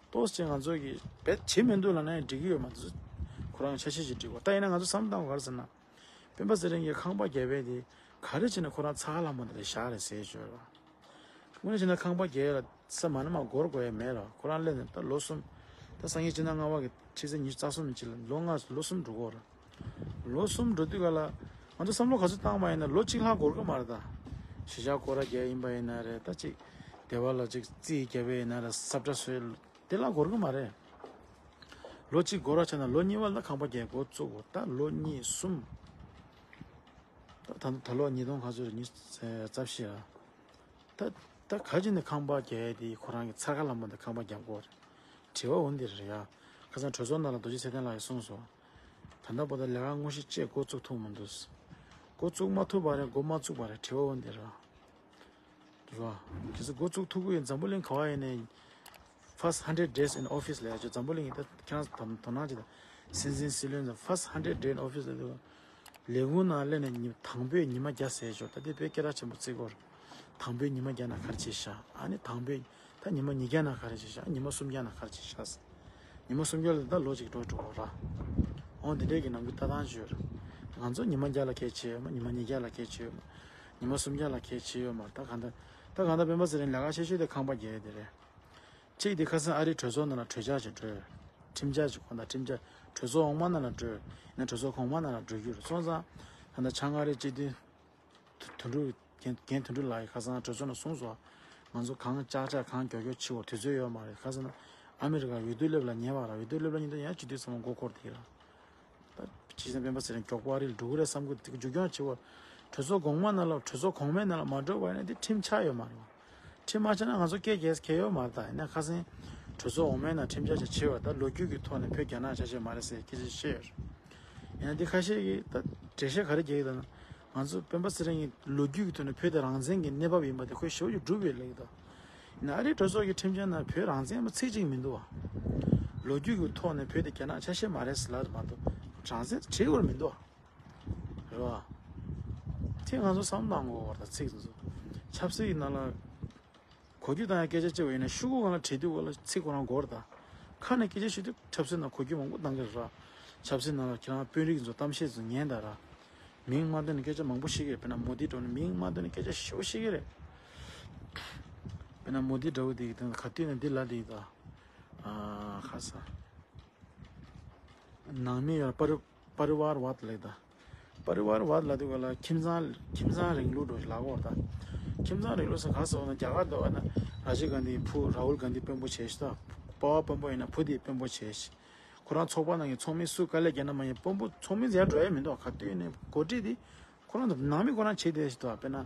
ཏོག་ཙམ་ང་ཚོ་གི་བེད་བྱེད་མི་འདུག་ལབ་ན་ཡང་འགྲིག་གི་ཡོད་མ་རེད། ཁོ་རང་འཆར་གཞི་ཞིག་བསྒྲིགས་པ་ད་ཡིན་ན་ང་ཚོ་བསམ་བཏང་བ་ག་རེ་ཟེར་ན། སྤེན་པ་ཚེ་རིང་གིས་ཁང་པ་བརྒྱབ་པའི་དེ་ག་རེ་བྱས་ནས་ཁོ་རང་ཚ་ཁ་ལངས་པ་འདི་ལ་བཞག་རེད་ཟེར་བརྗོད་རོགས། དངོས་གནས་བྱས་ན་ཁང་པ་བརྒྱབ་ཡ་ལ་ས་མ་ན་མ་སྒོར་དགོས་ཡ་མེད་རོགས། ཁོ་རང་སླེབས་ནས་ད་ལོ་གསུམ། ད་སང་ཉིན་སྤྱི་ཟླ་ལྔ་པ་གི་ཕྱི་ཚེས་ཉི་ཤུ་རྩ་གསུམ་ཉིན་ལ་ལོ་ལྔ་ལོ་གསུམ་འགྲོ་གི་རེད། ལོ་གསུམ་འགྲོ་དུས་ག་ལ་ང་ཚོ་བསམ་བློ་ག་ཚོད་བཏང་བ་ཡིན་ན་ལོ་གཅིག་ལྷག་འགོར་གི་མ་རེད་ད། གཞིས་ཆགས་སྐོར་ར་རྒྱག་ཡིན་པ་ཡིན་ན་རེད། ད་ཅིག་སྡེ་བ་ལ་ཅིག་རྩིས་རྒྱབ་པ་ཡིན་ན་རེད། ས་བཀྲ་བཟོས། དེ་ལ་འགོར་གི་མ་རེད། ལོ་གཅིག་འགོར་བ་ཆགས་ན་ལོ་གཉིས་པ་ལ་ཁང་པ་རྒྱག་འགོ་བཙུགས་དགོས། ད་ལོ་གཉིས་གསུམ། ད་ད་ད་ལོ་ཉིས་སྟོང་ག་ཚོད་རེད། ཉི་ཤུ་རྩ་བཞི་ཨ། ད་ད་ག་ཅི་ནས་ཁང་པ་རྒྱག་ཡ་དེ་ཁོ་རང་གི་ཚ་ཁ་ལམ་པ་འདི་ཁང་པ་རྒྱག་དགོས་རེད། དྲི་བ་འོ་འདི་རེད་ཡ། ཁ་སང་གྲོས་ཚོགས་ནང་ལ་རྡོ་རྗེ་ཚེ་བརྟན་ལགས་ཀྱིས་གསུངས་སོང་། ད་ལྟ་བར་དུ་ལས་ཀ་དངོས་གཞི་བཅས་འགོ་བཙུགས་ཐུབ་མི་འདུག་འགོ་བཙུགས་མ་ཐུབ་པ་རེད། འགོ་མ་བཙུགས་པ་རེད། དྲི་བ་འོ་འདི་རེད། རེད་བ། གལ་སྲིད་འགོ་བཙུགས་ཐུབ་ཀྱི་ཡོད། འཛམ་བུ་གླིང་ག་བ་ཡིན་ནའི་first hundred days in office ལབ་ཡ་ཅིག་འཛམ་བུ་གླིང་ཡིན་ད་ཁྱེད་རང་དོ་དོ་སྣང་ཅིག་དང་། སྲིད་འཛིན་སྲིད་བློན་ཚོ་first hundred day in office ལབ་དུས་ལས་ཁུངས་ནང་སླེབས་ནས་ཉི་དང་པོའི་ཉི་མ་བརྒྱ་ཟེར་ཞོར་ད་དེ་དཔེ་སྐད་གྲགས་ཆེན་པོ་བརྩི་གོ། དང་པོའི་ཉི་མ་བརྒྱ་ན་ག་རེ་བྱས་ཤག་ཨ་ནི་དང་པོའི་ད་ཉི་མ་ཉིས་བརྒྱ་ན་ག་རེ་བྱས་ཤག་ཉི་མ་སུམ་བརྒྱ་ན་ག་རེ་བྱས་ཤག་ཉི་མ་སུམ་བརྒྱ་ལ་ད་ལོ་གཅིག་འགྲོ་འགྲོ་གོ་ར། འོ་འདི་འདྲས་ཀྱི་ནང་གི་ལྟ་སྟངས་བརྗོད། ང་ཚོ་ཉི་མ་བརྒྱ་ལ་གལ་ཆེ་ཡོད་མ། ཉི་མ་ཉིས་བརྒྱ་ལ་གལ་ཆེ་ཡོད་མ། ཉི་མ་སུམ་བརྒྱ་ལ་གལ་ཆེ་ཡོད་མ། ད་གང་ལྟར་ད་གང་ལྟར་སྤེན་པ་ཚེ་རིང་ལས་ཀ་ཆེ་ཤོས་དེ་ཁང་པ་རྒྱག་ཡ་དེ་རེད། གཅིག་དེ་ཁ་སང་ཨ་རིའི་གྲོས་ཚོགས་ནང་ལ་གྲོས་འཆར་ཅིག་སྤྲོད། ཁྲིམས་འཆར་ཅིག་ཁོ་ན་ཁྲིམས་འཆར་གྲོས་ཚོགས་འོག་མ་ནང་ལ་སྤྲོད། ཡིན་ན་གྲོས་ཚོགས་གོང་མ་ནང་ལ་སྤྲོད་རྒྱུ་རེད། སོང་ཙང་ད་ལྟ་ཆ་ང་རེ་སྤྱི་འཐུས་དོན་གྲུབ་རྒན་རྒན་དོན་གྲུབ་ལགས་ཀྱིས་ཁ་སང་གྲོས་ཚོགས་ནང་གསུངས་སོང་། ང་ཚོ་གང་ལྕགས་ལྕགས་གང་མགྱོགས་མགྱོགས་བྱེད་དགོས་དུས་ཚོད་ཡོད་མ་རེད། ཁ་སང་ཨ་མི་རི་ཀ་འོས་བསྡུ་སླེབས་ལ་ཉེ་བ་ར། འོས་བསྡུ་སླེབས་ལ་ཉེ་དུས་ཡང་སྤྱི་འཐུས་ཚང་མ་མགོ་འཁོར་བསྡད་ཀྱི་ར། ད་སྤྱི་ཟན་སྤེན་པ་ཚེ་རིང་མགྱོགས་པོ་ཨ་རི་ལ་འགྲོ་གི་རེད་བསམ་གི་འདུག་རྒྱུག་སྐྱོང་བྱེད་དགོས། གྲོས་ཚོགས་གོང་མ་ནང་ལ་གྲོས་ཚོགས་གོང་མའི་ནང་ལ་མ་འགྲོ་བ་ཡིན་ན་དེ་ཁྲིམས་ཆགས་ཡོད་མ་རེད། ཁྲིམས་མ་ཆགས་ན་ང་ཚོ་སྐད་རྒྱག་གལ་ཡོད་མ་རེད། ད་ཡིན་ན་ཁ་སང་གྲོས་ཚོགས་འོག་མའི་ནང་ཁྲིམས་ཆགས་ཆགས་བྱས་པ་ད་ལོ་རྒྱུས་ཀྱི་ཐོག་ནས་བོད་རྒྱ་ནག་ཆ་ཤས་མ་རེད་ཟེར་སྐད་ཆ་བཤད་ཡོད་རེད། ཡིན་ན་འདི་ཁ་ཤས་ཀྱིས་ད་འགྲེལ་བཤད་ག་རེ་རྒྱག་གི་འདུག་ན། ང་ཚོ་སྤེན་པ་ཚེ་རིང་གིས་ལོ་རྒྱུས་ཀྱི་ཐོག་ནས་བོད་དེ་རང་བཙན་གྱི་གནས་བབ་ཡིན་པ་དེ་ཁོས་ཞེ་པོ་ཅིག་སྒྲུབ་ཡོད་ལབ་ཀྱི་འདུག་ཡིན་ན་ཨ་རིའི་གྲོས་ཚོགས་ཀྱི་ཁྲིམས་འཆར་ནང་བོད་རང་བཙན་ཡིན་པ་ཚིག་གཅིག་མི་འདུག་བ། ལོ་རྒྱུས་ཀྱི་ཐོག་ནས་བོད་དེ་རྒྱ་ནག་ཆ་ཤས་མ་རེད་ཟེར་ལབ་མ་གཏོགས་རང་བཙན་བྲིས་ཡོད་མི་འདུག་བ། རེད་བ། དེ་ང་ཚོ་བསམ་བློ་བཏང་དགོས་པ་རེད། ད་ཚིག་འདི་ཚོ་ཆབ་སྲིད་ཀྱི་ནང་ལ། གོ་རྒྱུ་དང་ཡང་སྐད་ཆ་བཤད་པ་ཡིན་ན་ཤོག་གུ་སྒང་ལ་བྲིས་དུས་སྒང་ལ་ཚིག་ཁོ་རང་འགོར་ད། ཁ་ནས་སྐད་ཆ་བཤད་དུས་ཆབ་སྲིད་ནང་གོ་རྒྱུ་མང་པོ་གཏང་གི་རེད་ར། ཆབ་སྲིད་ནང་ལ་ཁྱེད་རང་དཔོན་རིགས་ཚོ་གཏམ་བཤད་ཚོ་ཉན་ད་ར། མིང་མ་འདོན་ནས་སྐད་ཆ་མང་པོ་བཤད་ཀྱི་རེད། དཔེར་ན་མོ་དི་འདྲ་བོ་ནི་མིང་མ་འདོན་ནས་སྐད་ཆ་ཞེ་པོ་བཤད་ཀྱི་རེད། དཔེར་ན་མོ་དི་འདྲ་བོ་དེ་གི་དོན་ག་དུས་ནས་འདི་ལབ་བསྡད་ཡོད་ད། ཨ་ཁ་ས། ནང་མི་ཡར་པར་པར་ཝར་ཝཱད་ལབ་ད། པར་ཝར་ཝཱད་ལབ་དུས་སྒང་ལ་ཁྱིམ་ཚང་ཁྱིམ་ཚང་རིང་ལུགས་འདྲ་བོ་ཞིག་ལབ་ཀྱི་ཡོད་རེད་ད། ཁྱིམ་ཚང་རིང་ལུགས་ཟེར་ག་ཟེར་བ་ན་རྒྱ་གར་འདྲ་བོ་ན་རཱ་ཇིབ་གྷན་དྷིའི་བུ་རཱ་ཧུལ་གྷན་དྷི་དཔོན་པོ་བྱས་ཤག་ད། པ་ཕ་དཔོན་པོ་ཡིན་ན་བུ་དེ་དཔོན་པོ་བྱས་ཤག་ཁོ་རང་ཚོགས་པ་ནང་གི་ཚོགས་མི་སུ་དཀའ་ལས་བརྒྱབ་ན་མ་ཡིན་དཔོན་པོ་ཚོགས་མི་ཟེར་འགྲོ་ཡ་མི་འདུག་ག་དུས་ནས་འགོ་ཁྲིད་དེ་ཁོ་རང་ཚོ་ནང་མི་ཁོ་རང་བྱེད་བསྡད་ཤག་ད། དཔེར་ན་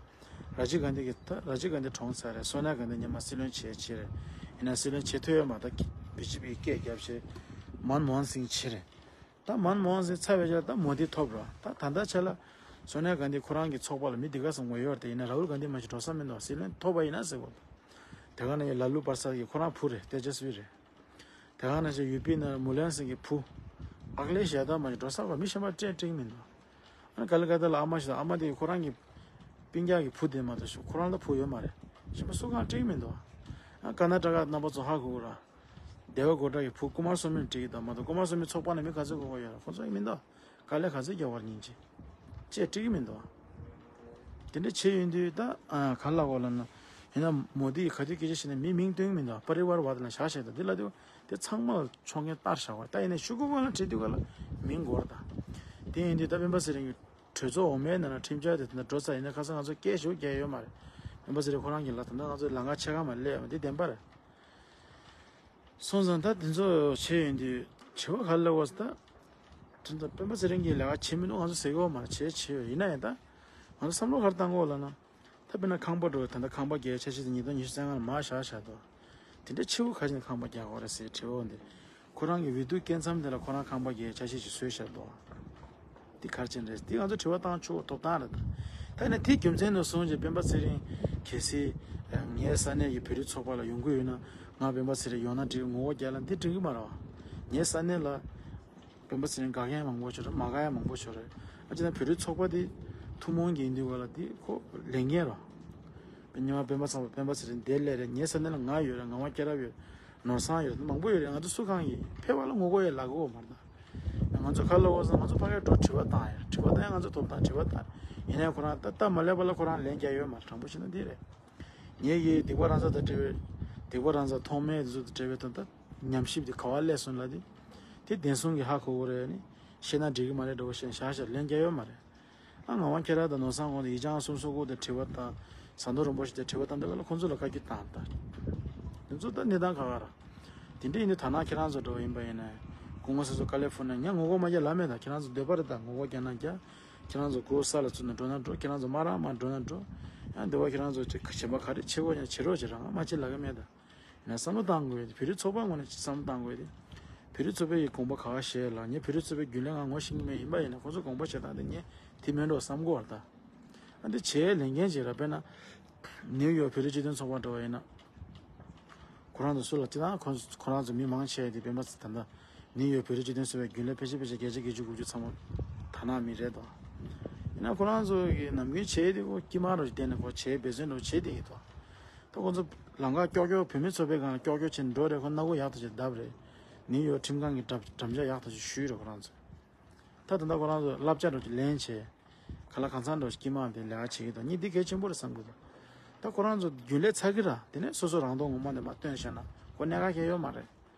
རཱ་ཇིབ་གྷན་དྷི་གི་ད་རཱ་ཇིབ་གྷན་དྷི་གྲོངས་ཚར་རེད། སོ་ནིཡ་གྷན་དྷི་སྔོན་མ་སྲིད་བློན་བྱས་བྱས་རེད། ཡིན་ན་སྲིད་བློན་བྱེད་ཐུབ་ཡོད་མ་རེད། ད་བི་ཇེ་པི་སྐད་རྒྱབ་བྱས་མན་མོ་ཧན་སིང་བྱས་རེད། ད་མན་མོ་ཧན་སིང་ཚར་བའི་རྗེས་ལ་ད་མོ་དི་ཐོབ་ར། ད་ད་ལྟ་ཆ་ལ་སོ་ནིཡ་གྷན་དྷི་ཁོ་རང་གི་ཚོགས་པ་ལ་མི་འདི་ག་ཙམ་ངོ་ཡོད་རེད། ཡིན་ན་རཱ་ཧུལ་གྷན་དྷི་མ་གཞི་འགྲོ་ས་མི་འདུག་སྲིད་བློན་ཐོབ་པ་ཡིན་ན་ཟེར་གོ། དེ་ག་ནས་ལ་ལུ་པར་སལ་གྱི་ཁོ་རང་བུ་རེད། ཏེ་ཇ་སི་བི་རེད། དེ་ག་ནས་ཡུ་པི་ནས་མུ་ལ་ཡམ་སིང་གི་བུ། ཨག་ལེ་ཤི་ཡ་ད་མ་གཞི་འགྲོ་ས་ག་མི་གཞན་པ་སྤྲད་སྤྲད་མི་འདུག་ཨ་ནི་ཀ་ལི་ཀ་ཏ་ལ་ཨ་མ་ཞིག་དང་ཨ་མ་དེ་ཁོ་རང་གི་སྤུན་ཀྱག་གི་བུ་དེ་མ་གཏོགས་ཁོ་རང་ལ་བུ་ཡོད་མ་རེད། གཞན་པ་སུ་གང་སྤྲད་མི་འདུག་ཨ་ཀར་ན་ཊ་ཀ་རྣམ་པ་ཚོ་ཧ་གོ་གི་ར། སྡེ་བ་སྒོ་བྲག་གི་བུ་ཀུ་མར་སོ་མིར་འགྲིག་གི་འདུག་མ་གཏོགས་ཀུ་མར་སོ་མི་ཚོགས་པ་ནས་མི་ག་ཚོད་དགོས་ཀྱི་ཡོད་རེད། ཁོ་ཚོ་ཡི་མི་འདུག་དཀའ་ལས་ག་ཚོད་རྒྱག་པར་སྙིང་རྗེ། ཅེས་འགྲིག་གི་མི་འདུག་དེ་འདྲ་བྱས་ཡོང་དུས་ད་ག་ལ་གོ་ལ་ན་ ཡིན་ན་མོ་དི་ཡིས་ག་དུས་སྐད་ཆ་བཤད་ན་མི་མིང་སྟོན་གྱི་མི་འདུག་པ་རི་ཝར་བ་དེ་ལ་བཞག་བཞག་འདུག་འདི་ལ་དེ་དེ་ཚང་མ་ལ་ཕྱོགས་འགལ་ལྟར་བཞག་པ་ད་ཡིན་ན་ཤོག་གུ་སྒང་ལ་བྲིས་དུས་ག་ལ་མིང་འགོར་དང་། དེ་ཡིན་དུས་ད་སྤེན་པ་ཚེ་རིང་གི་གྲོས་ཚོགས་འོག་མའི་ནང་ལ་ཁྲིམས་འཆར་དེ་ད་འགྲོ་ས་ཡིན་ན་ཁ་སང་ང་ཚོ་སྐད་ཞུ་རྒྱག་ཡོད་མ་རེད། སྤེན་པ་ཚེ་རིང་ཁོ་རང་གི་ལ་ད་ལྟ་ང་ཚོ་ལམ་ཁ་ཕྱེད་ཀ་མ་སླེབས་པ་འདི་བདེན་པ་རེད། སོང་ཙང་ད་དེ་ཚོ་བྱས་ཡོང་དུས་དྲི་བ་ག་རེ་སླེབས་པ་ཟེར་ད། དེ་ཚོ་སྤེན་པ་ཚེ་རིང་གིས་ལས་ཀ་བྱེད་མི་འདུག་ང་ཚོ་ཟེར་གི་ཡོད་མ་རེད། བྱས་བྱས་ཡོད་ཡིན་ན་ཡང་ད་ང་ཚོ་བསམ་བློ་ག་རེ་བཏང་གི་ཡོད་ལབ་ན། ད་དཔེར་ན་ཁང་པ་འགྲོ་ད་ལྟ་ཁང་པ་རྒྱག་འཆར་གཞི་དེ་ཉིས་སྟོང་ཉི་ཤུ་རྩ་ལྔ་ལ་མར་བཞག་བཞག་འདུག་དེ་འདྲ་ཆེ་བོ་ག་ཅིག་ནས་ཁང་པ་རྒྱག་དགོས་རེད་ཟེར་དྲི་བ་འོང་དུས། ཁོ་རང་གི་འོས་བསྡུ་སྐབས་མཚམས་དེ་ལ་ཁོ་རང་ཁང་པ་རྒྱག་འཆར་གཞི་ཅིག་བཟོས་བཞག་འདུག་འདི་ག་རེ་བྱས་ནས་རེད། འདི་ང་ཚོ་དྲི་བ་བཏང་ཆོག་ཐོབ་ཐང་རེད། ད་ཡིན་ན་དེའི་རྒྱུ་མཚན་དུ་སོང་ཅིག་སྤེན་པ་ཚེ་རིང་གལ་སྲིད་ངའི་ས་གནས་ཀྱི་བོད་རིགས་ཚོགས་པ་ལ་ཡོང་གི་ཡོད་ན་ང་སྤེན་པ་ཚེ་རིང་ཡོང་ན་འགྲིག་ངོ་རྒོལ་རྒྱག་ལ་འདི་འགྲིག་གི་མ་རེད་བ། ངའི་ས་གནས་ལ་སྤེན་པ་ཚེ་རིང་དགའ་མཁན་མང་པོ་ཞིག་རེད། མ་དགའ་ཡ་མང་པོ་ཞིག་རེད། ཨ་ཅེ་ན་བོད་རིགས་ཚོགས་པ་འདི་ཐུན་མོང་གི་ཡིན་དུས་ག་ལ་འདི་ཁོ་ལས་འགན་རེད། སྔོན་མ་སྤེན་པ་ཚང་པ་སྤེན་པ་ཚེ་རིང་འདིར་སླེབས་རེད། ངའི་ས་གནས་ལ་ང་ཡོད་རེད། ངག་དབང་སྐྱབས་རབ་ཡོད། ནོར་བཟང་ཡོད་རེད། མང་པོ་ཡོད་རེད། ང་ཚོ་སུ་གང་ཡིན་ཕེབས་པ་ལ་ངོ་རྒོལ་ཡོད་ལབ་གི་ཡོད་མ་རེད། ང་ཚོ་ག་ལབ་དགོས་ཟེར་ང་ཚོ་ཕ་གིར་འགྲོ་དྲི་བ་བཏང་ཡོད། དྲི་བ་བཏང་ཡ་ང་ཚོ་ཐོབ་ཐང་དྲི་བ་བཏང་། ཡིན་ནའི་ཁོ་རང་ད་སྟབས་མ་ལེགས་པ་ལ་ཁོ་རང་ལན་རྒྱག་ཡོད་མ་རེད། དྲང་པོ་བཤད་ན་འདི་རེད། ངེད་ཀྱིས་སྡིག་པ་རང་ཚ་དང་འབྲེལ་བའི་སྡིག་པ་རང་ཚ་ཐོག་མའི་དེ་ཚོ་དང་འབྲེལ་བའི་དོན་དག་ཉམས་ཞིབ་དེ་ག་བ་སླེབས་སོང་ལབ་དེ། དེ་བདེན་སྲུང་གིས་ཧ་གོ་གི་རེད་ནི། བཤད་ན་འགྲིག་གི་མ་རེད་འདྲ་བོ་བཤད་བཞག་བཞག་ལན་རྒྱག་ཡོད་མ་རེད། ཨ་ངག་དབང་ཁྱེད་རང་དང་ནོར་བཟང་ཁོང་དང་ཡིག་བྱང་སུམ་ཅུ་སོ་དགུ་དང་དྲི་བ་དང་། ཟམ་གདོང་རིན་པོ་ཆེ་དང་དྲི་བ་བཏང་དུས་ག་ལ་ཁོང་ཚོ་ལ་བཀའ་བཀྱོན་བཏང་ད། དེ་ཚོ་ད་གནས་སྟངས་ཁག་ཁག་ར། དེ་འདྲ་ཡིན་དུས་ཐ་ན་ཁྱེད་རང་ཚོ་འདྲ་བོ་ཡིན་པ་ཡིན་ན། སྐུ་ངོ་སྲིད་ཟུར་ཀ་ལི་ཧྥོར་ནི་ཡ་ངོ་རྒོལ་མ་རྒྱག་ལབ་མེད་ད། ཁྱེད་རང་ཚོ་འདོད་པ་རེད་ད། ངོ་རྒོལ་རྒྱག་ན་རྒྱག་ཁྱེད་རང་ཚོ་སྒོ་ས་ལ་ཚུད་ན་འགྲོ་ན་འགྲོ། ཁྱེད་རང་ཚོ་མ་རག་མ་འགྲོ་ན་འགྲོ། ཡང་འདོད་པ་ཁྱེད་རང་ཚོ་གཞན་པ་ག་རེ་བྱེད་དགོས་ཀྱང་བྱེད་རོགས་བྱེད་ར། ང་མ་བྱེད་ལབ་གི་མེད་ད། ཡིན་ན་བསམ་བློ་བཏང་དགོས་ཡོད་དེ། བོད་རིགས་ཚོགས་པ་ངོས་ནས་བསམ་བློ་བཏང་དགོས་ཡོད་དེ། བོད་རིགས་ཚོགས་པའི་དགོངས་པ་ག་བ་བཞེས་ལ། ངས་བོད་རིགས་ཚོགས་པའི་རྒྱུན་ལས་ང་ངོ་ཤེས་ཀྱི་མེད། ཡིན་པ་ཡིན་ན་ཁོང་ཚོ་དགོངས་པ་བཞེས་སྟངས་དེ་ངས་དེ་མིན་འགྲོ་བསམ་གོ་བ་ད། ཨ་འདི་བྱས་ལས་འགན་ཅིག་ར། དཔེར་ན། ནིའུ་ཡོག་བོད་རིགས་སྤྱི་མཐུན་ཚོགས་པ་འདྲ་བ་ཡིན་ན། ཁོ་རང་ཚོ་སུ་ལ་སྤྱི་བཏང་ཁོ་ཁོ་རང་ཚོ་མི་མང་ཆེ་དེ་སྤེན་པ་ཚེ་ད་ལྟ་ནིའུ་ཡོག་བོད་རིགས་སྤྱི་མཐུན་ཚོགས་པའི་རྒྱུན་ལས་ཕལ་ཆེར་ཕལ་ཆེར་བརྒྱ་ཆ་བརྒྱད་ཅུ་དགུ་བཅུ་ཚང་མ་དར་ནག་མི་རེད་དོ། ཡིན་ན་ཁོ་རང་ཚོ་གི་ནམ་རྒྱུན་བྱས་དེ་ཁོ་དཀྱིལ་མ་རུ་བསྡད་ནས་ཁོ་བྱས་འབད་བརྩོན་རུ་བྱས་དེ་ཡིན་དོ། ད་ཁོ་ཚོ་ལམ་ཁ་ཀྱོག་ཀྱོག་བོད་མི་ཚོགས་པའི་སྒང་ལ་ཀྱོག་ཀྱོག་བྱས་ནས་འགྲོ་རེད། ཁོ་སྣ་སྒོ་ཡག་ཐག་ཆོད་བརྡབ་རེད། ནིའུ་ཡོག་ཁྲིམས་ཁང་གི་འགྲམ་འགྲམ་ལྕག་ཡག་ཐག་ཆོད་ཞུས་རེད་ཁོ་རང་ཚོ། ད་ད་ལྟ་ཁོ་རང་ཚོ་བསླབ་བྱ་འདྲ་ཅིག་ལེན་བྱས། ག་ལ་གང་འཚམ་འདྲ་ཅིག་དཀྱིལ་མ་དེ་ལས་ཀ་བྱེད་ཀྱི་འདུག་ཉིད་འདི་གལ་ཆེན་པོ་རེད་བསམ་གྱི་འདུག་ད་ཁོ་རང་ཚོ་རྒྱུན་ལས་ཚར་གི་ར། དེ་ནས་སོ་སོ་རང་མདོག་ངོ་མ་དེ་མར་སྟོན་བཞག་ན་ཁོ་གནད་འགག་གང་ཡང་ཡོད་མ་རེད།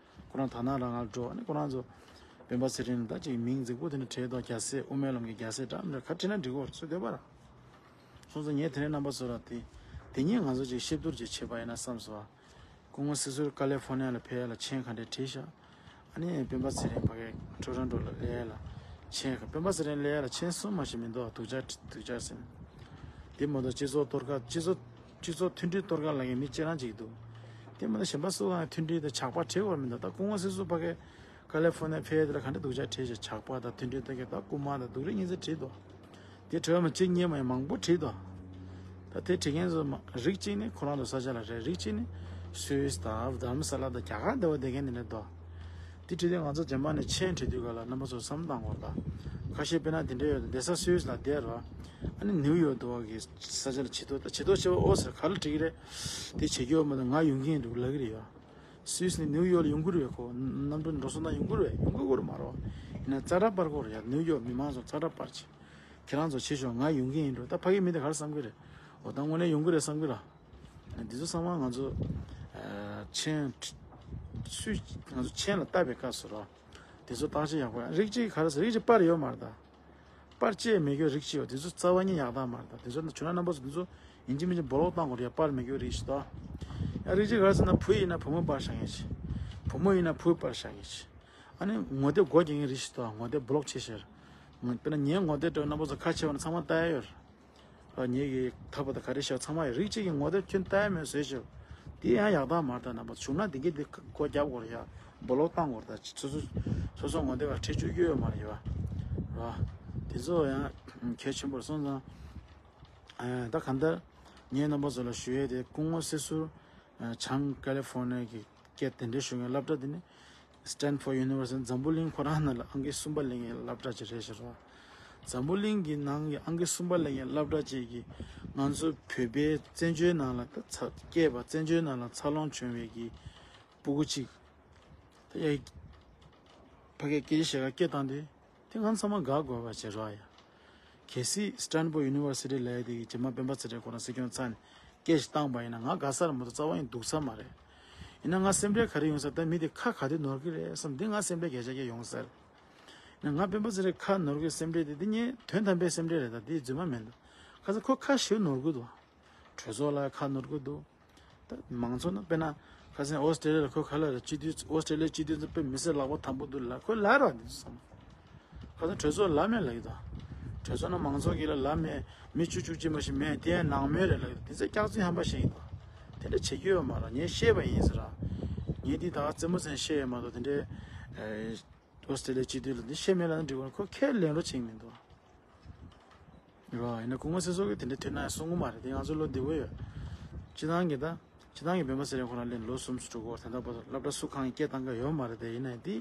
ཁོ་རང་དར་ནག་རང་ང་འགྲོ། ཨ་ནི་ཁོ་རང་ཚོ་སྤེན་པ་ཚེ་རིང་ད་ཅིག་མིང་རྫིག་པོ་དེ་འདྲ་བྲིས་འདུག་རྒྱ་སེ་དབུ་མའི་ལམ་གྱི་རྒྱ་སེ་འདྲ་མི་འདྲ་ག་བྲིས་ན་འགྲིག་གི་རེད། སུ་འདོད་པ་ར། སོང་ཙང་ངས་དེ་རིང་རྣམ་པ་ཚོ་ལ་དེ་དེ་ཉིད་ང་ཚོ་ཅིག་ཤེས་བསྡུར་ཅིག་བྱེད་པ་ཡིན་ན་བསམ་སོང་། སྐུ་ངོ་སྲིད་ཟུར་ཀ་ལི་ཧྥོར་ནི་ཡ་ལ་ཕེབས་ཡ་ལ་མཆན་ག་འདྲས་བྲིས་ཤག་ཨ་ནི་སྤེན་པ་ཚེ་རིང་ཕ་གིར་ཊོ་རོན་ཊོ་ལ་སླེབས་ཡ་ལ་མཆན་ག་སྤེན་པ་ཚེ་རིང་སླེབས་ཡ་ལ་མཆན་གསུམ་མ་ཞིག་མི་འདུག་སྡུག་ཅག་སྡུག་ཅག་ཟེར། དེ་མ་གཏོགས་སྤྱི་ཚོགས་གཏོར་སྐབས་སྤྱི་ཚོགས་སྤྱི་ཚོགས་མཐུན་སྒྲིལ་གཏོར་སྐབས་ལ་ངས་མི་ཁྱེད་རང་གཅིག་འདུག་དེ་མ་གཏོགས་གཞན་པ་སུ་གང་མཐུན་སྒྲིལ་དང་ཇག་པ་བྲིས་པ་མི་འདུག་ད་སྐུ་ངོ་སྲིད་ཟུར་ཕ་གིར་ཀ་ལི་ཧྥོར་ནི་ཡ་ཕེབས་ཡ་དེ་ལ་ག་འདྲས་སྡུག་ཅག་བྲིས་ཤག་ཇག་པ་དང་མཐུན་སྒྲིལ་གཏོར་སྐབས་ད་རྐུན་མ་དང་སྡུག་རུས་གཉིས་ཚེ་བྲིས་འདུག་དེ་བྲིས་པ་མ་གཅིག་གཉིས་མ་ཡིན་མང་པོ་བྲིས་འདུག་ད་དེ་བྲིས་མཁན་ཚོ་མ་རིགས་གཅིག་ནི་ཁོ་རང་ཚོ་ས་ཆ་ལ་རེད། རིགས་གཅིག་ནི་སུད་སི་དང་དྷ་རམ་ས་ལ་དང་རྒྱ་གར་འདྲ་བོ་བསྡད་མཁན་དེ་འདྲ་འདུག་དེ་བྲིས་དུས་ང་ཚོ་རྗེས་མ་ནས་མཆན་བྲིས་དུས་ག་ལ་རྣམ་པ་ཚོ་བསམ་བཏང་དགོས་རེད་ད། ཁ་ཤས་དཔེར་ན་དེ་འདྲ་ཡོད་དེ་བསྡད་ས་སུད་སི་ལ་བསྡད་རོགས། ཨ་ནི་ནིའུ་ཡོག་འདྲ་བོ་གི་ས་ཆ་ལ་བྱེད་ཐུབ་ད་བྱེད་ཐུབ་བྱེད་པ་ཨོ་ཟེར་ག་ལ་འགྲིག་གི་རེད། དེ་བྱེད་རྒྱུ་ཡོད་མ་གཏོགས་ང་ཡོང་གི་ཡིན་འདུག་ལབ་ཀྱི་རེད་ཡ། སུད་སི་ནས་ནིའུ་ཡོག་ལ་ཡོང་གི་རེད་པས། ཁོ་གནམ་གྲུ་འགྲོ་སོང་ན་ཡོང་གི་རེད་པས། ཡོང་གི་ཡོད་རེད་མ་རེད་པ། ཡིན་ན་ཙག་སྒྲ་སྤར་དགོས་རེད་ཡ། ནིའུ་ཡོག་མི་མང་ཚོ་ཙག་སྒྲ་སྤར་བྱས། ཁྱེད་རང་ཚོ་བྱེད་ཤོག་ང་ཡོང་གི་ཡིན་འགྲོ། ད་ཕ་གིའི་མི་དེ་ག་རེ་བསམ་གི་རེད། འོ་ད་དངོས་གནས་ཡོང་གི་རེད་བསམ་གི་ར། འདི་ཚོ་ཚང་མ་ང་ཚོ་ཨ་མཆན་སུས་ང་ཚོ་མཆན་ལ་བཏབ་པའི་སྐབས་སུ་ར། འདི་ཚོ་བརྟག་དཔྱད་ཡག་པོ་ཡ། རིགས་གཅིག་ག་རེ་ཟེར་རིགས་གཅིག་སྤར་ཡོད་མ་རེད་ད། པར་བཅས་མེད་རྒྱུ་རིགས་གཅིག་ཡོད། དེ་ཚོ་རྩ་བ་ཉིད་ཡག་རྟགས་མ་རེད། དེ་ཚོ་ན་བྱུང་ན་རྣམ་པ་ཚོ་དེ་ཚོ་ཡིན་གཅིག་མིན་གཅིག་བོ་ལོག་བཏང་དགོས་རེད་ཡ། པར་མེད་རྒྱུ་རིགས་ཤིག་ཏོ། ཡང་རིགས་གཅིག་ག་རེ་ཟེར་ན་བུ་ཡིན་ན་བུ་མོ་པར་བཞག་མཁན་ཞིག་བུ་མོ་ཡིན་ན་བུ་པར་བཞག་མཁན་ཞིག་ཨ་ནི་ངོ་དེབ་སྒོ་རྒྱག་མཁན་རིགས་ཤིག་ཏོ། ངོ་དེབ་བོ་ལོག་བྱས་ཤར། དཔེར་ན་ངའི་ངོ་དེབ་སྤྲོད་རྣམ་པ་ཚོ་ཁ་ཕྱེ་བ་ན་ཚང་མ་ལྟ་ཡ་ཡོད་རེད། ཨ་ངེད་ཀྱི་ཐབ་པ་དང་ག་རེ་བྱས་ཚང་མ་ཡོད། རིགས་གཅིག་གི་ངོ་དེབ་ཁྱོན་ལྟ་ཡ་མེད་བཟོས་ཤིག་དེ་ཡང་ཡག་རྟགས་མ་རེད་ད། རྣམ་པ་ཚོ་བྱུང་ན་དེ་གས་དེ་སྒོ་རྒྱབ་དགོས་རེད་ཡ། བོ་ལོག་བཏང་དགོས་རེད་ད། སོ་སོ་སོ་སོ་ངོ་དེབ་ལ་ཁྲལ་གཅོད་རྒྱུ་ཡོད་མ་རེད་ཡ། ར། དེ་ཚོ་ཡང་གལ་ཆེན་པོ་རེད། སོང་ཙང་། ཨ་ད་གང་ལྟར་ངས་རྣམ་པ་ཚོ་ལ་ཞུ་ཡས་དེ་སྐུ་ངོ་སྲིད་ཟུར་བྱང་ཀ་ལི་ཧྥོར་ནི་ཡ་གི་སྐད་དེ་འདྲའི་ཞུ་མཁན་སློབ་གྲྭ་དེ་ནི་Stanford University འཛམ་བུ་གླིང་ཁོ་རང་ནང་ལ་ཨང་ཀི་གསུམ་པ་སླེབས་མཁན་སློབ་གྲྭ་ཅིག་རེད་ཤག་ར། འཛམ་བུ་གླིང་གི་ནང་གི་ཨང་ཀི་གསུམ་པ་སླེབས་མཁན་སློབ་གྲྭ་ཅིག་གི་ང་ཚོ་བོད་པའི་བཙན་བྱོལ་ནང་ལ་ད་ཚ་སྐྱེས་པ་བཙན་བྱོལ་ནང་ལ་འཚར་ལོངས་བྱུང་བའི་གི་སྤུ་གུ་ཅིག་ད་ཡ་ཕ་གིར་སྐད་ཆ་བཤད་ག་སྐད་བཏང་དུས། དེ་ང་ཚང་མ་དགའ་དགོས་པ་བྱེད་རོགས་ཡ། གལ་སྲིད་Stanford University ལབ་ཡ་དེ་གི་རྗེས་མ་སྤེན་པ་ཚེ་རིང་ཁོ་རང་སྲིད་སྐྱོང་ཚར་ནས་ སྐད་ཞིག་བཏང་པ་ཡིན་ན་ང་དགའ་ས་རེད་མ་གཏོགས་རྩ་བ་ཡིན་སྡུག་ས་མ་རེད། ཡིན་ན་ང་སེམས་ཁྲལ་ག་རེ་ཡོང་ས་ད་མི་དེ་ཁ་ག་དུས་ནོར་གི་རེད་བསམ་འདི་ང་སེམས་ཁྲལ་གལ་ཆེ་གེ་ཡོང་ས་རེད། ཡིན་ན་ང་སྤེན་པ་ཚེ་རིང་ཁ་ནོར་གི་སེམས་ཁྲལ་དེ་འདི་ངའི་དོན་དམ་པའི་སེམས་ཁྲལ་རེད་ད་འདི་རྫུན་མ་མིན་འདུག་ཁ་ས་ཁོ་ཁ་ཞེ་ནོར་གི་འདུག་གྲོས་ཚོགས་ལ་ཁ་ནོར་གི་འདུག་ད་མང་ཚོགས་ན་དཔེར་ན་ཁ་སང་ཨོ་སི་ཀྲེ་ལི་ཡ་ལ་ཁོ་ཁ་ལ་ར་སྤྱི་འཐུས་ཨོ་སི་ཀྲེ་ལི་ཡ་སྤྱི་འཐུས་ཚོ་དཔེ་མི་སེར་ལག་པ་ཐང་པོ་འདུག་ལ་ཁོ་ལ་ར་འདི་ཚོ་བསམ། ཁ་སང་གྲོས་ཚོགས་ལ་མེད་ལ་ཡི་ད། གྲོས་ཚོགས་ན་མང་ཚོགས་ཀྱི་ལ་ལ་མེད་མི་བཅུ་བཅུ་གཅིག་མ་ཞིག་མེད་དེ་ཡང་ནང་མོལ་རེད་ལ་ཡི་ད་དེ་ཚོ་སྐྱག་རྫུན་ཧམ་པ་བཤད་ཡི་ད། དེ་འདྲ་བྱེད་རྒྱུ་ཡོད་མ་ར་ངས་བཤད་པ་ཡིན་ཟེར་ར། ངས་འདི་ད་རྩེད་མོ་ཚན་བཤད་ཡོད་མ་གཏོགས་དེ་འདྲའི་ཨོ་སི་ཀྲེ་ལི་ཡ་སྤྱི་འཐུས་ལ་འདི་བཤད་མེད་ལ་ན་འགྲིག་གོ་ཁོ་ཁས་ལེན་རོགས་བྱེད་ཀྱི་མི་འདུག་རོ། ཡིན་ན་སྐུ་ངོ་སྲིད་ཚོགས་ཀྱིས་དེ་འདྲ་ཐོན་ན་གསུང་གི་མ་རེད་དེ་ང་ཚོ་བློ་བདེ་པོ་ཡོད། སྤྱི་བཏང་གི་ད། སྤྱི་བཏང་གི་སྤེན་པ་ཚེ་རིང་ཁོ་རང་སླེབས་ལོ་གསུམ་ཙམ་འགྲོ་གི་ཡོད་རེད་ད་ལྟ་བར་དུ་སློབ་གྲྭ་སུ་གང་གིས་སྐད་བཏང་གི་ཡོད་མ་རེད་དེ་ཡིན་ནའི་དེ།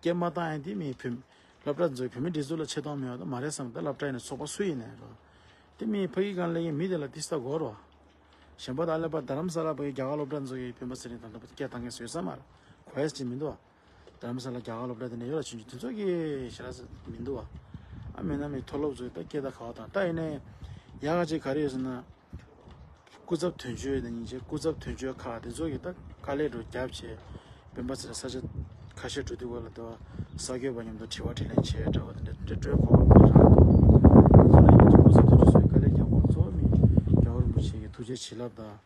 སྐད་མ་བཏང་ཡང་དེ་མིའི་བུད་མེད། སློབ་གྲྭ་ཚོས་བུད་མེད་སྒྲིག་འཛུགས་ལ་ཆེ་མཐོང་མེད་པ་དང་མ་རེད་བསམ་ད་སློབ་གྲྭ་ཡིན་ན་ཚོགས་པ་སུ་ཡིན་ནའི་རོ། དེ་མིའི་ཕ་གི་སྒང་སླེབས་མཁན་མི་དེ་ལ་དེ་ལྟ་དགོས་རོ། གཞན་པ་དང་ཨ་ལེ་པ་རྡ་རམ་ས་ལ་ཕ་གི་རྒྱ་གར་སློབ་གྲྭ་ཚོ་གིས་སྤེན་པ་ཚེ་རིང་དང་ལྟ་བུ་སྐད་བཏང་མཁན་བཟོས་ས་མ་རེད། གོ་ཡས་ཅིག་མི་འདུག་བ། རྡ་རམ་ས་ལ་རྒྱ་གར་སློབ་གྲྭ་དེ་ནས་ཡོད་ལ་ཆུང་ཆུང་དེ་ཚོ་གི་ཞེ་དྲག་མི་འདུག་བ། ཨ་མེད་ན་མི་མཐོ་སློབ་ཚོས་ད་སྐད་བརྡ་ག་བ་དང་ད་ཡིན་ནའི་ཡག་ག་ཅིག་ག་རེ་ཡོད་ཟེར་ན། སྐུ་ཚབ་དོན་གཅོད་དང་སྙིང་རྗེ་སྐུ་ཚབ་དོན་གཅོད་ཁག་དེ་ཚོ་གི་ད་དཀའ་ལས་འགྲོ་རྒྱབ་བྱས་སྤེན་པ་ཚེ་རིང་ས་ཆ་ཁ་ཤས་འགྲོ་དུས་སྐོར་ལ་ད་གསར་འགོད་པ་མཉམ་དུ་དྲི་བ་དྲིས་ལན་བྱས་འདྲ་བ་དེ་འདྲ་དེ་འདྲ་སྤྲོད་དགོས་པ་རག་འདུག་ཚོ་ལ་སྙིང་རྗེ་སྐུ་ཚབ་དོན་གཅོད་ཚོའི་དཀའ་ལས་རྒྱབ་སྐོར་གཙོ་བོ་མི་རྒྱལ་བ་རིན་པོ་ཆེ་གི་ཐུགས་རྗེ་བྱིན་རླབས་དང་།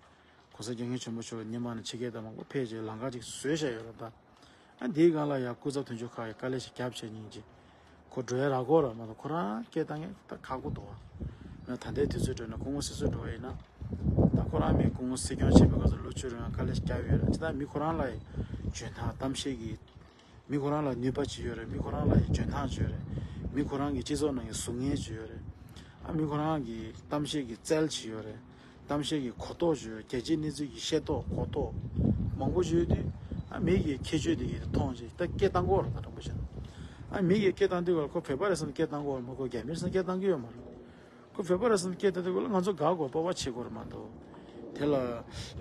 ༸གོང་ས་༸སྐྱབས་མགོན་ཆེན་པོ་མཆོག་ཉི་མ་ནས་ཕྱི་རྒྱལ་དུ་མང་པོ་ཕེབས་རྗེས་ལམ་ཁ་ཅིག་བཟོས་བཞག་ཡོད་རེད་ད། ཨ་འདིའི་སྒང་ལ་ཡང་སྐུ་ཚབ་དོན་གཅོད་ཁག་གིས་དཀའ་ལས་ཤིག་བརྒྱབ་བྱས་ཉིན་གཅིག་ཁོ་འགྲོ་ཡ་རག་གོ་ར་མ་གཏོགས་ཁོ་རང་སྐད་བཏང་ངས་ད་ཁག་པོ་འདུག་བ། ང་ད་ལྟའི་དུས་ཚོད་འགྲོ་ན་སྐུ་ངོ་སྲིད་ཚོགས་འགྲོ་བ་ཡིན་ན། ད་ཁོ་རང་མི་སྐུ་ངོ་སྲིད་སྐྱོང་བྱེད་པའི་སྐབས་སུ་ལོ་བཅུ་རིང་དཀའ་ལས་ཤིག་བརྒྱབ་ཡོད་རེད་ཅི་ད་མི་ཁོ་རང་ལ་ཡི་འཇོན་ཐང་གཏམ་བཤད་ཀྱི། མི་ཁོ་རང་ལ་ནུས་པ་ཅིག་ཡོད་རེད། མི་ཁོ་རང་ལ་ཡི་འཇོན་ཐང་ཅིག་ཡོད་རེད། མི་ཁོ་རང་གི་སྤྱི་ཚོགས་ནང་གི་གཟུགས་བརྙན་ཅིག་ཡོད་རེད། ཨ་མི་ཁོ་རང་གི་གཏམ་བཤད་ཀྱི་རྩལ་ཅིག་ཡོད་རེད། གཏམ་བཤད་ཀྱི་གོ་རྟོགས་ཅིག་ཡོད་རེད། རྒྱལ་སྤྱིའི་གནས་ཚུལ་གྱི་ཤེས་རྟོགས་གོ་རྟོགས་མང་པོ་ཅིག་ཡོད་དུས་ཨ་མི་གི་ཁྱད་ཆོས་དེ་གི་མཐོང་ཅིག་ད་སྐད་བཏང་གོ་རེད་ད་དྲང་པོ་བཤད་ན། ཨ་མི་གི་སྐད་བཏང་དུས་སྐབས་ལ་ཁོ་བོད་པ་རེད་བསམ་སྐད་བཏང་གོ་རེད་མ་ཁོ་རྒྱ་མི་རེད་བསམ་སྐད་བཏང་གི་ཡོད་མ་རེད། ཁོ་བོད་པ་རེད་བསམ་སྐད་བཏང་དུས་སྐབས་ལ་ང་ཚོ་དགའ་དགོས་སྤོབས་པ་བྱེད་དགོས་རེད་མ་གཏོགས། དེ་ལ་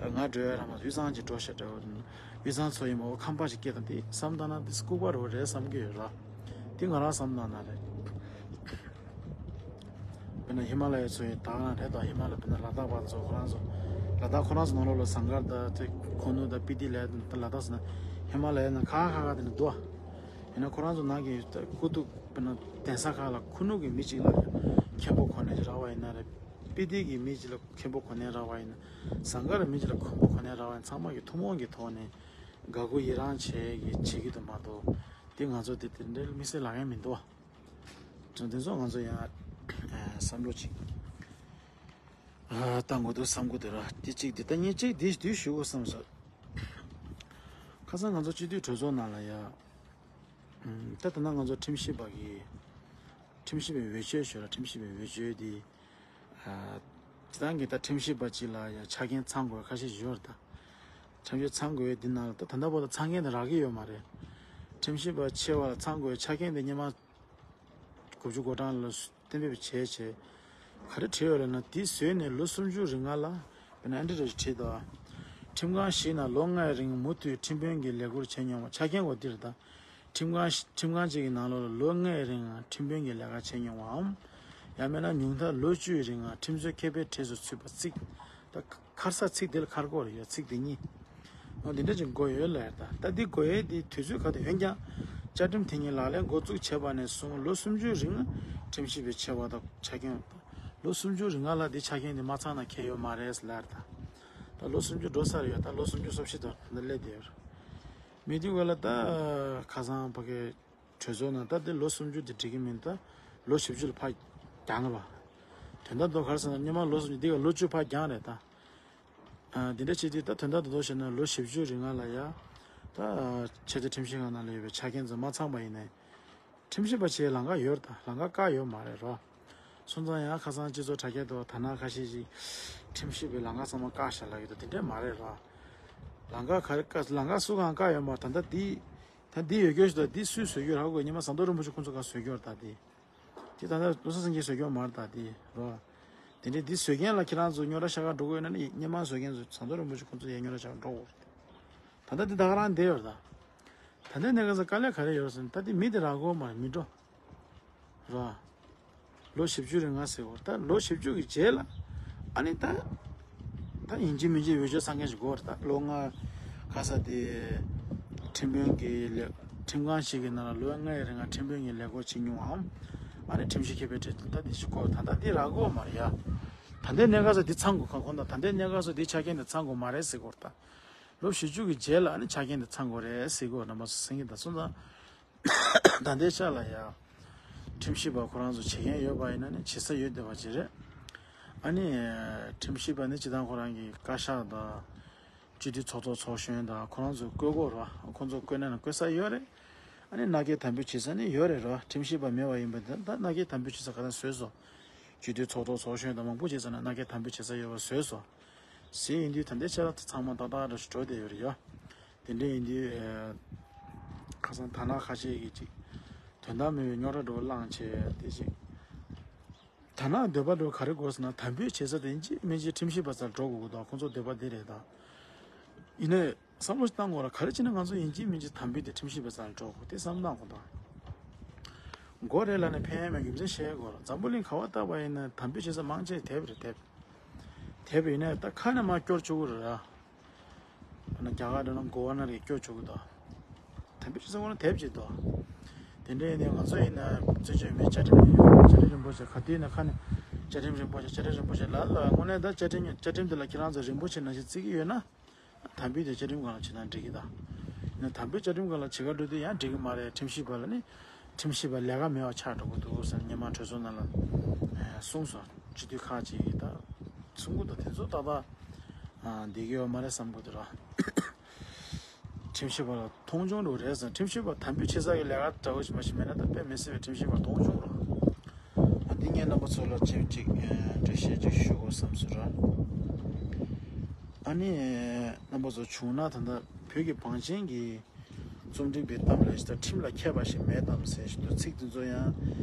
ང་འགྲོ་ཡ་རང་མ་དབུས་གཙང་གི་འགྲོ་ཤ་འདྲ་བོ་དབུས་གཙང་ཚོ་ཡིན་མ་འོ་ཁམས་པ་ཞིག་སྐད་བཏང་དེ་བསམ་བཏང་ན་དེ་ལྐུགས་པ་རེད་བསམ་གི་ཡོད་ར། དེ་ང་རང་བསམ་བཏང་ན་རེད། དཔེར་ན་ཧི་མ་ལ་ཡའི་ཚོ་ཡིན་ད་ང་རེད་དང་ཧི་མ་ལ་དཔེར་ན་ལ་དྭགས་པ་ཚོ་ཁོ་རང་ཚོ་ལ་དྭགས་ཁོ་རང་ཚོ་ནང་ལོགས་ལ་ཟངས་དཀར་དང་དེ་ཁུ་ནུ་དང་སྤི་ཏི་ལ་དྭགས་ཟེར་ན་ཧི་མ་ལ་ཡའི་ནང་ཁ་ཁ་ཁ་དེ་ནས་འདུག་ཨ། ཡིན་ན་ཁོ་རང་ཚོ་ནང་གི་སྐུ་གདུང་དཔེར་ན་གདན་ས་ཁག་ལ་ཁུ་ནུ་གི་མི་གཅིག་ལ་མཁན་པོ་གོ་གནས་རག་པ་ཡིན་ན་རེད། སྤི་ཏི་གི་མི་གཅིག་ལ་མཁན་པོ་གོ་གནས་རག་པ་ཡིན་ན། ཟངས་དཀར་མི་གཅིག་ལ་མཁན་པོ་གོ་གནས་རག་པ་ཡིན་ཚང་མ་གི་ཐུན་མོང་གི་ཐོག་ནས་དགའ་མགུ་ཡི་རངས་བྱེད་ཀྱི་བྱེད་ཀྱི་འདུག་མ་གཏོགས་དེ་ང་ཚོ་དེ་དེ་འདྲའི་དམིགས་བསལ་ལབ་མཁན་མི་འདུག་བ། དེ་ཚོ་ང་ཚོ་ཡང་བསམ་བློ་ཅིག་བཏང་དགོས་འདུག་བསམ་གྱི་འདུག་ར། དེ་གཅིག་དེ་ད་གཉིས་གཅིག་དེ་དུས་ཞུ་དགོས་བསམ་སོང་། ཁ་སང་ང་ཚོ་སྤྱི་འཐུས་གྲོས་ཚོགས་ནང་ལ་ཡ། ད་ད་ལྟ་ང་ཚོ་ཁྲིམས་ཞིབ་པ་གི་ཁྲིམས་ཞིབ་པའི་འོས་ཆོས་ཞུ་ར་ཁྲིམས་ཞིབ་པའི་འོས་ཆོས་དེ། སྤྱི་བཏང་གི་ད་ཁྲིམས་ཞིབ་པ་གཅིག་ལ་ཡ་ཆ་རྐྱེན་ཚང་དགོས་ཁ་ཤས་ཡོད་རེད་ད། ཁྲིམས་ཞིབ་ཚང་དགོས་འདི་ནང་ལ་ད་ད་ལྟ་བར་དུ་ཚང་མཁན་དེ་རག་གི་ཡོད་མ་རེད། ཁྲིམས་ཞིབ་པ་ཆེ་བ་ལ་ཚང་དགོས་ཆ་རྐྱེན་དེ་སྔོན་མ། དགུ་བཅུ་གོ་གྲངས་ལ་གཏན་འབེབས་བྱས་བྱས། ག་རེ་བྲིས་ཡོད་ལབ་ན་དེ་བཟོས་ནས་ལོ་སུམ་ཅུ་རིང་ལ་དཔེར་ན་ཨ་འདྲ་རེ་བྲིས་འདུག་ཁྲིམས་ཁང་ཞིག་ནང་ལོ་ལྔའི་རིང་མུ་མཐུད་ཁྲིམས་དཔོན་གྱི་ལས་ཁུར་བྱས་མྱོང་བ་ཆ་རྐྱེན་འོ་འདིར་ད། ཁྲིམས་ཁང་ཁྲིམས་ཁང་གཅིག་གི་ནང་ལོགས་ལ་ལོ་ལྔའི་རིང་ཁྲིམས་དཔོན་གྱི་ལས་ཀ་བྱས་མྱོང་བའམ། ཡང་མིན་ན་ཉུང་མཐར་ལོ་བཅུའི་རིང་ཁྲིམས་རྩོད་མཁས་པའི་གྲས་སུ་ཚུད་པ་གཅིག་ད། ཁར་ས་ཚིག་དེ་ལ་ཁར་གོ་རེ་ཡོད་ཚིག་དེ་གཉིས། འོ་འདི་འདྲ་ཅིག་དགོས་ཡོད་ལ་ཡར་ད་ད་འདི་དགོས་ཡས་འདི་དུས་ཚོད་ག་དུས་ཡོད་ཀྱང་བཅའ་ཁྲིམས་དེ་ཉིད་ལག་ལེན་འགོ་བཙུགས་བྱས་པ་ནས་བཟུང་ལོ་སུམ་ཅུའི་རིང་ཁྲིམས་ཞིབ་པའི་ཆེ་བ་དང་ཆ་རྐྱེན། ལོ་སུམ་ཅུ་རིང་ལ་འདི་ཆ་རྐྱེན་འདི་མ་ཚང་ན་ཁེལ་ཡོད་མ་རེད་ལ་ཡར་ད། ད་ལོ་སུམ་ཅུ་འགྲོ་ས་རེད་ཡོད་ད་ལོ་སུམ་ཅུ་སོ་བཞི་དང་ད་སླེབས་བསྡད་ཡོད་རེད། མི་འདི་བས་ལ་ད་ཁ་སང་ཕ་གི་གྲོས་ཚོགས་ནང་ད་འདི་ལོ་སུམ་ཅུ་འདི་འགྲིག་གི་མིན་ད་ལོ་བཞི་བཅུ་ལ་ཕར་རྒྱང་བ། དོན་དག་མདོ་གར་ཟེར་ན་སྔོན་མ་ལོ་སུམ་ཅུ་འདི་ག་ལོ་བཅུ་ཕར་རྒྱང་རེད་ད། ཨ་འདི་འདྲ་བྱེད་དུས་ད་དོན་དག་མདོ་མདོ་བཤད་ན་ལོ་བཞི་བཅུ་རིང་ལ་ཡ། ད་ཆེས་མཐོའི་ཁྲིམས་ཞིབ་ཁང་ནང་ལ་ཡོད་པའི་ཆ་རྐྱེན་ཚོ་མ་ཚང་པ་ཡིན་ནའི། ཁྲིམས་ཞིབ་པ་བྱེད་ལམ་ཁ་ཡོད་རེད་ད་ལམ་ཁ་བཀག་ཡོད་མ་རེད་རོ། སོང་ཙང་ཡང་ཁ་སང་སྤྱི་ཚོགས་དྲ་རྒྱ་དུ་ད་ན་ཁ་ཤས་ཤིག་ཁྲིམས་ཞིབ་པའི་ལམ་ཁ་ཚང་མ་བཀག་བཞག་ལབ་ཀྱི་འདུག་དེ་འདྲས་མ་རེད་རོ། ལམ་ཁ་ག་རེ་བཀག་ལམ་ཁ་སུ་གང་བཀག་ཡོད་མ་རེད་ད་ལྟ་འདི། ད་འདི་ཡོད་རྒྱུ་ཞིག་ད་འདི་སུས་བཟོས་རྒྱུ་རག་དགོས་ཉི་མ་ཟམ་གདོང་རིན་པོ་ཆེ་ཁོང་ཚོ་ག་བཟོས་རྒྱུ་རེད་ད་འདི། དེ་ད་ལྟ་བློ་བཟང་སེང་གེས་བཟོས་རྒྱུ་མ་རེད་ད་འདི་རོ། དེ་འདྲའི་འདི་བཟོས་མཁན་ལ་ཁྱེད་རང་ཚོ་རྙོག་དྲ་ཤ་ཁ་འགྲོ་དགོས་ན་ནི་སྔོན་མ་བཟོས་མཁན་ཚོ་ཟམ་གདོང་རིན་པོ་ཆེ་ཁོང་ཚོ་ཡང་རྙོག་དྲ་ཤ་ཁ་འགྲོ་དགོས་རེད། ད་ལྟ་འདི་ད་ག་རང་བསྡད་ཡོད་རེད་ད། ད་ལྟའི་གནས་སྐབས་སུ་དཀའ་ལས་ག་རེ་ཡོད་རེད་ཟེར་ན་ད་འདི་མི་དེ་རག་གི་ཡོད་མ་རེད་མི་འགྲོ། རོ། ལོ་བཞི་བཅུ་རིང་ང་ཟེར་བར་ད་ལོ་བཞི་བཅུ་གི་རྗེས་ལ་ཨ་ནི་ད། ད་ཡིན་གཅིག་མིན་གཅིག་འོས་ཆོས་ཚང་མཁན་ཞིག་དགོས་རེད། ད་ལོ་ལྔ་ག་ས་དེ་ཁྲིམས་དཔོན་གྱི་ལས་ཁྲིམས་ཁང་ཞིག་གི་ནང་ལ་ལོ་ལྔའི་རིང་ལ་ཁྲིམས་དཔོན་གྱི་ལས་ཁུར་བྱེད་མྱོང་བའམ། ཨ་ནི་ཁྲིམས་ཞིབ་མཁས་པའི་གྲས་ད་འདི་ཞིག་དགོས། ད་ལྟ་འདི་རག་གི་ཡོད་མ་རེད་ཡ། ད་ལྟའི་གནས་སྐབས་སུ་འདི་ཚང་དགོས། ཁ་ཁོང་ད་ད་ལྟའི་གནས་སྐབས་སུ་འདི་ཆ་རྐྱེན་འདི་ཚང་དགོས་མ་རེད་ཟེར་གྱི་ཡོད་རེད། ད་ལོ་བཞི་བཅུ་གི་རྗེས་ལ་ཨ་ནི་ཆ་རྐྱེན་འདི་ཚང་དགོས་རེད་ཟེར་གྱི་ཡོད་རེད། རྣམ་པ་ཚོ་གསན་གྱི་ད་སོང་ཙང་། ད་ལྟའི་ཆ་ལ་ཡ། ཁྲིམས་ཞིབ་པ་ཁོ་རང་ཚོ་བྱེད་མཁན་ཡོད་པ་ཡིན་ན་ནི་བྱེད་ས་ཡོད་བསྡད་པ་ཅིག་རེད། ཨ་ནི། ཁྲིམས་ཞིབ་པ་ནི་སྤྱིར་བཏང་ཁོ་རང་གི་བཀའ་ཤག་དང་། སྤྱི་འཐུས་ཚོགས་གཙོ་ཚོགས་གཞོན་དང་ཁོ་རང་ཚོ་བསྐོ་དགོས་རེད་བ། ཁོ་ཚོ་བསྐོ་ན་ན་བསྐོ་ས་ཡོད་རེད། ཨ་ནི་མནའ་སྐྱེལ་དམ་འབུལ་བྱེད་ས་ནི་ཡོད་རེད་རེད་བ། ཁྲིམས་ཞིབ་པ་མེད་པ་ཡིན་པ་དེ་ད་མནའ་སྐྱེལ་དམ་འབུལ་བྱེད་ས་ག་ཚོད་བཟོས་སོང་། སྤྱི་འཐུས་ཚོགས་གཙོ་ཚོགས་གཞོན་དང་མང་པོ་བྱེད་ས་ན་མནའ་སྐྱེལ་དམ་འབུལ་བྱེད་ས་ཡོད་པ་བཟོས་སོང་། ཟེར་ཡིན་དུས་ད་ལྟའི་ཆ་ལ་ཚང་མ་ཏག་ཏག་འདྲ་ཞིག་འགྲོ་བསྡད་ཡོད་རེད་ཡ། དེ་འདྲ་ཡིན་དུས། ཁ་སང་དར་ནག་ཁ་ཤས་ཀྱིས་ཅིག་དོན་དག་མེད་པའི་རྙོག་དྲ་འགྲོ་བ་བླངས་བྱས་དེ་ཅིག་དར་ནག་འདོད་པ་འགྲོ་ག་རེ་དགོས་ཟེར་ན། དམ་འབུལ་བྱེད་ས་དེ་ཅིག་མིན་ཅིག་ཁྲིམས་ཞིབ་པ་སར་འགྲོ་དགོས་ཀྱི་འདུག་ཁོང་ཚོ་འདོད་པ་དེ་རེད་ད། ཡིན་ནའི། བསམ་བློ་ཞིག་བཏང་དགོས་ར། ག་རེ་བྱས་ན་ང་ཚོ་ཡིན་གཅིག་མིན་གཅིག་དམ་འབུལ་དེ་ཁྲིམས་ཞིབ་པའི་རྩ་ལ་འགྲོ་དགོས་དེ་བསམ་བཏང་དགོས་དང་། དགོས་རེད་ལབ་ནས་ཕན་ཡོན་མེད་རྒྱུ་མཚན་བཤད་དགོས་ར། འཛམ་བུ་གླིང་ག་བ་ལྟ་བ་ཡིན་ན་དམ་འབུལ་བྱེད་ས་མང་ཆེ་དེབ་རེད་དེབ། དེབ་ཡིན་ནའི་ད་ཁ་ནས་མར་སྐྱོར་བཅུག་གི་རེད་ར། ཨ་ན་རྒྱ་གར་འདྲ་ན་གོ་བ་ན་རེ་སྐྱོར་བཅུག་གི་འདུག་དམ་འབུལ་བྱེད་ས་ཁོ་ན་དེབ་ཅིག་འདུག་དེ་འདྲ་ཡིན་ནའི་ང་ཚོ་ཡིན་ན་བརྩི་བཅོས་མེད་བཅའ་ཁྲིམས་ཡོད། བཅའ་ཁྲིམས་རིན་པོ་ཆེ་ག་དུས་ཡིན་ན་ཁ་ནས་བཅའ་ཁྲིམས་རིན་པོ་ཆེ་བཅའ་ཁྲིམས་རིན་པོ་ཆེ་ལབ་ལ་དངོས་གནས་ད་བཅའ་ཁྲིམས་བཅའ་ཁྲིམས་འདི་ལ་ཁྱེད་རང་ཚོ་རིན་པོ་ཆེ་ནང་བཞིན་བརྩི་གི་ཡོད་ན། དམ་འབུལ་དེ་བཅའ་ཁྲིམས་སྒང་ལ་བྱེད་ན་འགྲིག་གི་ད། ཡིན་ན་དམ་འབུལ་བཅའ་ཁྲིམས་སྒང་ལ་བྱེད་ག་འགྲོ་དུས་ཡང་འགྲིག་གི་མ་རེད། ཁྲིམས་ཞིབ་པ་ལ་ནི། ཁྲིམས་ཞིབ་པ་ལས་ཀ་མེད་པ་ཆགས་འགྲོ་གི་འདུག་ཟེར་ཉི་མ་གྲོས་ཚོགས་ནང་ལ་གསུངས་སོང་། སྤྱི་འཐུས་ཁག་ཅིག་གིས་ད་གསུང་གི་འདུག་དེ་ཚོ་ཏག་ཏག་བསྡད་ཀྱི་ཡོད་མ་རེད་བསམ་གི་འདུག་ར། ཁྲིམས་ཞིབ་པ་ལ་མཐོང་ཆུང་འགྲོ་རེད་བསམ། ཁྲིམས་ཞིབ་པ་དམ་འབུལ་ཆེ་ས་གི་ལས་ཀ་འདྲ་བོ་ཞིག་མ་ཞིག་མེད་ན་ད་དཔེ་མི་སྲིད་པའི་ཁྲིམས་ཞིབ་པ་མཐོང་ཆུང་ར། འདི་ངས་རྣམ་པ་ཚོ་ལ་ཅིག་ཅིག་འགྲེལ་བཤད་ཅིག་ཞུ་དགོས་བསམ་སོང་ར། ཨ་ནི། རྣམ་པ་ཚོ་བྱུང་ན་ད་ལྟ་བོད་ཀྱི་བང་ཆེན་གྱི་རྩོམ་སྒྲིག་པའི་གཏམ་ལ་ད་ཁྲིམས་ལ་མཁས་པ་ཞིག་མེད་དམ་ཟེར་ཞིག་འདུག་ཚིག་དེ་ཚོ་ཡང་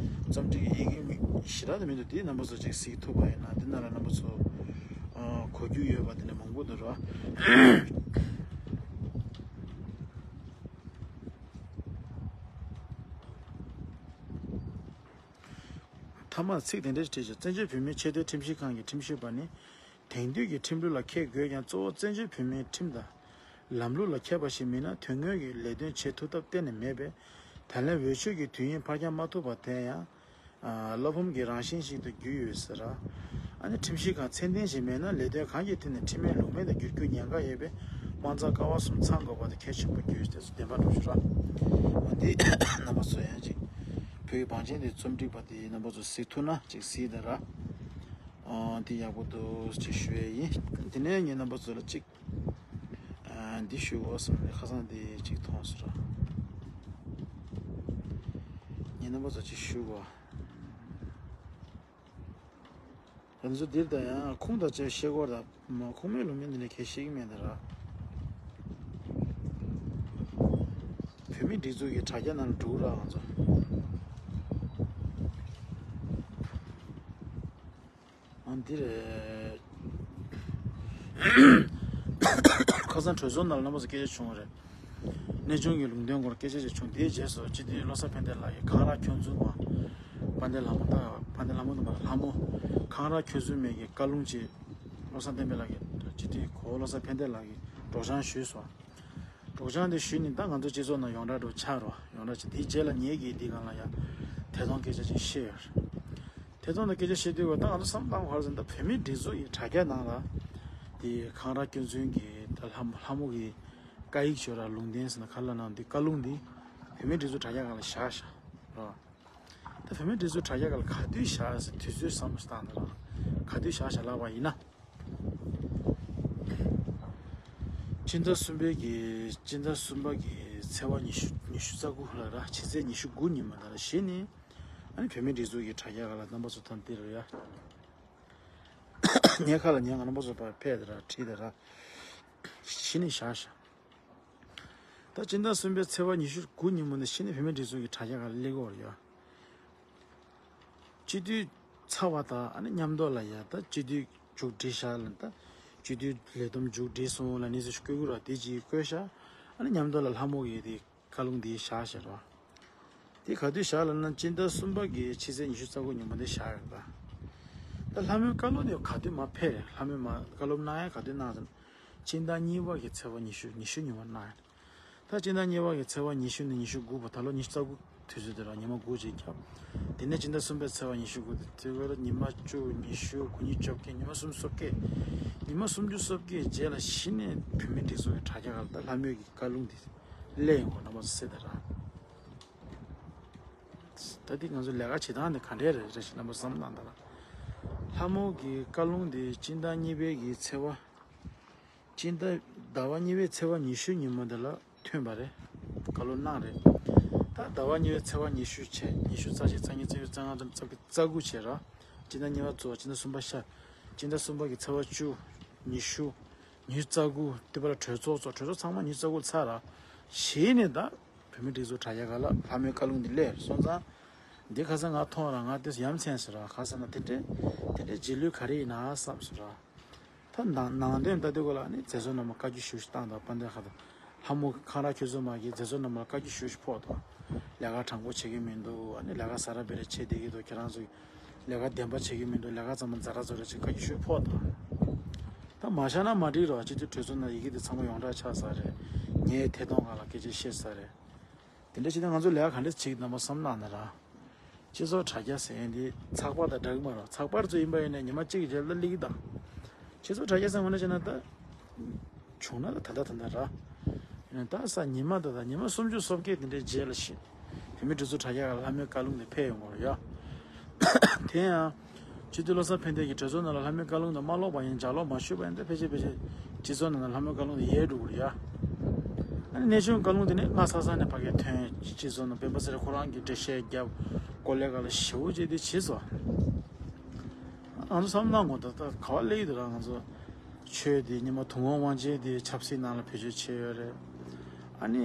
རྩོམ་སྒྲིག་གི་ཡི་གེ་མི་ཞེ་དྲག་དེ་མི་འདུག་དེ་རྣམ་པ་ཚོ་ཅིག་གཟིགས་ཐུབ་པ་ཡིན་ན་དེ་ན་ལ་རྣམ་པ་ཚོ་གོ་རྒྱུ་ཡོད་པ་དེ་འདྲ་མང་པོ་འདུག་ར། མཐའ་མར་ཚིག་དེ་འདྲ་ཞིག་བྲིས་ཤག་བཙན་བྱོལ་བོད་མིའི་ཆེས་མཐོའི་ཁྲིམས་ཞིབ་ཁང་གི་ཁྲིམས་ཞིབ་པ་ནི། དེང་དུས་ཀྱི་ཁྲིམས་ལུགས་ལ་མཁས་དགོས་ཀྱང་གཙོ་བོ་བཙན་བྱོལ་བོད་མིའི་ཁྲིམས་དང་། ལམ་ལུགས་ལ་མཁས་པ་ཞིག་མིན་ན་དོན་དངོས་ཀྱི་ལས་དོན་བྱེད་ཐུབ་ཐབས་གཏན་ནས་མེད་པས། ད་ལན་འོས་ཆོས་ཀྱི་དུས་ཡུན་ཕར་འགྱངས་མ་ཐུབ་པར་ཐལ་ཡང་། ཨ། བློ་ཕམ་གྱི་རང་བཞིན་ཞིག་ཏུ་གྱུར་ཡོད་ཟེར། ཨ་ནི་ཁྲིམས་ཞིབ་ཁང་ཚད་ལྡན་ཞིག་མེད་ན་ལས་དོན་གང་གི་ཐད་ནས་ཁྲིམས་མེད་ལུགས་མེད་དུ་འགྱུར་རྒྱུ་ཉེན་ཁ་ཡོད་པས་དམངས་གཙོ་ཀ་བ་གསུམ་ཚང་དགོས་པ་དེ་གལ་ཆེན་པོ་གྱུར་ཡོད་ཟེར་བདེན་པ་འགྲུབ་ཤོག་ར། འདི་རྣམ་པ་ཚོ་ཡང་ཅིག་བོད་ཀྱི་བང་ཆེན་དེ་རྩོམ་སྒྲིག་པ་དེ་རྣམ་པ་ཚོ་གཟིགས་ཐུབ་ན་ཅིག་གཟིགས་དང་ར། ཨ། འདི་ཡག་པོ་འདུག་ཅེས་ཞུ་ཡས་ཡིན། དེ་ནས་ངས་རྣམ་པ་ཚོ་ལ་ཅིག་ཨ། འདི་ཞུ་དགོས་བསམ་ནས་ཁ་སང་འདི་ཅིག་མཐོང་སོང་ར། ངས་རྣམ་པ་ཚོ་ཅིག་ཞུ་དགོས། ང་ཚོ་འདིར་ད་ཡང་ཁུངས་དང་བཅས་བཤད་སྐོར་དང་མ་ཁུངས་མེད་ལུང་མེད་འདི་ནས་གལ་བཤད་ཀྱི་མེད་ད་ར། བོད་མིའི་སྒྲིག་འཛུགས་ཀྱི་དྲ་རྒྱ་ནང་ལ་འགྲོ་གི་ར་ང་ཚོ། ཨ། འདི་རེད། ཁ་སང་གྲོས་ཚོགས་ནང་ལ་རྣམ་པ་ཚོ་སྐད་ཆ་བྱུང་བ་རེད། གནས་ཆུང་གི་ལུང་བསྟན་སྐོར་སྐད་ཆ་ཅིག་བྱུང་། དེའི་རྗེས་སུ་སྤྱི་འཐུས་བློ་བཟང་ཕན་བདེ་ལགས་ཀྱིས་གངས་ར་ཁྱོད་ཚོ་མ། དཔལ་ལྡན་ལྷ་མོ་ད་དཔལ་ལྡན་ལྷ་མོ་དུ་མ་ལ་ལྷ་མོ། གངས་ར་ཁྱོད་ཚོ་མས་ཀྱི་བཀའ་ལུང་ཅིག་བློ་བཟང་བསྟན་འཕེལ་ལགས་ཀྱིས་སྤྱི་འཐུས་གོ་བོ་བློ་བཟང་ཕན་བདེ་ལགས་ཀྱིས་སྒྲོག་སྦྱང་ཞུས་སོང་། སྒྲོག་སྦྱང་དེ་ཞུས་ནས་ད་ང་ཚོ་སྤྱི་ཚོགས་ནང་ཡོངས་གྲགས་འགྲོ་ཆགས་རོགས་ཡོངས་གྲགས་ཅིག་དེའི་རྗེས་ལ་ངེད་ཀྱིས་འདི་སྒང་ལ་ཡང་ཐད་གཏོང་སྐད་ཆ་ཅིག་བཤད་ཡོད་རེད། ཐད་གཏོང་དང་སྐད་ཆ་བཤད་དུས་ད་ང་ཚོ་བསམ་བློ་བཏང་བ་ག་རེ་ཟེར་ན་ད་བོད་མིའི་སྒྲིག་འཛུགས་ཀྱི་དྲ་རྒྱ་ནང་ལ་དེ་གངས་ར་ཁྱོད་ཚོའི་གི་ད་ལྷ་མོ་ལྷ་མོ་གི་བཀའ་ཡིག་ཤོད་ར་ལུང་བསྟན་ཟེར་ན་ག་རེ་ལབ་ན་འདི་བཀའ་ལུང་འདི་བོད་མིའི་སྒྲིག་འཛུགས་དྲ་རྒྱ་སྒང་ལ་བཞག་བཞག་རོགས། ད་བོད་མིའི་སྒྲིག་འཛུགས་དྲ་རྒྱ་སྒང་ལ་ག་དུས་བཞག་ཟེར་དུས་ཚོད་བསམ་བློ་བཏང་ད་ར་ག་དུས་བཞག་བཞག་ལབ་པ་ཡིན་ན། སྤྱི་ཟླ་གསུམ་པའི་གི་སྤྱི་ཟླ་གསུམ་པ་གི་ཚེས་པ་ཉི་ཤུ་ཉི་ཤུ་རྩ་དགུ་ལ་ར་ཕྱི་ཚེས་ཉི་ཤུ་དགུ་ཉིན་མ་ད་ར་གཞི་ནས་ཨ་ནི་བོད་མིའི་སྒྲིག་འཛུགས་ཀྱི་དྲ་རྒྱ་སྒང་ལ་རྣམ་པ་ཚོ་ད་འདིར་ཡ། ངའི་ཁ་ལ་ཉན་ང་རྣམ་པ་ཚོ་ཕར་ཕེབས་ད་ར་ཁྲིད་ད་ར་གཞི་ནས་བཞག་བཞག་ད་སྤྱི་ཟླ་གསུམ་པའི་ཚེས་པ་ཉི་ཤུ་དགུ་ཉིན་མོ་ནས་གཞི་ནས་བོད་མིའི་སྒྲིག་འཛུགས་ཀྱི་དྲ་རྒྱ་སྒང་ལ་སླེབས་ཀྱི་ཡོད་རེད་ཡ། སྤྱི་འཐུས་ཚར་བ་དང་ཨ་ནི་མཉམ་དུ་ལ་ཡ་ད་སྤྱི་འཐུས་མཇུག་སྒྲིལ་ཤག་ལ་ད་སྤྱི་འཐུས་ལས་བསྡོམས་མཇུག་སྒྲིལ་སོང་ལ་ནི་ཚོ་བསྐོ་གི་ར་དེ་ཅིག་བསྐོས་ཤག་ཨ་ནི་མཉམ་དུ་ལ་ལྷ་མོ་གི་དེ་བཀའ་ལུང་དེ་བཞག་བཞག་ར། དེ་ག་དུས་བཞག་ལ་ན་སྤྱི་ཟླ་གསུམ་པ་གི་ཕྱི་ཚེས་ཉི་ཤུ་རྩ་དགུ་ཉིན་མོ་དེ་བཞག་ཡོད་པ། ད་ལྷ་མོའི་བཀའ་སློབ་དེ་ག་དུས་མ་ཕེབས་རེད། ལྷ་མོས་མ་བཀའ་སློབ་གནང་ཡ་ག་དུས་གནང་ཟེར་ན། སྤྱི་ཟླ་གཉིས་པ་གི་ཚེས་པ་ཉི་ཤུ། ཉི་ཤུ་ཉི་མ་གནང་ཡ། ད་སྤྱི་ཟླ་གཉིས་པ་གི་ཚེས་པ་ཉི་ཤུ་ནས་ཉི་ཤུ་དགུ་བར། ད་ལོ་ཉི་ཤུ་རྩ་དགུ་དུས་ཚོད་དེ་ར་ཉི་མ་དགུ་ཅིག་བརྒྱབ། དེ་ནས་སྤྱི་ཟླ་གསུམ་པའི་ཚེས་པ་ཉི་ཤུ་དགུ་དེ་དེ་བར་ཉི་མ་བཅུ། ཉི་ཤུ། དགུ་ཉིས་བཅོ་བརྒྱད། ཉི་མ་སུམ་ཅུ་སོ་བརྒྱད། ཉི་མ་སུམ་ཅུ་སོ་བརྒྱད་རྗེས་ལ་གཞི་ནས་བོད་མིའི་སྒྲིག་འཛུགས་ཀྱི་དྲ་རྒྱ་ཁག་ལ་ད་ལྷ་མོའི་གི་བཀའ་ལུང་དེ་སླེབས་ཡོང་གི་རྣམ་པ་ཚོ་གཟིགས་དང་ར། ད་འདི་ང་ཚོ་ལས་ཀ་བྱེད་སྟངས་དེ་ག་འདྲས་རེད་རེད་ཞེས་རྣམ་པ་བསམ་གནང་དང་ར། ལྷ་མོ་གི་བཀའ་ལུང་དེ་སྤྱི་ཟླ་གཉིས་པའི་གི་ཚེས་པ། སྤྱི་ཟླ་ཟླ་བ་གཉིས་པའི་ཚེས་པ་ཉི་ཤུ་ཉིན་མོ་འདི་ལ་ཐོན་པ་རེད། བཀའ་སློབ་གནང་རེད། ད་ཟླ་བ་གཉིས་པའི་ཚེས་པ་ཉི་ཤུ་བྱས། ཉི་ཤུ་རྩ་གཅིག་རྩ་གཉིས་རྩ་གཉིས་རྩ་ལྔ་རྩ་བརྒྱད་རྩ་དགུ་བྱས་ར། སྤྱི་ཟླ་གཉིས་པ་གཙོ་བོ། སྤྱི་ཟླ་གསུམ་པ་ཤར། སྤྱི་ཟླ་གསུམ་པ་གི་ཚེས་པ་བཅུ། ཉི་ཤུ། ཉི་ཤུ་རྩ་དགུ་དེ་བར་ལ་གྲོས་ཚོགས་ཚོགས། གྲོས་ཚོགས་ཚང་མ་ཉི་ཤུ་རྩ་དགུ་ལ་ཚར་ར། གཞི་ནས་ད་བོད་མིའི་སྒྲིག་འཛུགས་དྲ་རྒྱ་ཁག་ལ་ལྷ་མོའི་བཀའ་ལུང་འདི་སླེབས་སོང་ཙང་། འདི་ཁ་སང་ང་མཐོང་ར་ང་དེ་ཡ་མཚན་ཟེར་ར། ཁ་སང་ན་དེ་འདྲས་དེ་འདྲས་རྗེས་ལུས་ག་རེ་ཡིན་ན་བསམ་ཟེར་ར། ད་ནང་ནང་དོན་ལྟ་དུས་གོ་ལ་ནི་མཛད་གཙོ་རྣམ་པ་བཀའ་བཀྱོན་ཞུ་ཞིག་བཏང་དང་། དཔལ་ལྡན་ཁ་དང་ལྷ་མོ་འཁང་ར་ཁྱོད་ཚོ་མ་གི་མཛད་གཙོ་རྣམ་པ་བཀའ་བཀྱོན་ཞུ་ཞིག་ཕོག་དང་། ལས་ཀ་དྲང་པོ་བྱེད་ཀྱི་མི་འདུག་ཨ་ནི་ལས་ཀ་ཟ་ར་བེ་ར་བྱེད་བསྡད་ཀྱི་འདུག་ཁྱེད་རང་ཚོ་ལས་ཀ་བདེན་པ་བྱེད་ཀྱི་མི་འདུག་ལས་ཀ་ཚང་མ་ཛ་ར་ཛོ་ར་བྱེད། བཀའ་བཀྱོན་ཞུ་ཕོག་དང་། ད་མ་བཞག་ན་མ་འགྲིག་རོགས། སྤྱི་འཐུས་གྲོས་ཚོགས་ནང་ཡི་གེ་དེ་ཚང་མ་ཡོངས་གྲགས་ཆགས་ཚར་རེད། ངའི་ཐད་གཏོང་སྒང་ལ་སྐད་ཆ་བཤད་ཚར་རེད། དེ་འདྲ་བྱས་ན་ང་ཚོ་ལས་ཀ་ག་འདྲ་བྱེད་ཀྱི་འདུག་མ་བསམ་གནང་ན་ར། སྤྱི་ཚོགས་དྲ་རྒྱ་ཟེར་ཡས་འདི་ཚགས་པར་དང་འདྲ་གི་མ་རེད། ཚགས་པར་ཚོ་ཡིན་པ་ཡིན་ན་ཉི་མ་གཅིག་གི་རྗེས་ལ་སླེབས་ཀྱི་དང་། སྤྱི་ཚོགས་དྲ་རྒྱ་ཟེར་ངོ་ན་བྱས་ན་ད། བྱུང་ན་ད་ད་ད་ད་ད་ར། ཡིན་ན་ད་ས་ཉི་མ་ད་ད་ཉི་མ་སུམ་ཅུ་སོ་བརྒྱད་དེ་འདྲའི་རྗེས་ལ་ཤི། བོད་མིའི་སྒྲིག་འཛུགས་དྲ་རྒྱ་ལ་ལྷ་མོའི་བཀའ་ལུང་དེ་ཕེབས་ཡོང་གི་རེད་ཡ། དེ་ཡང་། སྤྱི་འཐུས་བློ་བཟང་ཕན་བདེ་གིས་གྲོས་ཚོགས་ནང་ལ་ལྷ་མོའི་བཀའ་ལུང་དེ་མ་ཀློག་པ་ཡིན། ལྗགས་ཀློག་མ་ཞུས་པ་ཡིན་ད་ཕལ་ཆེར་ཕལ་ཆེར་སྤྱི་ཚོགས་ནང་ལ་ལྷ་མོའི་བཀའ་ལུང་དེ་ཡལ་འགྲོ་གི་རེད་ཡ། ཨ་ནི་གནས་ཆུང་བཀའ་ལུང་དེ་ནི་སྔ་ས་ས་ནས་ཕ་གིར་ཐོན། སྤྱི་ཚོགས་ནང་སྤེན་པ་ཚེ་རིང་ཁོ་རང་གིས་འགྲེལ་བཤད་བརྒྱབ། གོ་ལའི་སྒང་ལ་ཞེ་པོ་ཅིག་དེ་བྱས་སོང་། ང་ཚོ་བསམ་བློ་གཏོང་དགོས། ད་ད་ག་པར་སླེབས་ཀྱི་འདུག་ར། ང་ཚོ་ཆོས་དེ་ཉི་མ་དུང་དཀར་དབང་ཆེན་དེ་ཆབ་སྲིད་ནང་ལ་བེད་སྤྱོད་བྱས་ཡོད་རེད། ཨ་ནི་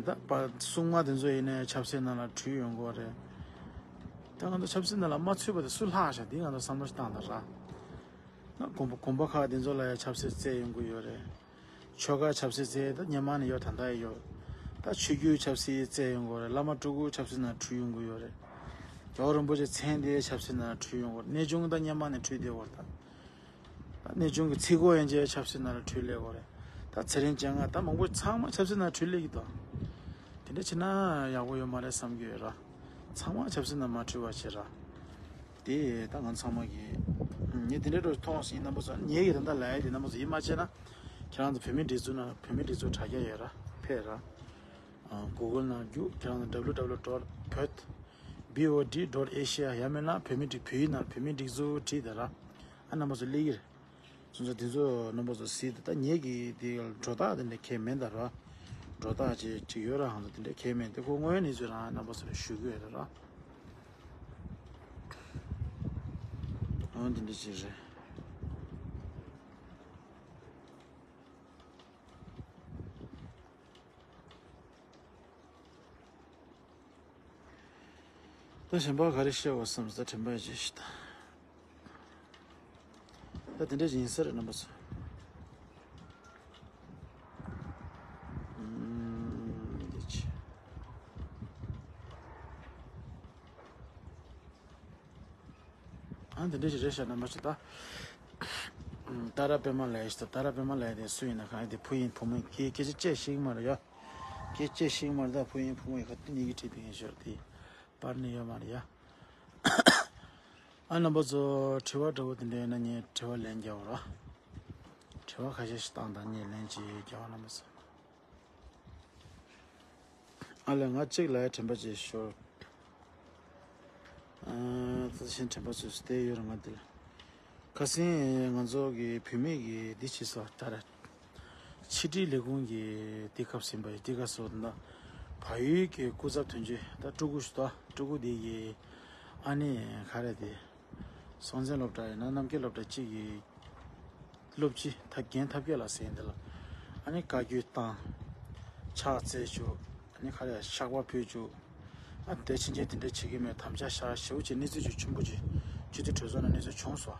ད་པ་སྲུང་མ་དེ་ཚོ་ཡིན་ནའི་ཆབ་སྲིད་ནང་ལ་བྲུས་ཡོང་གི་རེད། ད་ང་ཚོ་ཆབ་སྲིད་ནང་ལ་མ་ཚུད་པ་དེ་སུ་ལྷག་བཞག་དེ་ང་ཚོ་བསམ་བློ་ཞིག་བཏང་དང་ར། ད་དགོན་པ་དགོན་པ་ཁག་དེ་ཚོ་ལ་ཡང་ཆབ་སྲིད་རྩོད་ཡོང་གི་ཡོད་རེད། ཆོལ་ཁ་ཆབ་སྲིད་རྩོད་ད་སྔོན་མ་ནས་ཡོད། ད་ལྟ་ཡོད། ད་ཆོས་བརྒྱུད་ཆབ་སྲིད་རྩོད་ཡོང་གི་རེད། བླ་མ་སྤྲུལ་སྐུ་ཆབ་སྲིད་ནང་བྲུས་ཡོང་གི་ཡོད་རེད། རྒྱལ་བ་རིན་པོ་ཆེ་མཚན་དེ་ཆབ་སྲིད་ནང་བྲུས་ཡོང་གི་རེད། གནས་ཆུང་ད་སྔོན་མ་ནས་བྲུས་བསྡད་ཡོད་རེད། ད་གནས་ཆུང་གི་ཚིག་གོ་ཡན་ཆད་ཆབ་སྲིད་ནང་ལ་བྲུས་སླེབས་ཡོད་རེད། ད་ཚེ་རིང་སྤྱན་སྔ་ད་མང་པོ་ཚང་མ་ཆབ་སྲིད་ནང་བྲུས་སླེབས་ཀྱི་འདུག་དེ་འདྲ་བྱས་ན་ཡག་པོ་ཡོད་མ་རེད་བསམ་གྱི་ཡོད་ར། ཚང་མ་ཆབ་སྲིད་ནང་མ་བྲུས་པ་བྱེད་ར། དེ་ད་ང་ཚང་མ་གིས་ངས་དེ་འདྲའི་འགྲོ་མཐོང་ཞིག་རྣམ་པ་ཚོ། ངས་ཀྱི་ད་ལྟ་ལབ་ཡ་དེ་རྣམ་པ་ཚོ་ཡིད་མ་ཆེས་ན། ཁྱེད་རང་ཚོ་བོད་མིའི་སྒྲིག་འཛུགས་ནང་བོད་མིའི་སྒྲིག་འཛུགས་དྲ་རྒྱ་ཡོད་ར། ཕེབས་ར། Google་ནང་རྒྱུགས། ཁྱེད་རང་ཚོ་W W W dot bot B O D dot A C I ཡང་མིན་ན་བོད་མིའི་སྒྲིག་བོད་ཡིག་ནང་བོད་མིའི་སྒྲིག་འཛུགས་བྲིས་དང་ར། ཨ་རྣམ་པ་ཚོ་སླེབས་ཀྱི་རེད། སོང་ཙང་དེ་ཚོ་རྣམ་པ་ཚོ་གཟིགས་དང་། ད་ངེད་ཀྱི་དེ་སྒྲོ་བཏགས་དེ་འདྲ་གང་ཡང་མེད་ད་ར། སྒྲོ་བཏགས་ཅིག་ཅིག་ཡོད་ར། ཧང་ཚོ་དེ་འདྲ་གང་ཡང་མེད། དེ་ཁོ་དངོས་ཡོད་གནས་ཚུལ་རང་རྣམ་པ་ཚོ་ལ་ཞུ་གི་ཡོད་ད་ར། འོ་དེ་འདྲ་ཅིག་རེད། ད་གཞན་པ་ག་རེ་བཤད་དགོས་བསམ་ས། དྲན་པ་ཅིག་ཞིག་ད། ད་དེ་འདྲ་ཡིན་ས་རེད་རྣམ་པ་ཚོ། ཨུམ། འདི་ཅི། ཨ་འདི་འདྲ་ཞིག་རེད་ཤག་རྣམ་པ་ཚོ། ད་ཨུམ། ཏཱ་ར་པདྨ་ལབ་ཡ་ཞིག་ད། ཏཱ་ར་པདྨ་ལབ་ཡ་དེ་སུ་ཡིན་ན། གང་ཡིན་དེ་བུ་ཡིན་བུ་མོ་ཡིན་སྐད་སྐད་ཆ་བཤད་ཤེས་ཀྱི་མ་རེད་ཡ། སྐད་ཆ་བཤད་ཤེས་ཀྱི་མ་རེད། ད་བུ་ཡིན་བུ་མོ་ཡིན་ག་དེ་གཉིས་ཀྱིས་བྲིས་པ་ཡིན་ཤག་དེ་པར་ནི་ཡོད་མ་རེད་ཡ། ཨ་རྣམ་པ་ཚོ་དྲི་བ་འདྲ་བོ་དེ་འདྲ་ཡོད་ན་ངས་དྲི་བ་ལན་རྒྱག་འོ་ར། དྲི་བ་ཁ་ཤས་ཤིག་བཏང་དང་ངས་ལན་ཅིག་རྒྱག་འོ་རྣམ་པ་ཚོ། ཨ་ལས་ང་གཅིག་ལ་ཡ་དྲན་པ་ཅིག་ཤོར། ཨ་ད་གཞན་དྲན་པ་ཚོས་བལྟས་ཡོད་རེད་ང་འདི་ལ། ཁ་སང་ང་ཚོ་གི་བུད་མེད་ཀྱི་འདི་བྱས་སོང་ད་ར། ཕྱི་དྲིལ་ལས་ཁུངས་ཀྱི་དེ་སྐབས་ཟིན་པ་ཡི་དེ་ག་སོ་ད། བལ་ཡུལ་གྱི་སྐུ་ཚབ་དོན་གཅོད་ད་སྤྲུལ་སྐུ་ཞིག་ད། སྤྲུལ་སྐུ་དེ་གི་ཨ་ནི་ག་རེ་དེ། སྲོང་བཙན་སློབ་གྲྭ་ཡིན་ན་རྣམ་རྒྱལ་སློབ་གྲྭ་གཅིག་གི་སློབ་སྤྱི་ཐབས་རྒན་ཐབས་མཁས་ལགས་ཟེར་ཡིན་འདི་ལ། ཨ་ནི་བཀའ་བཀྱོན་བཏང་། ཕྱག་འཚལ་བཅུག་ཨ་ནི་ག་རེ་བཤགས་པ་ཕུལ་བཅུག་ཨ་དེ་ཕྱིན་ཆད་དེ་འདྲ་བྱེད་ཀྱི་མེད། དམ་བཅའ་བཞག་ཞེ་པོ་ཅིག་གནས་ཚུལ་ཅིག་ཆེན་པོ་ཅིག་སྤྱི་འཐུས་གྲོས་ཚོགས་ནང་གནས་ཚུལ་བྱུང་སོང་།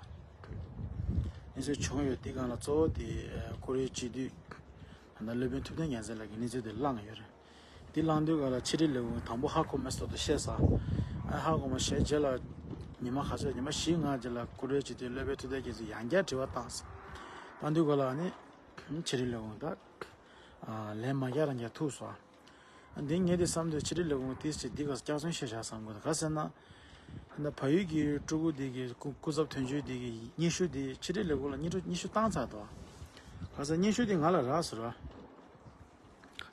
གནས་ཚུལ་བྱུང་ཡོད། དེ་སྒང་ལ་གཙོ་བོ་དེ་ཀོ་རི་ཡའི་སྤྱི་འཐུས་ད་ལྟ་སློབ་དཔོན་ཐུབ་བསྟན་རྒྱལ་མཚན་ལགས་ཀྱིས་གནས་ཚུལ་དེ་བསླངས་ཡོད་རེད། འདི་བསླངས་དུས་ག་ལ་ཕྱི་དྲིལ་ལས་ཁུངས་དང་པོ་ཧ་གོ་མེད་སོགས་དུ་བཤད་ས། ཨ་ཧ་གོ་མ་བཤད་རྗེས་ལ་ ཉི་མ་ག་ཚོད་ཉི་མ་བཞི་ལྔ་ཅིག་ལ་སྐུ་མགྲོན་བྱེད་དུས་སློབ་དཔོན་ཐུབ་བསྟན་རྒྱ་མཚོས་ཡང་བསྐྱར་དྲི་བ་བཏང་སོང་། བཏང་དུས་ག་ལ་ནི་ཕྱི་རིགས་ལས་ཁུངས་ད་ལན་མ་རྒྱག་རང་རྒྱག་ཐུག་སོང་། འདི་ངས་དེ་བསམ་དུས་ཕྱི་དྲིལ་ལས་ཁུངས་ཏིས་ཅིག་འདི་ག་སྐྱག་རྫུན་བཤད་བཞག་བསམ་གི་འདུག་ག་ཟེར་ན། ད་བལ་ཡུལ་གྱི་སྤྲུལ་སྐུ་འདི་གི་སྐུ་སྐུ་ཚབ་དོན་གཅོད་འདི་གི་སྙན་ཞུ་འདི་ཕྱི་དྲིལ་ལས་ཁུངས་ལ་སྙན་ཞུ་སྙན་ཞུ་བཏང་ཚར་འདུག་ག་ཟེར་སྙན་ཞུ་འདི་ང་ལ་རག་ཟེར་བ།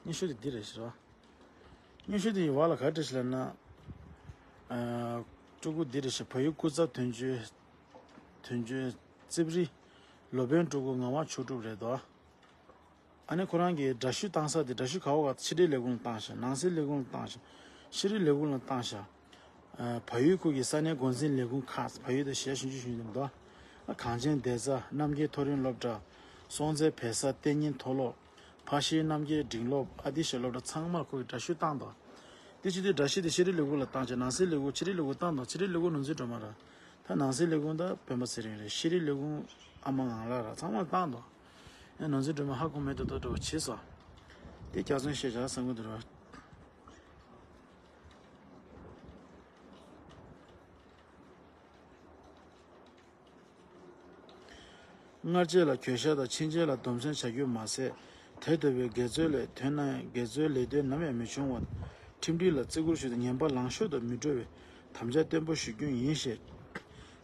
སྙན་ཞུ་འདི་འདི་རེད་ཟེར་བ། སྙན་ཞུ་འདི་ཡི་བར་ལ་ག་རེ་བྲིས་ལབ་ན། ཨ། སྤྲུལ་སྐུ་འདི་རེད་ཟེར། བལ་ཡུལ་སྐུ་ཚབ་དོན་གཅོད། དོན་གཅོད་རྩིབ་རི། སློབ་དཔོན་སྤྲུལ་སྐུ་ངག་དབང་ཆོས་གྲུབ་རེད་དོ། ཨ་ནི་ཁོ་རང་གི་འདྲ་བཤུས་བཏང་ས་དེ་འདྲ་བཤུས་ག་བ་ག་ཕྱི་དྲིལ་ལས་ཁུངས་ལ་བཏང་ཤག་ནང་སྲིད་ལས་ཁུངས་ལ་བཏང་ཤག་ཕྱི་དྲིལ་ལས་ཁུངས་ལ་བཏང་ཤག་ཨ། བལ་ཡུལ་ཁུལ་གྱི་ས་གནས་འགོ་འཛིན་ལས་ཁུངས་ཁག་བལ་ཡུལ་དང་གཞིས་ཆགས་ཆུང་ཆུང་ཞིག་འདུག་ཨ། གངས་ཅན་བདེ་རྩ། རྣམ་རྒྱལ་མཐོ་རིམ་སློབ་གྲྭ། སྲོང་བཙན་བལ་བཟའ་གཏན་ཉིན་མཐོ་སློབ། ཕ་ཤིའི་རྣམ་རྒྱལ་འབྲིང་སློབ། ཨ་ཏི་ཤའི་སློབ་གྲྭ་ཚང་མར་ཁོ་གིས་འདྲ་བཤུས་བཏང་འདུག་དེ་བྱེད་དུས་འདྲ་བཤུས་དེ་ཕྱི་དྲིལ་ལས་ཁུངས་ལ་བཏང་བྱས། ནང་སྲིད་ལས་ཁུངས་ཕྱི་དྲིལ་ལས་ཁུངས་བཏང་འདུག་ཕྱི་དྲིལ་ལས་ཁུངས་ནོར་འཛིན་སྒྲོལ་མ་ར། ད་ནང་སྲིད་ལས་ཁུངས་ད་སྤེན་པ་ཚེ་རིང་རེད། ཕྱི་དྲིལ་ལས་ཁུངས་ཨ་མ་ངང་ལགས་ར། ཚང་མར་བཏང་འདུག་ཡང་ནོར་འཛིན་སྒྲོལ་མ་ཧ་གོ་མེད་དོ་དོ་འདྲ་བོ་བྱས་སོང་། དེ་སྐྱག་རྫུན་བཤད་བཞག་བསམ་གི་འདུག་ར། སྔར་བཅས་ལ་གུས་ཞབས་དང་ཕྱིན་ཆད་ལ་སྡོམ་སེམས་བྱ་རྒྱུ་མ་ཟད། དེ་ལྟ་བུའི་དགེ་ཚུལ་ལས་ཐོན་ན་ཡང་དགེ་ཚུལ་ལས་དོན་ནམ་ཡང་མི་འབྱུང་བར། ཁྲིམས་སྒྲིག་ལ་བརྩི་བཀུར་ཞུ་སྟེ་ངན་པ་ལང་ཤོར་དུ་མི་འགྲོ་བའི་དམ་བཅའ་བརྟན་པོ་ཞུ་རྒྱུ་ཡིན་ཞེས།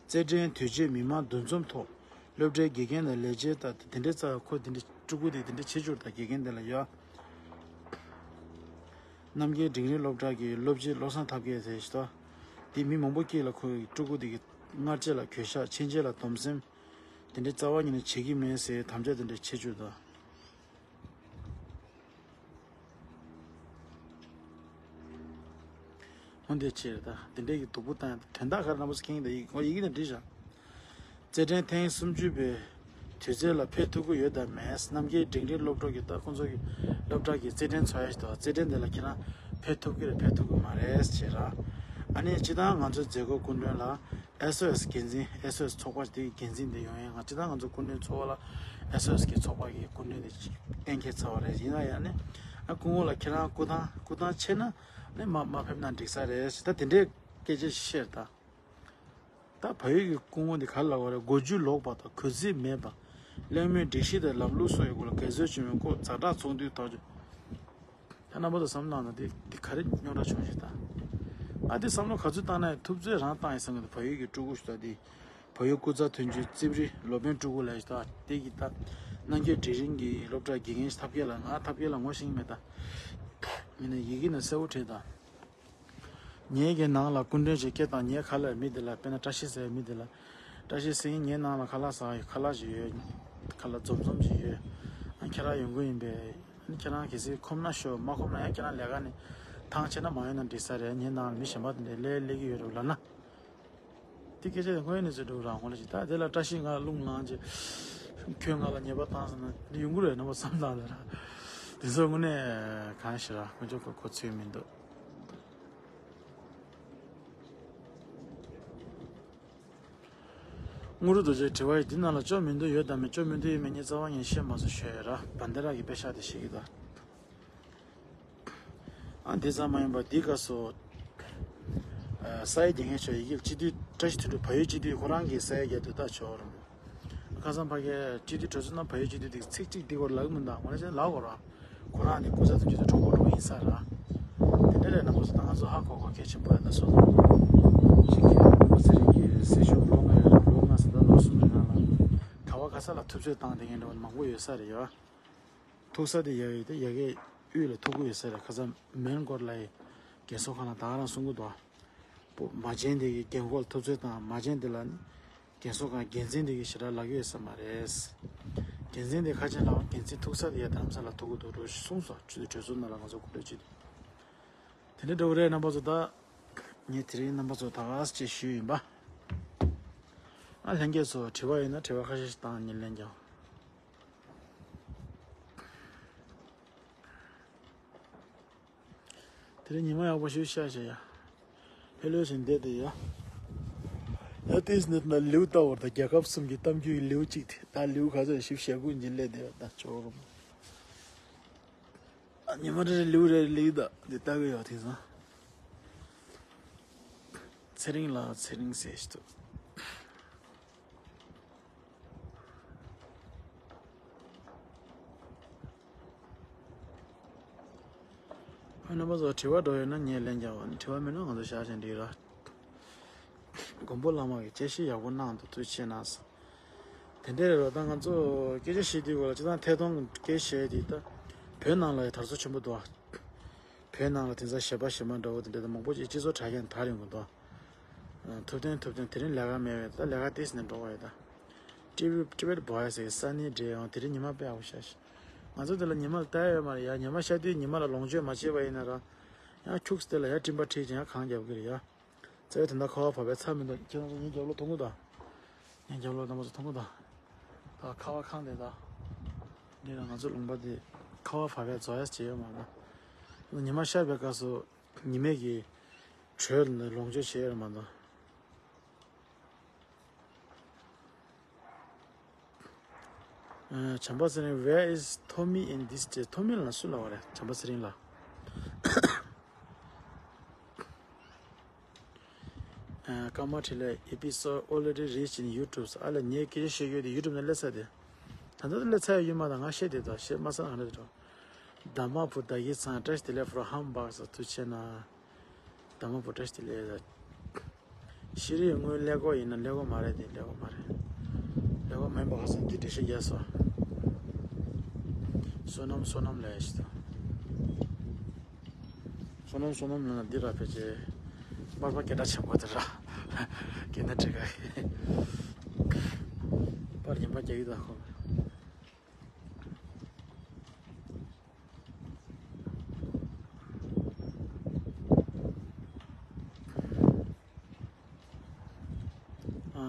རྩེད་འགྲན་དུས་ཆེན་མི་མང་འདུ་འཛོམས་ཐོག་སློབ་གྲྭའི་དགེ་རྒན་དང་ལས་བྱེད་དང་དེ་འདྲའི་རྩ་བའི་ཁོ་དེ་འདྲའི་སྤྲུལ་སྐུ་དེ་དེ་འདྲའི་བྱེད་སྦྱོར་དང་དགེ་རྒན་དེ་ལ་ཡོད། རྣམ་རྒྱལ་འབྲིང་རིམ་སློབ་གྲྭ་གི་སློབ་སྤྱི་བློ་བཟང་ཐབས་མཁས་ཟེར་ཞིག་འདུག་དེ་མི་མང་པོ་སྐྱེས་ལ་ཁོའི་སྤྲུལ་སྐུ་དེ་གི་སྔར་བཅས་ལ་གུས་ཞབས། ཕྱིན་ཆད་ལ་སྡོམ་སེམས། དེ་འདྲའི་རྩ་བ་ཉིད་ནས་བྱེད་ཀྱི་མེད་ཟེར་དམ་བཅའ་དེ་འདྲ་བྱེད་བཅུག་འདུག་འོ་འདི་ཕྱིར་ད་འདི་འདྲའི་གི་སྡུག་པོ་བཏང་ཡང་དོན་དག་ག་རེ་རྣམ་པ་ཚོ་མཁྱེན་གྱི་འདུག་ཡིག་ཡིག་ནས་བྲིས་བཞག་རྩེད་འགྲན་ཐེངས་སུམ་ཅུ་པའི་དུས་ཚོད་ལ་ཕེབས་ཐུབ་ཀྱི་ཡོད་དམ་མེད། རྣམ་རྒྱལ་འབྲིང་རིམ་སློབ་གྲྭ་གི་ད་ཁོང་ཚོ་གི་སློབ་གྲྭ་གི་རྩེད་འགྲན་ཚོགས་ཡ་ཞིག་འདུག་རྩེད་འགྲན་དེ་ལ་ཁྱེད་རང་ཕེབས་ཐུབ་ཀྱི་རེད་ཕེབས་ཐུབ་ཀྱི་མ་རེད་ཟེར་ར། ཨ་ནི་སྤྱིར་བཏང་ང་ཚོའི་མཛད་སྒོ་སྐུ་མགྲོན་ལ་ཨེས་ཨོ་ཨེས་འགན་འཛིན། ཨེས་ཨོ་ཨེས་ཚོགས་པ་དེ་གི་འགན་འཛིན་དེ་ཡོང་ཡ། ང་སྤྱིར་བཏང་ང་ཚོ་སྐུ་མགྲོན་ཚོགས་པ་ལ་ཨེས་ཨོ་ཨེས་ཀྱི་ཚོགས་པ་གི་སྐུ་མགྲོན་དེ་གཏན་འཁེལ་ཚར་བ་རེད། ཡིན་ན་ཡང་ནི་ཨ་སྐུ་ངོ་ལ་ཁྱེད་རང་སྐུ་ཐང་སྐུ་ཐང་ཆེ་ན་ནི་མ་མ་ཕེབས་ན་འགྲིག་ས་རེད་ཟེར། ད་དེ་འདྲའི་སྐད་ཆ་བཤད་ད། ད་བལ་ཡུལ་གྱི་སྐུ་ངོ་འདི་ག་རེ་ལབ་དགོས་རེད། གོ་རྒྱུ་ལོག་པ་དང་གུས་བརྩི་མེད་པ། གླེང་མོལ་སྒྲིག་གཞི་དང་ལམ་ལུགས་སོགས་ཡི་སྐོར་ལ་འགལ་འཛོལ་བྱུང་བའི་སྐོར་ཛ་དྲག་ཚོགས་འདུའི་ཐག་གཅོད། ད་རྣམ་པ་ཚོ་བསམ་བློ་བཏང་ན་འདི་འདི་ག་རེ་རྙོག་དྲ་བྱུང་ཞིག་ད། ཨ་འདི་བསམ་བློ་ག་ཚོད་བཏང་ན་ཡང་ཐུབ་ཚོད་རང་བཏང་ཡིན་བསམ་གི་འདུག་བལ་ཡུལ་གྱི་སྤྲུལ་སྐུ་ཞིག་ད་འདི་བལ་ཡུལ་སྐུ་ཚབ་དོན་གཅོད་རྩིབ་རི་སློབ་དཔོན་སྤྲུལ་སྐུ་ལབ་ཞིག་ད་འདི་གི་ད་རྣམ་རྒྱལ་འབྲིང་རིམ་གྱི་སློབ་གྲྭ་དགེ་རྒན་ཞིག་ཐབས་མཁས་ལ་ང་ཐབས་མཁས་ལ་ངོ་ཤེས་ཀྱི་མེད་ད། ཡིན་ན་ཡི་གེ་ནང་གསལ་པོ་བྲིས་ད། ངེད་ཀྱི་ནང་ལ་སྐུ་མགྲོན་ཞིག་སྐད་བཏང་། ངའི་ཁ་ལ་མི་འདི་ལ་དཔེར་ན་བཀྲ་ཤིས་ཟེར་བའི་མི་འདི་ལ། བཀྲ་ཤིས་ཟེར་ངའི་ནང་ལ་ཁ་ལག་ཟ་ཡི་ཁ་ལག་ཞིག་ཡོད། ཁ་ལག་འཛོམས་འཛོམས་ཞིག་ཡོད། ཨ་ཁྱེད་རང་ཡོང་གི་ཡིན་པས། ཨ་ཁྱེད་རང་གལ་སྲིད་ཁོམ་ན་ཤོག་མ་ཁོམ་ན་ཡང་ཁྱེད་རང་ལས་ཀ་ནས་ཐང་ཆད་ན་མ་ཡོང་ན་འགྲིག་ས་རེད། ངའི་ནང་ལ་མི་གཞན་པ་དེ་འདྲས་སླེབས་སླེབས་ཀྱི་ཡོད་རེད་ལབ་ན། དེ་སྐད་ཆ་དེ་དངོས་ཡོད་གནས་ཚུལ་འདྲ་བོ་རང་ངོ་ལ་ཞིག་ད་དེ་ལ་བཀྲ་ཤིས་ང་ལ་རླུང་ལངས་རྗེས་ཁྱོད་ང་ལ་ཉེས་པ་བཏང་ཟེར་ན་འདི་ཡོང་གི་རེད་རྣམ་པ་བསམ་བློ་བཏང་ལ་ར། དེ་ཚོ་དངོས་གནས་གང་ཞིག་ར་དཀོན་མཆོག་གི་གོ་ཚོད་མི་འདུག་དངོས་གྲུབ་རྡོ་རྗེའི་དྲི་བ་ཡི་འདི་ནང་ལ་ཅོ་མིན་འདུག་ཡོད་དམ་མེད། ཅོ་མིན་འདུག་ཡོད་མེད་ངས་རྩ་བ་ཉིད་ཤེས་མ་སོང་ཞུ་ཡ་ར། བན་དེ་ར་གི་དཔེ་ཤག་དེ་ཤེས་ཀྱི་འདུག་ཨ་འདི་ཙམ་མ་ཡིན་པར་འདི་སྐབས་སུ་ས་ཡ་བརྒྱད་ངན་ཆོག་ཡི་གེ་སྤྱི་འཐུས་བཀྲ་ཤིས་དོན་གྲུབ་བལ་ཡུལ་སྤྱི་འཐུས་ཁོ་རང་གིས་ས་ཡ་བརྒྱད་དུ་ད་ཆོག་རུང་། ཁ་སང་ཕ་གིའི་སྤྱི་འཐུས་གྲོས་ཚོགས་ནང་བལ་ཡུལ་སྤྱི་འཐུས་དེ་ཚིག་གཅིག་འདི་སྐོར་ལབ་ཀྱི་མི་འདུག་ང་རང་ཚོ་ལབ་དགོས་ར། ཁོ་རང་ནི་སྐུ་ཚབ་དོན་གཅོད་དང་གྲོགས་པོ་གྲོགས་ཡིན་ས་ར། དེ་འདྲ་རེད་ན་པོ་ཚོ་ད་ང་ཚོ་ཧ་གོ་གོ་གལ་ཆེན་པོ་རེད་ད་སོ། ཅིག་གིས་པ་ཚེ་རིང་གིས་སྲིད་སྐྱོང་ལོ་ལྔ་ལོ་ལྔ་ཟེར་ད་ལོ་གསུམ་རེ་ནང་ལ་ག་བ་ག་ས་ལ་ཐུབ་ཚོད་བཏང་བསྡད་མཁན་འདྲ་བོ་མང་པོ་ཡོད་ས་རེད་ཡ། ཐུག་ས་དེ་ཡ་ཡོད་དེ་ཡ་གའི་དབུས་ལ་ཐུག་གི་ཡོད་ས་རེད། ཁ་ས་མེན་སྐོར་ལ་ཡི་རྒན་གསོ་ཁང་ལ་ད་ག་རང་གསུང་གི་འདུག་པོ་མ་བྱན་དེ་གི་རྒན་གོག་ལ་ཐུབ་ཚོད་བཏང་མ་བྱན་དེ་ལ་ནི། རྒན་གསོ་ཁང་འགན་འཛིན་དེ་གི་ཞེ་དྲག་ལབ་ཀྱི་ཡོད་ས་མ་རེད། འགན་འཛིན་དེ་ཁ་ཆེན་ལགས་འགན་འཛིན་ཐུག་ས་དེ་ཡ་རྡ་རམ་ས་ལ་ཐུག་གི་འདུག་འགྲོ་གསུངས་སོ། ཆུ་ཚོད་གྲོས་ཚོགས་ནང་ལ་ང་ཚོ་གོ་སྒྲིག་བྱེད་དུས། དེ་འདྲ་འདྲ་བོ་རེད་རྣམ་པ་ཚོ། ད་ངས་དེ་རིང་རྣམ་པ་ཚོ་ད་ག་ཅེས་ཞུས་ཡིན་པ། ཨ་ལྷན་རྒྱས་ཚོ་དྲི་བ་ཡོད་ན་དྲི་བ་ཁ་ཤས་ཤིག་བཏང་ནས་ལན་རྒྱག་དེ་རིང་ཉི་མ་ཡག་པོ་ཞིག་ཤར་བཞག་ཡ། ཧེ་ལོ་ཞིག་འདེད་དེ་ཡ། ད་ཏིས་ནི་ན་ལེའུ་ལྟ་བར་ད་རྒྱལ་ཁབ་གསུམ་གྱི་གཏམ་རྒྱུད་ཀྱི་ལེའུ་གཅིག་དེ་ད་ལེའུ་ག་ཚོད་ཞིབ་བཤད་དགོས་འཇིན་ལས་དེ་ད་ཅོག་རུམ། ཉི་མ་རེ་རེ་ལེའུ་རེ་རེ་ལེའུ་ད་འདི་ལྟ་གི་ཡོད་དེང་སང་། ཚེ་རིང་ལ་ཚེ་རིང་ཟེར་ཞིག་འདུག་ཨ། རྣམ་པ་ཚོ་དྲི་བ་འདྲ་ཡོད་ན་ངས་ལན་རྒྱག་པ་ནི། དྲི་བ་མེད་ན་ང་ཚོ་བཞག་བཞིན་འགྲིག་ར། མགོན་པོ་བླ་མ་གིས་དཔྱད་ཞིབ་ཡག་པོ་གནང་འདུག་ཐུགས་རྗེ་གནང་སོང་། དེ་འདྲའི་རེད་རོ། ད་ང་ཚོ་སྐད་ཆ་བཤད་དུས་སྐོར་ལ་སྤྱིར་བཏང་ཐད་གཏོང་སྐད་བཤད་དེ་ད་བོད་ནང་ལ་དར་སོ་ཆེན་པོ་འདུག་བོད་ནང་ལ་དེང་སང་གཞས་པ་གཞས་མ་འདྲ་བོ་དེ་འདྲ་ད་མང་པོ་ཅིག་སྤྱི་ཚོགས་དྲ་རྒྱ་ནས་དར་ཡོང་གི་འདུག་ཐུབ་བསྟན་ཐུབ་བསྟན་དེ་རིང་ལས་ཀ་མེད་པས། ད་ལས་ཀ་ཏོག་ཙམ་ནས་འགྲོ་གི་ཡོད་ད། ཊི་ཝི་ཊི་ཝི་བོ་ཡ་ཟེར་གི་ས་གནས་འདྲ་ཡོང་། དེ་རིང་ཉི་མ་དཔེ་ཡག་པོ་ཤར་ཤག་ང་ཚོ་དེ་ལ་ཉི་མ་ལྟ་ཡ་ཡོད་མ་རེད་ཡ། ཉི་མ་ཤར་དུས་ཉི་མ་ལ་ལོངས་སྤྱོད་མ་བྱས་པ་ཡིན་ན་ར། ཡང་ཁྱུག་ཙམ་དེ་ལ་ཡར་སྤྲིན་པ་འཁྲིགས་ཀྱང་ཡང་གངས་རྒྱབ་ཀྱི་རེད་ཡ། རྩ་བའི་དོན་དག་ཁ་བ་བབས་པའི་མཚམས་མི་འདུག་ཁྱེད་རང་ཚོ་ངའི་རྒྱབ་ལོགས་མཐོང་གི་འདུག་ངའི་རྒྱབ་ལོགས་རྣམ་པ་ཚོ་མཐོང་གི་འདུག་ད་ཁ་བ་ཁང་དེ་དང་། འདི་ལ་ང་ཚོ་ལུང་པ་དེ་ཁ་བ་བབས་པའི་རྫོགས་ཡ་བྱས་ཡོད་མ་རེད། ཉི་མ་ཤར་བའི་སྐབས་སུ་ཉི་མའི་གི་དྲོད་ལ་ལོངས་སྤྱོད་བྱས་ཡོད་མ་རེད། ཨ། བྱམས་པ་ཚེ་རིང་། Where is Tommy in this case? ཐོ་མི་ལ་སུ་ལབ་པ་རེད། བྱམས་པ་ཚེ་རིང་ལགས། ཨ། ཀརྨ་འཕྲིན་ལས། Episode already reached in YouTube. ཨ་ལས། ངས་སྐད་ཆ་བཤད་རྒྱུ་དེ་ཡུ་ཊུབ་ནས་སླེབས་ཚར་དེ། ད་ལྟ་སླེབས་ཚར་ཡོད་མ་རེད། ང་བཤད་དེ་ད་བཤད་མ་ཚར། ང་འདྲ་དེ་འགྲོ། འདབ་མ་བུ་ཟླ་དཀྱིལ་ཚང་། བཀྲ་ཤིས་བདེ་ལེགས་from Hamburg། ཐུགས་རྗེ་གནང་། འདབ་མ་བུ་བཀྲ་ཤིས་བདེ་ལེགས། ཤེས་རིག་དངུལ་ཀླད་ཀོར་ཡིན་ན། ཀླད་ཀོར་མ་རེད་དེ། ཀླད་ཀོར་མ་རེད། ཀླད་ཀོར་མིན་པ་ག་ས། འདི་འགྲེལ་བཤད་རྒྱག་སོང་། བསོད་ནམས། བསོད་ནམས་ལ་ཡ་ཞིག་དང་། བསོད་ནམས། བསོད་ནམས་ལ་ན་འདི་ར་ཕལ་ཆེར་པར་པ་སྐད་གྲགས་ཆེན་པོ་དེ་ར། སྐད་ན་འདྲེ་ག་གི་པར་ཉན་པ་རྒྱག་གི་དང་ཁོ། ཨ།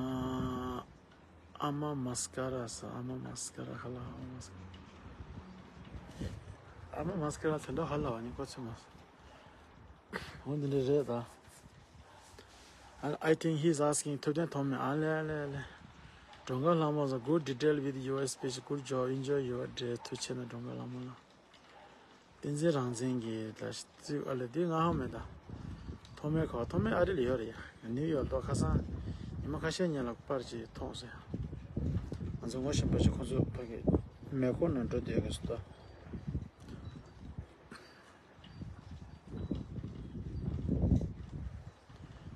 ཨ་མ་མཱ་སི་ཀ་ར་ཟེར། ཨ་མ་མཱ་སི་ཀ་ར་ཧ་ལ། ཨ་མ་མཱ་སི་ཀ་ར། ཨ་མ་མཱ་སི་ཀ་ར་དེ་འདྲ་ཧ་ལ་བ་ནི་ཀོ་ཚེ་མ་སོང་། འོ་འདི་འདྲ་རེད་ད། I, I think he's asking ཐུབ་བསྟན་ཐོགས་མེད། ཨ་ལེ་ཨ་ལེ་ཨ་ལེ། སྒྲོལ་དཀར་ལྷ་མོ་ཟེར། Good detail with your speech. Good job. Enjoy your day. ཐུགས་རྗེ་གནང་སྒྲོལ་དཀར་ལྷ་མོ་ལགས། བསྟན་འཛིན་རང་བཙན་གྱི་ད་ཅིག་ཨ་ལེ། འདི་ང་ཧ་མེད་ད། ཐོགས་མེད་ཁ་བ། ཐོགས་མེད་ཨ་རི་ལ་ཡོད་རེད་ཡ། ནིའུ་ཡོག་ཏུ་ཁ་སང་ཉི་མ་ཁ་ཤས་སྔོན་ལ་པར་ཅིག་མཐོང་སོང་ཡ། ང་ཚོ་ངོ་ཤེས་པ་ཅིག་ཁོང་ཚོ་ཕ་གི་མེ་འཁོར་ནང་འགྲོ་བསྡད་ཡོད་ཀྱི་སོ་ད།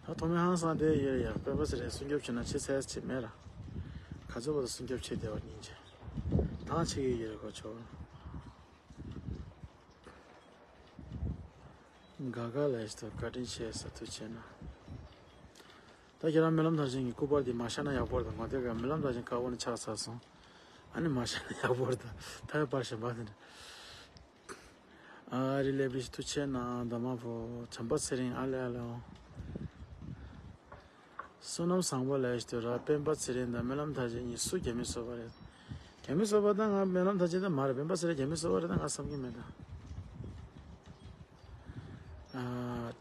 ད་ཐོགས་མེད་ཧང་སང་བསྡད་ཡོད་རེད་ཡ། སྤེན་པ་ཚེ་རིང་སྲུང་སྐྱོབ་བྱེད་ན་བྱེད་ཚར་ཅིག་མེད་ར། ག་ཚོད་བར་དུ་སྲུང་སྐྱོབ་བྱེད་བསྡད་པ་ཡིན་ཅེ། ཐང་ཆད་ཀྱི་ཡོད་རེད་ཁོ་ཚོ། ག་ག་ལ་ཡིས་ཏོ་བཀའ་དྲིན་ཆེ་ཟེར། ཐུགས་རྗེ་གནང་། ད་ཁྱེད་རང་སྨོན་ལམ་མཐར་ཕྱིན་གྱི་སྐུ་པར་འདི་མ་ཤར་ན་ཡག་པོ་རེད། ད་ངོ་དེབ་ག་སྨོན་ལམ་མཐར་ཕྱིན་དཀར་པོ་ནས་ཆགས་ཚར་སོང་། ཨ་ནི་མ་ཤར་ན་ཡག་པོ་རེད། ད་ད་ཡོད་པར་གཞན་པ་དེ་འདྲ། ཨ་རི་ལེ་བི་ཤི། ཐུགས་རྗེ་གནང་། འདབ་མ་བུ། བྱམས་པ་ཚེ་རིང་། ཨ་ལེ་ཨ་ལེ་འོ། བསོད་ནམས་བཟང་པོ་ལ་ཡིས་ཏོ་ར། སྤེན་པ་ཚེ་རིང་དང་སྨོན་ལམ་མཐར་ཕྱིན་གཉིས་སུ་རྒྱ་མི་བཟོ་བ་རེད། རྒྱ་མི་བཟོ་བ་དང་ང་སྨོན་ལམ་མཐར་ཕྱིན་ད་མ་རེད། སྤེན་པ་ཚེ་རིང་རྒྱ་མི་བཟོ་བ་རེད་ད་ང་བསམ་གྱི་མེད་ད། ཨ།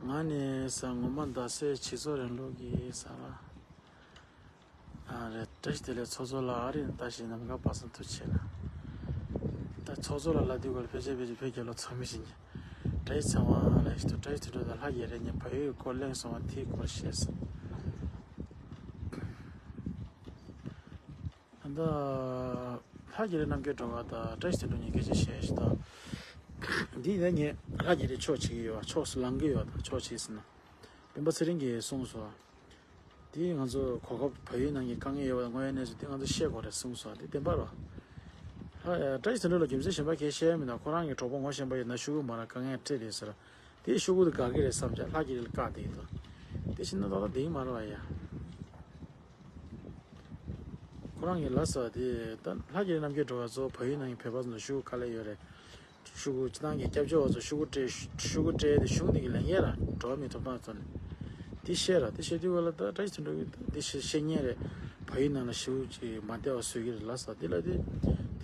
ང་ནི་ས་ངོ་མ་ཟླ་ཟེར་སྤྱི་ཚོགས་རིང་ལུགས་ཀྱི་ས་ལ། ཨ་རེད། བཀྲ་ཤིས་བདེ་ལེགས་ཚོགས་གཙོ་ལགས། ཨ་རི་ནས་ལྟ་བཞིན་ནམ་མཁའ་པ་སངས། ཐུགས་རྗེ་གནང་། ད་ཚོགས་གཙོ་ལགས་ལབ་དུས་སྐོར་ཕལ་ཆེར་ཕལ་ཆེར་བོད་རྒྱལ་ལོ་ཚང་མི་བཞིན་གྱི། བཀྲ་ཤིས་ཚེ་དབང་ལགས་ཤིག་ཏུ། བཀྲ་ཤིས་དོན་གྲུབ་དང་ལྷ་རྒྱལ་རིགས་གཉིས་བལ་ཡུལ་སྐོར་གླེང་སོང་བ་དེའི་སྐོར་བཤད་སོང་། ད་ལྷ་རྒྱལ་རིགས་རྣམ་རྒྱལ་སྒྲོལ་དཀར་དང་བཀྲ་ཤིས་དོན་གྲུབ་གཉིས་སྐད་ཆ་བཤད་ཞིག་དང་། འདི་ཡིན་ན་ངས་ལྷ་རྒྱལ་རིགས་ཕྱོགས་བྱེད་ཀྱི་ཡོད་པ། ཕྱོགས་སུ་ལངས་ཀྱི་ཡོད་དང་ཕྱོགས་བྱེད་ཟིན་ན། སྤེན་པ་ཚེ་རིང་གིས་གསུངས་སོང་། དེ་ང་ཚོ་གོ་སྐབས་བལ་ཡུལ་ནང་གི་དཀའ་ངལ་ཡོད་པ་དང་དངོས་ཡོད་གནས་ཚུལ་དེ་ང་ཚོ་ཤེས་དགོས་རེད་གསུངས་སོང་། དེ་བདེན་པ་རེད། ལྷ་བཀྲ་ཤིས་དོན་གྲུབ་ལ་རྒྱུ་མཚན་གཞན་པ་གས་བཤད་མི་འདུག་ཁོ་རང་གི་གྲོགས་པོ་ངོ་ཤེས་པ་ཡོད་ན་ཤོག་གུ་མ་རག་དཀའ་ངལ་འཕྲད་རེད་ཟེར། དེ་ཤོག་གུ་དེ་དགའ་གི་རེད་བསམ་བྱས་ལྷ་རྒྱལ་རིགས་ལ་བཀག་བསྡད་ཀྱི་འདུག་དེ་བྱས་ན་ཏག་ཏག་བསྡད་ཀྱི་མ་རེད་པ་ཡ། ཁོ་རང་གི་ལབ་ས་དེ་ད་ལྷ་རྒྱལ་རིགས་རྣམ་རྒྱལ་སྒྲོལ་དཀར་ཚོ་བལ་ཡུལ་ནང་གི་བོད་པ་ཚོ་ལ་ཤོག་གུ་དཀའ་ལས་ཡོད་རེད། ཤོག་གུ་སྤྱི་བཏང་གི་སྐྱབས་བཅོལ་བ་ཚོ་ཤོག་གུ་སྤྲད། ཤོག་གུ་སྤྲད་དེ་གཞུང་འདི་གི་ལས་འགན་ར་འགྲོ་བ་མིའི་ཐོབ་ཐང་ཐོག་ནས་འདི་བཤད་ར། འདི་བཤད་དུས་སྐབས་ལ་ད་བཀྲ་ཤིས་དོན་གྲུབ་ཀྱིས་འདི་བཤད་བཤད་མཁན་རེད། བལ་ཡུལ་ནང་ལ་ཤོག་གུ་ཅིག་མ་བསྡད་པ་བཟོ་གི་རེད་ལབ་ས་འདི་ལ་དེ་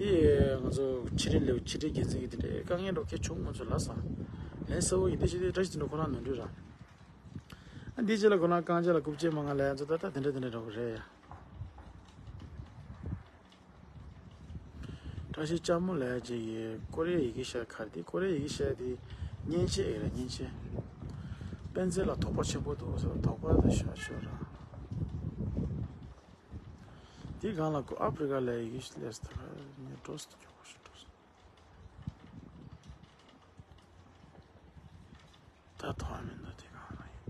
དེ་ང་ཚོ་ཕྱི་དྲིལ་ལས་ཕྱི་དྲིལ་འགན་འཛིན་གྱི་དེ་འདྲའི་དཀའ་ངལ་འགྲོ་གལ་བྱུང་ང་ཚོ་ལབ་ས་ལན་གསལ་བོ་ཡིན། འདི་བཤད་དུས་བཀྲ་ཤིས་དོན་གྲུབ་ཁོ་རང་ནོར་འཁྲུལ་ར། ཨ་འདི་རྗེས་ལ་ཁོ་རང་རྐང་རྗེས་ལ་རྐུབ་ཀྱི་མ་ང་ལ་ཡ་ཚོ་ད་ད་དེ་འདྲ་དེ་འདྲ་འགྲོ་གི་རེད་ཡ། བཀྲ་ཤིས་ལྕམ་མོ་ལས་ཀྱི་ཀོ་རི་ཡ་ཡི་གེ་ཤར་ག་རེ་དེ། ཀོ་རི་ཡ་ཡི་གེ་ཤར་དེ་མཉེན་ཆས་ཡོད་རེད། མཉེན་ཆས། ཨེན་ཛེ་ལ་དོགས་པ་ཆེན་པོ་འདུག་ཟེར། དོགས་པ་དེ་ཤོར་ཤོར་ར། དེའི་སྒང་ལ་ཨ་ཕི་རི་ཀ་ལ་ཡི་གེ་སླེབས་ཐུབ་ལ་ངས་འགྲོ་སོང་། མགྱོགས་པོ་ཞིག་འགྲོ་སོང་། ད་ཐོག་མིན་འདུག་དེ་གང་རང་ཡིན།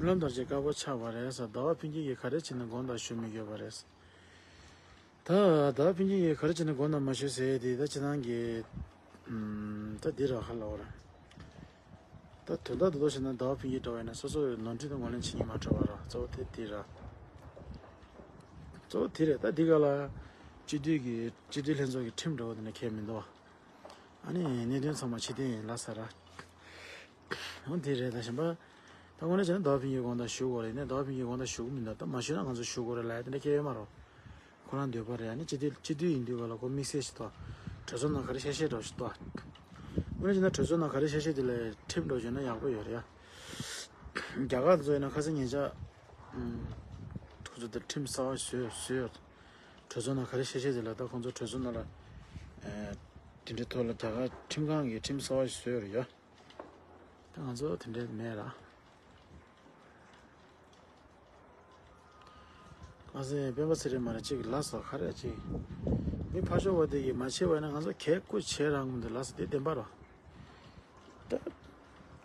རྨི་ལམ་ལྟར་གྱི་དཀར་པོ་ཆགས་པ་རེད་ཟེར། ཟླ་བ་ཕུན་སྐྱིད་ཀྱིས་ག་རེ་བྱས་ནས་དགོངས་དག་ཞུ་མི་དགོས་པ་རེད། ད་ཟླ་བ་ཕུན་སྐྱིད་ཀྱིས་ག་རེ་བྱས་ནས་དགོངས་དག་མ་ཞུས་ཟེར་དེ་ད་ཁྱེད་རང་གི་ཨམ། ད་འདི་ར་ཧ་ལ་བ་ར། ད་དོན་དག་འདི་ལྟར་བྱས་ན་ཟླ་བ་ཕུན་སྐྱིད་འདྲ་བ་ཡིན་ན་སོ་སོ་ནོར་འཁྲུལ་དང་ངོས་ལེན་བྱེད་ཀྱི་མ་འཕྲོད་པ་ར། གཙོ་བོ་དེ་དེ་ར། གཙོ་བོ་དེ་རེད། ད་འདི་ག་ལ་སྤྱི་འཐུས་ཀྱི་སྤྱི་འཐུས་ལྷན་ཚོགས་ཀྱི་ཁྲིམས་འདྲ་བོ་དེ་འདྲ་ཁྱད་མི་འདུག་ཨ་ནི་གནད་དོན་ཚང་མ་ཕྱི་བསྟན་ཡིན་ལ་ས་ར། འོ་དེ་རེད། ད་གཞན་པ་ད་དངོས་གནས་བྱས་ན་ཟླ་བ་ཕུན་སྐྱིད་དགོངས་དག་ཞུ་དགོས་རེད། ཡིན་ནའི་ཟླ་བ་ཕུན་སྐྱིད་དགོངས་དག་ཞུ་གི་མི་འདུག་ད་མ་ཞུས་ན་ང་ཚོ་ཞུ་དགོས་རེད་ལབ་ཡ་དེ་འདྲ་སྐད་ཡོད་མ་རེད། ཁོ་རང་འདོད་པ་རེད། ཨ་ནི་སྤྱི་འཐུས་སྤྱི་འཐུས་ཡིན་དུས་ག་ལ་ཁོ་དམིགས་བསལ་ཞིག་འདུག་གྲོས་ཚོགས་ནང་ག་རེ་བཤད་བཤད་འདྲ་བོ་ཞིག་འདུག་དངོས་གནས་བྱས་ན་གྲོས་ཚོགས་ནང་ག་རེ་བཤད་བཤད་དེ་ལ་ཁྲིམས་འདྲ་བོ་བྱས་ན་ཡག་པོ་ཡོད་རེད་ཡ། རྒྱ་གར་ཚོ་ཡིན་ན་ཁ་སང་ཉེ་ཆར་ཁོ་ཚོ་དེ་ཁྲིམས་གསར་པ་བཟོས་བཟོས་ཡོད། གྲོས་ཚོགས་ནང་ག་རེ་བཤད་བཤད་དེ་ལ་ད་ཁོང་ཚོ་གྲོས་ཚོགས་ནང་ལ་དེ་འདྲའི་ཐོག་ལ་རྒྱ་གར་ཁྲིམས་ཁང་གིས་ཁྲིམས་གསར་པ་བཟོས་ཡོད་རེད་ཡ། ད་ང་ཚོ་དེ་འདྲའི་མེད་ར། ང་ཚོ་སྤེན་པ་ཚེ་རིང་མ་རེད་ཅིག་ལ་སོ་ག་རེ་ཅིག་མི་ཕར་ཕྱོགས་པ་དེ་གིས་མ་བྱས་པ་ཡིན་ན་ང་ཚོ་གས་སྐུ་བྱས་རང་ངོ་འདི་ལ་སོ་དེ་བདེན་པ་རོ། ད་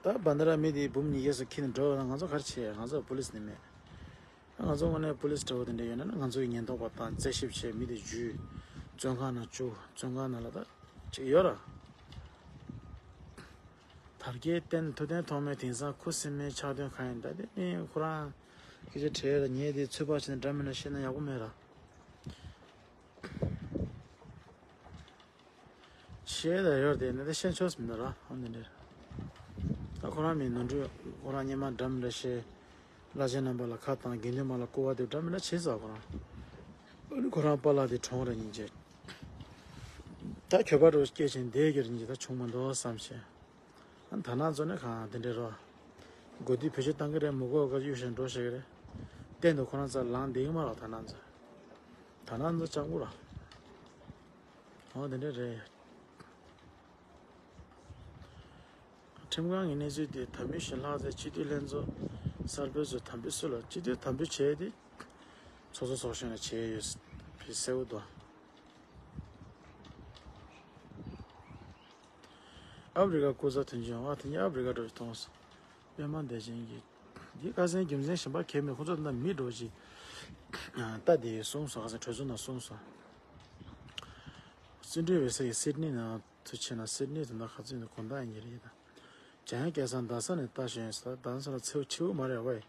ད་བན་དེ་ར་མི་དེ་འབུམ་གཉིས་བརྒྱ་སོ་ཁྱེར་ནས་འགྲོ་བ་ན་ང་ཚོ་ག་རེ་བྱས། ང་ཚོ་པུ་ལིས་ནི་མེད། ང་ཚོ་དངོས་གནས་པུ་ལིས་འདྲ་བོ་དེ་འདྲ་ཡོད་ན་ང་ཚོ་ཡི་ཉེན་རྟོག་པ་དང་རྩད་ཞིབ་བྱས། མི་དེ་འཇུས། བཙོན་ཁང་ནང་བཅུག་བཙོན་ཁང་ནང་ལ་ད་ཅིག་ཡོད་ར། དར་རྒྱས་བསྟན་ཐུབ་བསྟན་ཐོགས་མེད་དེང་སང་ཁུ་སིམ་མེའི་ཆགས་དོན་གང་ཡིན། ད་དེ་ནི་ཁོ་རང་སྐད་ཆ་དྲིས་ལ་ཉེས་དེ་ཚོད་དཔག་བྱས་ནས་འདྲ་མི་འདྲ་བཤད་ན་ཡག་པོ་མེད་ར། བཤད་ད་ཡོད་དེ་ནི་དེ་བཤད་ཆོག་མི་འདུག་ར། ཨ་ནི་འདིར་ད་ཁོ་རང་མི་ནོར་འཁྲུལ་ཁོ་རང་སྙན་མ་འདྲ་མི་འདྲ་བཤད། བླ་ཆེན་རྣམ་པ་ལ་ཁ་བཏང་། དགེ་འདུན་མ་ལ་སྐུར་བ་འདེབས་འདྲ་མི་འདྲ་བྱས་ཟེར་ཁོ་རང་། ཨ་ནི་ཁོ་རང་པཱ་ལགས་དེ་གྲོངས་རེད་སྙིང་རྗེ། ད་ཁྱོད་པ་རུ་སྐྱེས་ཆེན་བསྡད་ཀྱི་རེད་སྙིང་རྗེ། ད་བྱུང་མ་འདུག་བསམ་བྱས། ཨ་ད་ནང་ཚོ་ནས་གང་དེ་འདྲ་རོ། དགོས་དུས་བེད་སྤྱོད་བཏང་གི་རེད། མི་དགོས་ག་གཡུག་བཞིན་འགྲོ་ཤེས་ཀྱི་རེད། གཏན་དུ་ཁོ་རང་རྩར་ལངས་བསྡད་ཀྱི་མ་རེད། ད་ནང་ཚོ་ད་ནང་ཚོ་སྤྱང་པོ་ར། འོ་དེ་འདྲ་རེད། ཁྲིམས་ཁང་གི་གནས་ཚུལ་དེ་དམ་འབུལ་ཞུས་ལྷག་ཚེ་སྤྱི་འཐུས་ལྷན་ཚོགས་གསར་སྤེལ་ཚོས་དམ་འབུལ་སུ་ལ་སྤྱི་འཐུས་དམ་འབུལ་བྱས་ཏེ་ཚོགས་གཙོ་ཚོགས་གཞོན་ལ་བྱས་ཡོད་པའི་གསལ་བོ་འདུག་ཨ་ཕི་རི་ཀ་སྐུ་ཚབ་དོན་གཅོད། ཨ་དེ་ཉིད་ཨ་ཕི་རི་ཀ་འགྲོ་བའི་གཏོང་སོང་། པད་མ་བདེ་ཆེན་གྱིས། འདི་ཁ་སང་རྒྱུ་མཚན་གཞན་པ་གང་ཡང་མེད། ཁོ་ཚོ་ད་མི་འགྲོ་ཅིག་ལྟ་དེ་གསུངས་སོང་། ཁ་སང་གྲོས་ཚོགས་ནང་གསུངས་སོང་། བརྩོན་འགྲུས་འོད་ཟེར་གྱིས་སིད་ནི་ནང་དུ་ཕྱིན་ན། སིད་ནི་དེ་འདྲ་ག་ཚོད་ཡིན་ན་དགོང་དག་ཡིན་གྱི་རེད་ད། འཇམ་དབྱངས་སྐལ་བཟང་རྡ་ས་ནས་ལྟ་ཞོན་ཟེར། རྡ་ས་ལ་ཚེའུ་ཆེ་བོ་མ་རེད་བས།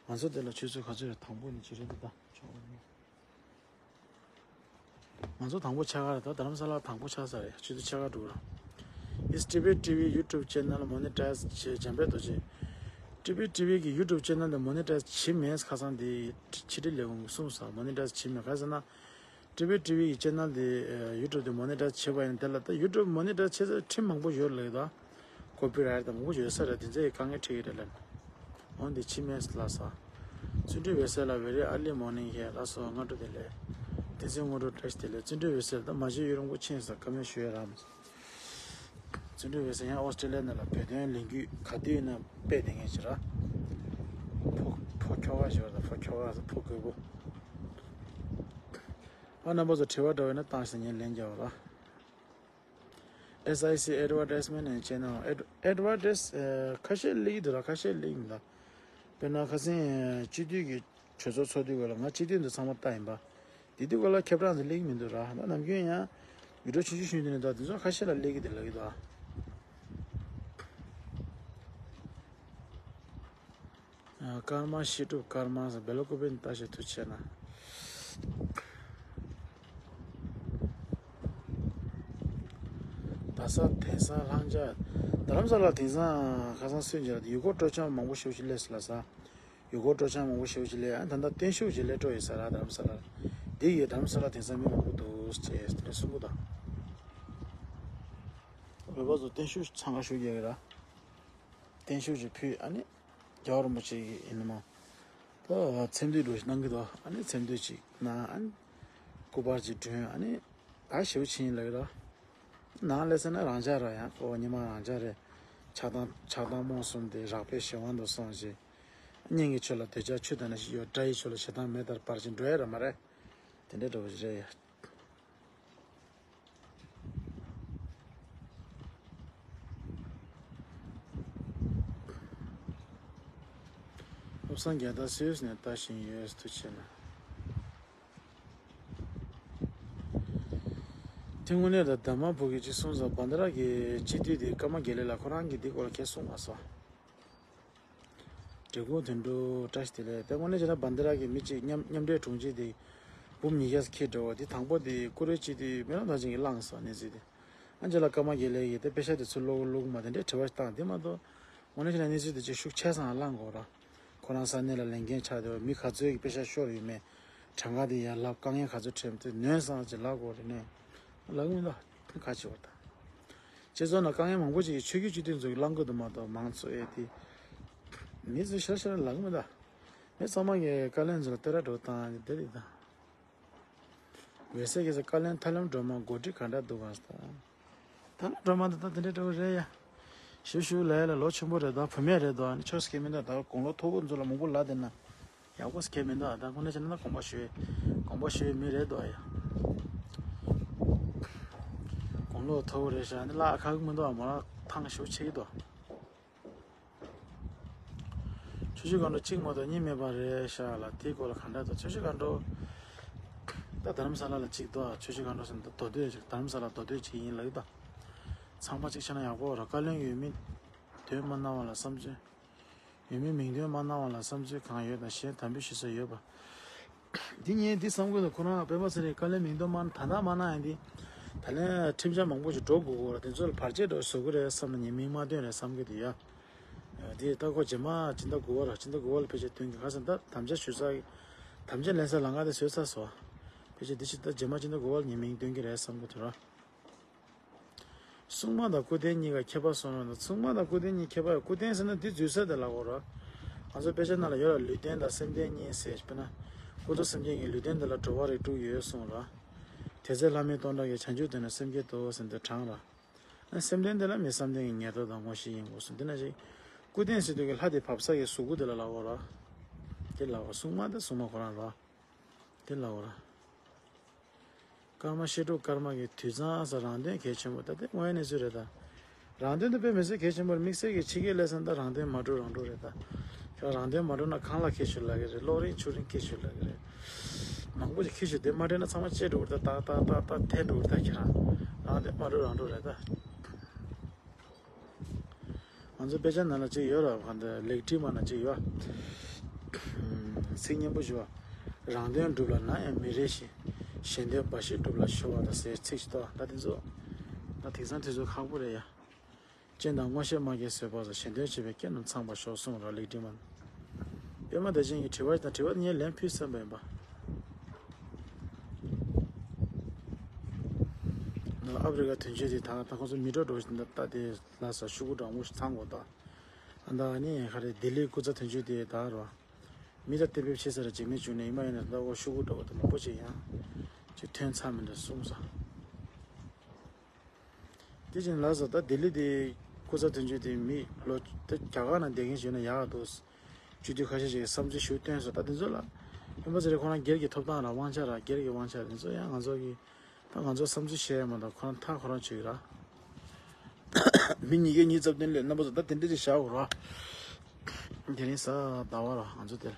ང་ཚོ་དེ་ལ་ཆུ་ཚོད་ག་ཚོད་རེད། དང་པོ་ནས་ཅི་རེད་ད། ང་ཚོ་དང་པོ་ཆགས་ཀ་རེད་ད། རྡ་རམ་ས་ལ་དང་པོ་ཆགས་ས་རེད། ཆུ་ཚོད་ཕྱེད་ཀ་འགྲོ་གི་རེད། Is Tibet T V YouTube channel monetize བྱེད། འཇམ་དཔལ་རྡོ་རྗེ། Tibet T V གི་YouTube channel དེ་monetize བྱེད་མེད། ཁ་སང་དེ་ཕྱི་དྲིལ་ལས་ཁུངས་གསུངས་སོང་། monetize བྱེད་མེད། ག་ཟེར་ན་Tibet T V གི་channel དེ་YouTube དེ་monetize བྱེད་པ་ཡིན། དེ་ལ་ད་YouTube monetize བྱེད་ས་ཁྲིམས་མང་པོ་ཡོད་ལབ་ཀྱི་འདུག copyright དང་མང་པོ་ཡོད་ས་རེད། དེ་ཚོ་ཡི་དཀའ་ངལ་འཕྲད་ཀྱི་རེད་ལབ། འོན་ཏེ་ཕྱི་མས་ལ་ས། བརྩོན་འགྲུས་འོད་ཟེར་ལ་very early morning here ལ་སོ་སྔ་དྲོ་བདེ་ལེགས། བསྟན་འཛིན་དངོས་གྲུབ་བཀྲ་ཤིས་བདེ་ལེགས། བརྩོན་འགྲུས་འོད་ཟེར་ད་མ་གཞི་ཡུན་རིང་པོ་ཕྱིན་ས་བཀའ་མོལ་ཞུ་ཡ་རམ། བརྩོན་འགྲུས་འོད་ཟེར་ཡང་ཨོ་སི་ཀྲི་ལི་ཡ་ནང་ལ་བོད་དོན་ལས་འགུལ་ག་དུས་ཡིན་ན་སྤེལ་བསྡད་མཁན་ཞིག་ར། ཕོ་ཕོ་ཁྱོ་ག་ཞིག་ར། ཕོ་ཁྱོ་ག་ཕོ་རྒོད་པོ། ཨ་རྣམ་པ་ཚོ་དྲི་བ་འདྲ་བ་ཡོད་ན་བཏང་ཟེར། ངས་ལན་རྒྱག་ར། S I C advertisement and channel ad- advertise ཨ་ཁ་ཤས་སླེབས་ཀྱི་འདུག་ར། ཁ་ཤས་སླེབས་ཀྱི་མི་འདུག་དཔེར་ན་ཁ་སང་སྤྱི་འཐུས་ཀྱི་གྲོས་ཚོགས་ཚོགས་དུས་སྐབས་ལ་ང་སྤྱི་འཐུས་འདི་ཚང་མ་ལྟ་ཡིན་པ། དེ་དུས་སྐབས་ལ་ཁྱབ་བསྒྲགས་འདི་སླེབས་ཀྱི་མི་འདུག་ར། ད་ནམ་རྒྱུན་ཡང་ཡུལ་གྲུ་ཆུང་ཆུང་ཞིག་འདི་ནས་ད་དེ་ཚོ་ཁ་ཤས་ལ་སླེབས་ཀྱི་འདུག་ལབ་ཀྱི་འདུག་ཨ། ཀརྨ་བཤད་སྒྲུབ་ཀརྨ་ཟེར་བེ་ལ་ཀོ་པེ་ནི་ལྟ་ཞིག་ཐུགས་ཆེ་ན། རྡ་ས་དེང་སང་ལྷང་ཆ། རྡ་རམ་ས་ལ་དེང་སང་ཁ་སང་སུན་འཇལ་ཡུལ་སྐོར་སྤྲོ་འཆམ་མང་པོ་ཞེ་པོ་ཅིག་སླེབས་སོང་ལ་ས། ཡུལ་སྐོར་སྤྲོ་འཆམ་མང་པོ་ཞེ་པོ་ཅིག་སླེབས། ཨ་ད་ལྟ་བརྟན་བཞུགས་ཅིག་སླེབས་འགྲོ་ཡོད་ས་ར། རྡ་རམ་ས་ལ། འདི་ཡི་རྡ་རམ་ས་ལ་དེང་སང་མི་མང་པོ་འདུག་ཅེས་དེ་འདྲ་གསུང་གི་འདུག་བོད་པ་ཚོ་བརྟན་བཞུགས་འཚང་ཁ་ཤོར་རྒྱག་གི་ར། བརྟན་བཞུགས་ཅིག་ཕུལ། ཨ་ནི་རྒྱལ་བ་རིན་པོ་ཆེ་ཡིན་ནམ། ད་འཚམས་འདྲི་འདྲ་ཞིག་གནང་གི་འདུག་ཨ་ནི་འཚམས་འདྲི་ཅིག་གནང་། ཨ་ནི་སྐུ་པར་ཅིག་སྒྲོན། ཨ་ནི་ད་ཞེ་པོ་ཕྱིན་ལབ་ཀྱི་ར། ནང་སླེབས་ཟེར་ན་རང་འཇགས་ར། ཡང་ཁོ་ཉི་མ་རང་འཇགས་རེད། ཆགས་སྡང་ཆགས་སྡང་རྨོངས་གསུམ་དེ་རགས་པའི་གཞན་དབང་དུ་སོང་ཞིང་། གཉེན་གྱི་ཆོས་ལ་འདོད་ཆགས་ཆུ་དང་ནི་ཞིག་ཡོད། དགྲ་ཡི་ཆོས་ལ་ཞེ་སྡང་མེ་ལྟར་འབར་ཞིང་འགྲོ་ཡ་ར་མ་རེད། དེ་འདྲའི་འདྲ་བོ་ཞིག་རེད་ཡ། བློ་བཟང་རྒྱལ་དར་སུད་སི་ནས་ལྟ་བཞིན་ཡོད། ཐུགས་རྗེ་ཆེ་གནང་། དེ་དངོས་གནས་ད་དར་མ་བུ་གིས་ཅིག་གསུངས་སོང་། བན་དེ་ར་གི་སྤྱི་འཐུས་དེ་ཀརྨ་དགེ་ལེགས་ལགས་ཁོ་རང་གིས་འདི་སྐོར་ལ་ཁས་གསུངས་མ་སོང་། འབྲས་སྤུངས་དོན་གྲུབ་བཀྲ་ཤིས་བདེ་ལེགས། དེ་དངོས་གནས་བྱས་ན་བན་དེ་ར་གི་མི་གཅིག་མཉམ་མཉམ་འབྲེལ་དྲུང་ཆེ་དེ་འབུམ་ཉིས་བརྒྱ་ཁྱེར་འགྲོ་བ་དེ། དང་པོ་དེ་ཀུ་རེ་སྤྱི་འཐུས་སྨོན་ལམ་རྡོ་རྗེ་གིས་བླངས་སོང་གནས་ཚུལ་དེ། ཨ་ཇེ་ལ་ཀརྨ་དགེ་ལེགས་ཀྱིས་དེ་པེ་ཤ་དེ་ཚུར་སློག་སློག་མ་དེ་འདྲའི་དྲི་བ་ཞིག་བཏང་། དེ་མ་གཏོགས་དངོས་གནས་བྱས་ན་གནས་ཚུལ་དེ་ཅིག་ཤུགས་ཆེ་ཙམ་བླངས་དགོས་ར། ཁོ་རང་ས་གནས་ལ་ལས་འགན་ཆགས་བསྡད་པ། མི་ག་ཚོད་ཀྱིས་པེ་ཤ་ཤོར་ཡོད་མེད། གྲངས་ཀ་དེ་ཡར་ལབ། དཀའ་ངལ་ག་ཚོད་འཕྲད་མེད་དེ་ནོན་ཙམ་ཅིག་ལབ་དགོས་རེད་ནས། ལབ་གི་མི་འདུག་ཁ་ཕྱེ་བ་དང་། སྤྱི་ཚོགས་ནང་དཀའ་ངལ་མང་པོ་ཅིག་གིས་ཆོས་བརྒྱུད་སྤྱི་འཐུས་ཚོ་གིས་བླང་དགོས་འདུག་མ་གཏོགས་མང་ཚོགས་ཨེ་དེ། མི་ཚོས་ཤར་ཤར་ལབ་གི་མི་འདུག་མི་ཚང་མ་གིས་བཀའ་བློན་ཚོ་ལ་བསྟོད་ར་འགྲོ་བཏང་ནས་བསྡད་རེད་ད། འོད་གསལ་གྱི་ས་བཀའ་བློན་ཐར་ལམ་སྒྲོལ་མ་འགོ་ཁྲིད་ག་འདྲ་འདུག་ག་ཟེར། ཐར་ལམ་སྒྲོལ་མ་འདི་ད་དེ་འདྲའི་འདྲ་བོ་རེད་ཡ། ཞུ་ཞུ་ལ་ཡ་ལ་ལོ་ཆེན་པོ་རེད་ད། བུད་མེད་རེད་དོ། ཨ་ནི་ཆོས་སྐད་མི་འདུག་ད་དགུང་ལོ་མཐོ་པོ་ཚོ་ལ་མང་པོ་ལབ་བསྡད་ན་ཡག་པོ་སྐད་མི་འདུག་ད་དངོས་གནས་བྱས་ན་དགོངས་པ་ཞུ་དགོངས་པ་ཞུ་མི་རེད་དོ་ཡ། དགུང་ལོ་མཐོ་པོ་རེད་ཤག་ཨ་ནི་བརླག་ཁག་མི་འདུག་མོ་རང་ཐང་ཞེ་པོ་ཆེ་གི་འདུག་ཆུ་བཞི་སྒང་དྲུག་གཅིག་མ་གཏོགས་གཉིས་མེད་པ་རེད་ཤག་ལ། དེའི་སྐོར་ལ་ག་འདྲ་འདུག་ཆུ་བཞི་སྒང་དྲུག་ད་རྡ་རམ་ས་ལ་ལ་གཅིག་འདུག་ཆུ་བཞི་སྒང་དྲུག་ཟེར་ན་མདོ་སྟོད་ཅིག་རྡ་རམ་ས་ལ་མདོ་སྟོད་ཅིག་ཡིན་ལབ་ཀྱི་འདུག་ཚང་མ་གཅིག་བྱས་ན་ཡག་པོ་རེད། བཀའ་བློན་འོས་མི་འདོན་མ་གནང་བ་ལ་བསམ་ཚུལ། འོས་མི་མིང་འདོན་མ་གནང་བ་ལ་བསམ་ཚུལ་གང་ཡོད་དང་། གཞན་དམ་འབུལ་ཞུ་ས་ཡོད་པ། འདི་ངས་འདི་བསམ་གི་འདུག་ཁོ་རང་སྤེན་པ་ཚེ་རིང་བཀའ་བློན་མིང་འདོན་མ་ད་ལྟ་མ་གནང་ཡང་འདི། ད་ལན་ཁྲིམས་འཆར་མང་པོ་ཞིག་འགྲོ་དགོས་ཀྱི་རེད། དེ་ཚོ་ལ་བར་ཆད་འགྲོ་བཟོ་གི་རེད་བསམ་ནས་ངས་མིང་མ་འདོན་རེད་བསམ་གི་འདུག་ཡ། དེ་ད་ཁོ་རྗེས་མ་སྤྱི་ཟླ་དགུ་པ་ར་སྤྱི་ཟླ་དགུ་པ་ལ་ཕལ་ཆེར་འདོན་གི། ག་ཟེར་ན་ད་དམ་བཅའ་ཞུ་ས་གི་དམ་བཅའ་ལེན་སའི་ལམ་ཁ་དེ་བཟོས་ཚར་སོང་། ཕལ་ཆེར་འདི་ཕྱི་ཟླ་རྗེས་མ་སྤྱི་ཟླ་དགུ་པ་ལ་ངས་མིང་འདོན་གི་རེད་བསམ་གི་འདུག་ར། སྲུང་མ་དང་སྐུ་རྟེན་གཉིས་ཀ་ཁྱད་པར་གསུངས་རོགས་གནང་། སྲུང་མ་དང་སྐུ་རྟེན་གཉིས་ཁྱད་པར། སྐུ་རྟེན་ཟེར་ན་འདི་འཛུལ་ས་དེ་ལ་གོ་ར། ང་ཚོ་དཔེ་ཆ་ནང་ལ་ཡོད་ལ། ལུས་རྟེན་དང་སེམས་རྟེན་གཉིས་ཟེར། དཔེར་ན་སྐུ་ཚེ་སེམས་ཅན་གྱི་ལུས་རྟེན་དེ་ལ་འགྲོ་བ་རིགས་དྲུག་ཡོད་གསུངས་ར། དེ་ཚེ་ལྷ་མིའི་སྟོང་ཕྲག་གིས། བྱང་ཆུབ་བདེ་ནས་སེམས་བསྐྱེད་དོ་ཟེར་འདི་དྲངས་ར། སེམས་རྟེན་དེ་ལ་མི་བསམ་གཏན་གྱི་ཉེར་ཐོབ་དང་དངོས་གཞི་ཡིན་དགོས་གསུངས། འདི་ན་ཞིག་སྐུ་རྟེན་ཟེར་དུས་ཀྱི་ལྷ་དེ་བབས་ས་ཡི་གཟུགས་སྐུ་དེ་ལ་ལ་གོ་ར། དེ་ལ་གོ་སྲུང་མ་དེ་སྲུང་མ་ཁོ་རང་ར། དེ་ལ་གོ་ར། ཀརྨ་བཤད་སྒྲུབ་ཀརྨ་གི་དུས་བཟང་ས་རང་དོན་གལ་ཆེན་པོ། ད་དེ་དངོས་ཡོད་གནས་ཚུལ་རེད་ད། རང་དོན་དེ་དཔེ་མི་སྲིད་གལ་ཆེན་པོ་རེད། དམིགས་བསལ་གྱི་ཕྱི་རྒྱལ་སླེབས་ཙང་ད་རང་དོན་མ་འགྲུབ་རང་འགྲུབ་རེད་ད། ཁྱོད་རང་དོན་མ་འགྲུབ་ན་ཁང་གླ་ཁྱེར་ཤོར་ལབ་ཀྱི་རེད། གློག་རིན་ཆུ་རིན་ཁྱེར་ཤོར་ལབ་ཀྱི་རེད། མང་པོ་ཞིག་ཁྱེར་ཤོར། དེ་མ་འགྲུབ་ན་ཚང་མ་བཅད་འགྲོ་གི་རེད་ད། ཏག་ཏག་ཏག་ཏག་འཐེན་འགྲོ་གི་རེད་ད། ཁྱེད་རང་རང་དོན་མ་འགྲུབ་རང་འགྲུབ་རེད་ད། ང་ཚོ་དཔེ་ཆ་ནང་ལ་གཅིག་ཡོད་ར། ག་འདི་ལེགས་བྲིས་མ་ན་གཅིག་ཡོད། ཚིག་སྙན་པོ་ཞུ་བ། རང་དོན་སྒྲུབ་ལ་ནམ་ཡང་མི་རེ་ཞིང་། གཞན་དོན་འབའ་ཞིག་སྒྲུབ་ལ་ཤོར་བ་དང་ཟེར་ཚིག་ཅིག་ཏོ། ད་དེ་ཚོ་ད་དེང་སང་དུས་ཚོད་ཁག་པོ་རེད་ཡ། སྤྱན་དང་མངོན་ཤེས་མ་སྐྱེས་བཟོད་པ་སོགས། གཞན་དོན་བྱེད་པའི་སྐྱེས་རྣམས་ཚངས་པར་ཤོག་གསུངས་ར་ལེགས་བྲིས་མ་ན། པད་མ་བདེ་ཆེན་གྱི་དྲི་བ་དང་དྲི་བ་ངས་ལན་ཕུལ་ཚར་བ་ཡིན་པ། ཨབ་རི་ཀ་དོན་གཅོད་དེ་ད་ད་ཁོ་ཚོ་མི་འགྲོ་འགྲོ་བཞིན་ད་ལྟ་དེ་ལ་ས་ཤོག་གུ་འདྲ་མོ་ཞིག་ཚང་དགོས་ད། ཨ་ད་ནི་ག་རེ་ལྡི་ལི་སྐུ་ཚབ་དོན་གཅོད་དེ་ད་ར། མི་ད་གཏན་འབེབས་བྱེད་ས་ར་འཇིགས་མེད་བྱུང་ནས་ཡིན་མ་ཡིན་ན་ད་འོ་ཤོག་གུ་འདྲ་བོ་ད་མང་པོ་ཞིག་ཡང་ཅིག་ཐོན་ཚར་མི་འདྲ་གསུངས་ས། དེ་བཞིན་ལ་ས་ད་ལྡི་ལི་དེ་སྐུ་ཚབ་དོན་གཅོད་དེ་མི་ལོ་ད་རྒྱ་གར་ནང་བསྡད་མཁན་ཞིག་ཡོད་ན་ཡག་འདུག་སྤྱི་འཐུས་ཁ་ཤས་ཤིག་བསམ་ཚུལ་ཞུ་བཏོན་སོང་། ད་དེ་ཚོ་ལ་སྤེན་པ་ཚེ་རིང་ཁོ་རང་སྒེར་གྱི་ཐོབ་ཐང་ར་དབང་ཆ་ར་སྒེར་གྱི་དབང་ཆ་ར་དེ་ཚོ་ཡང་ང་ཚོ་གི་ད་ང་ཚོ་བསམ་ཚུལ་བཤད་ཡ་མ་གཏོགས་ཁོ་རང་ཐག་ཁོ་རང་ཆོད་ཀྱི་ར། མི་ཉིས་བརྒྱ་ཉིས་རྩ་བདུན་སླེབས་རྣམ་པ་ཚོ་ད་དེ་འདྲ་ཅིག་བཞག་དགོས་ར། དེ་རིང་གཟའ་ཟླ་བ་ར་ང་ཚོ་དེར།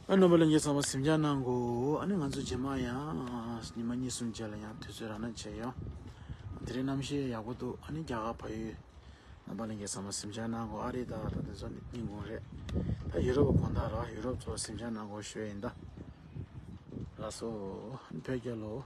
ཨ་རྣམ་པ་ལྷན་རྒྱས་ཚང་མ་གཟིམ་འཇག་གནང་དགོས། ཨ་ནི་ང་ཚོ་རྗེས་མ་ཡང་ཉི་མ་གཉིས་གསུམ་རྗེས་ལ་ཡང་དུས་ཚོད་རག་ན་མཇལ་ཡོང་། དེ་རིང་གནམ་གཤིས་ཡག་པོ་འདུག་ཨ་ནི་རྒྱ་གར་བལ་ཡུལ། རྣམ་པ་ལྷན་རྒྱས་ཚང་མ་གཟིམ་འཇག་གནང་དགོས། ཨ་རི་ད་ད་དེ་ཚོ་ཉིན་གུང་རེད། ད་ཡུ་རོབ་དགོང་དག་རེད། ཡུ་རོབ་ཚོ་གཟིམ་འཇག་གནང་དགོས་ཞུ་ཡ་ཡིན་ད། ལགས་སོ། བོད་རྒྱལ་ལོ།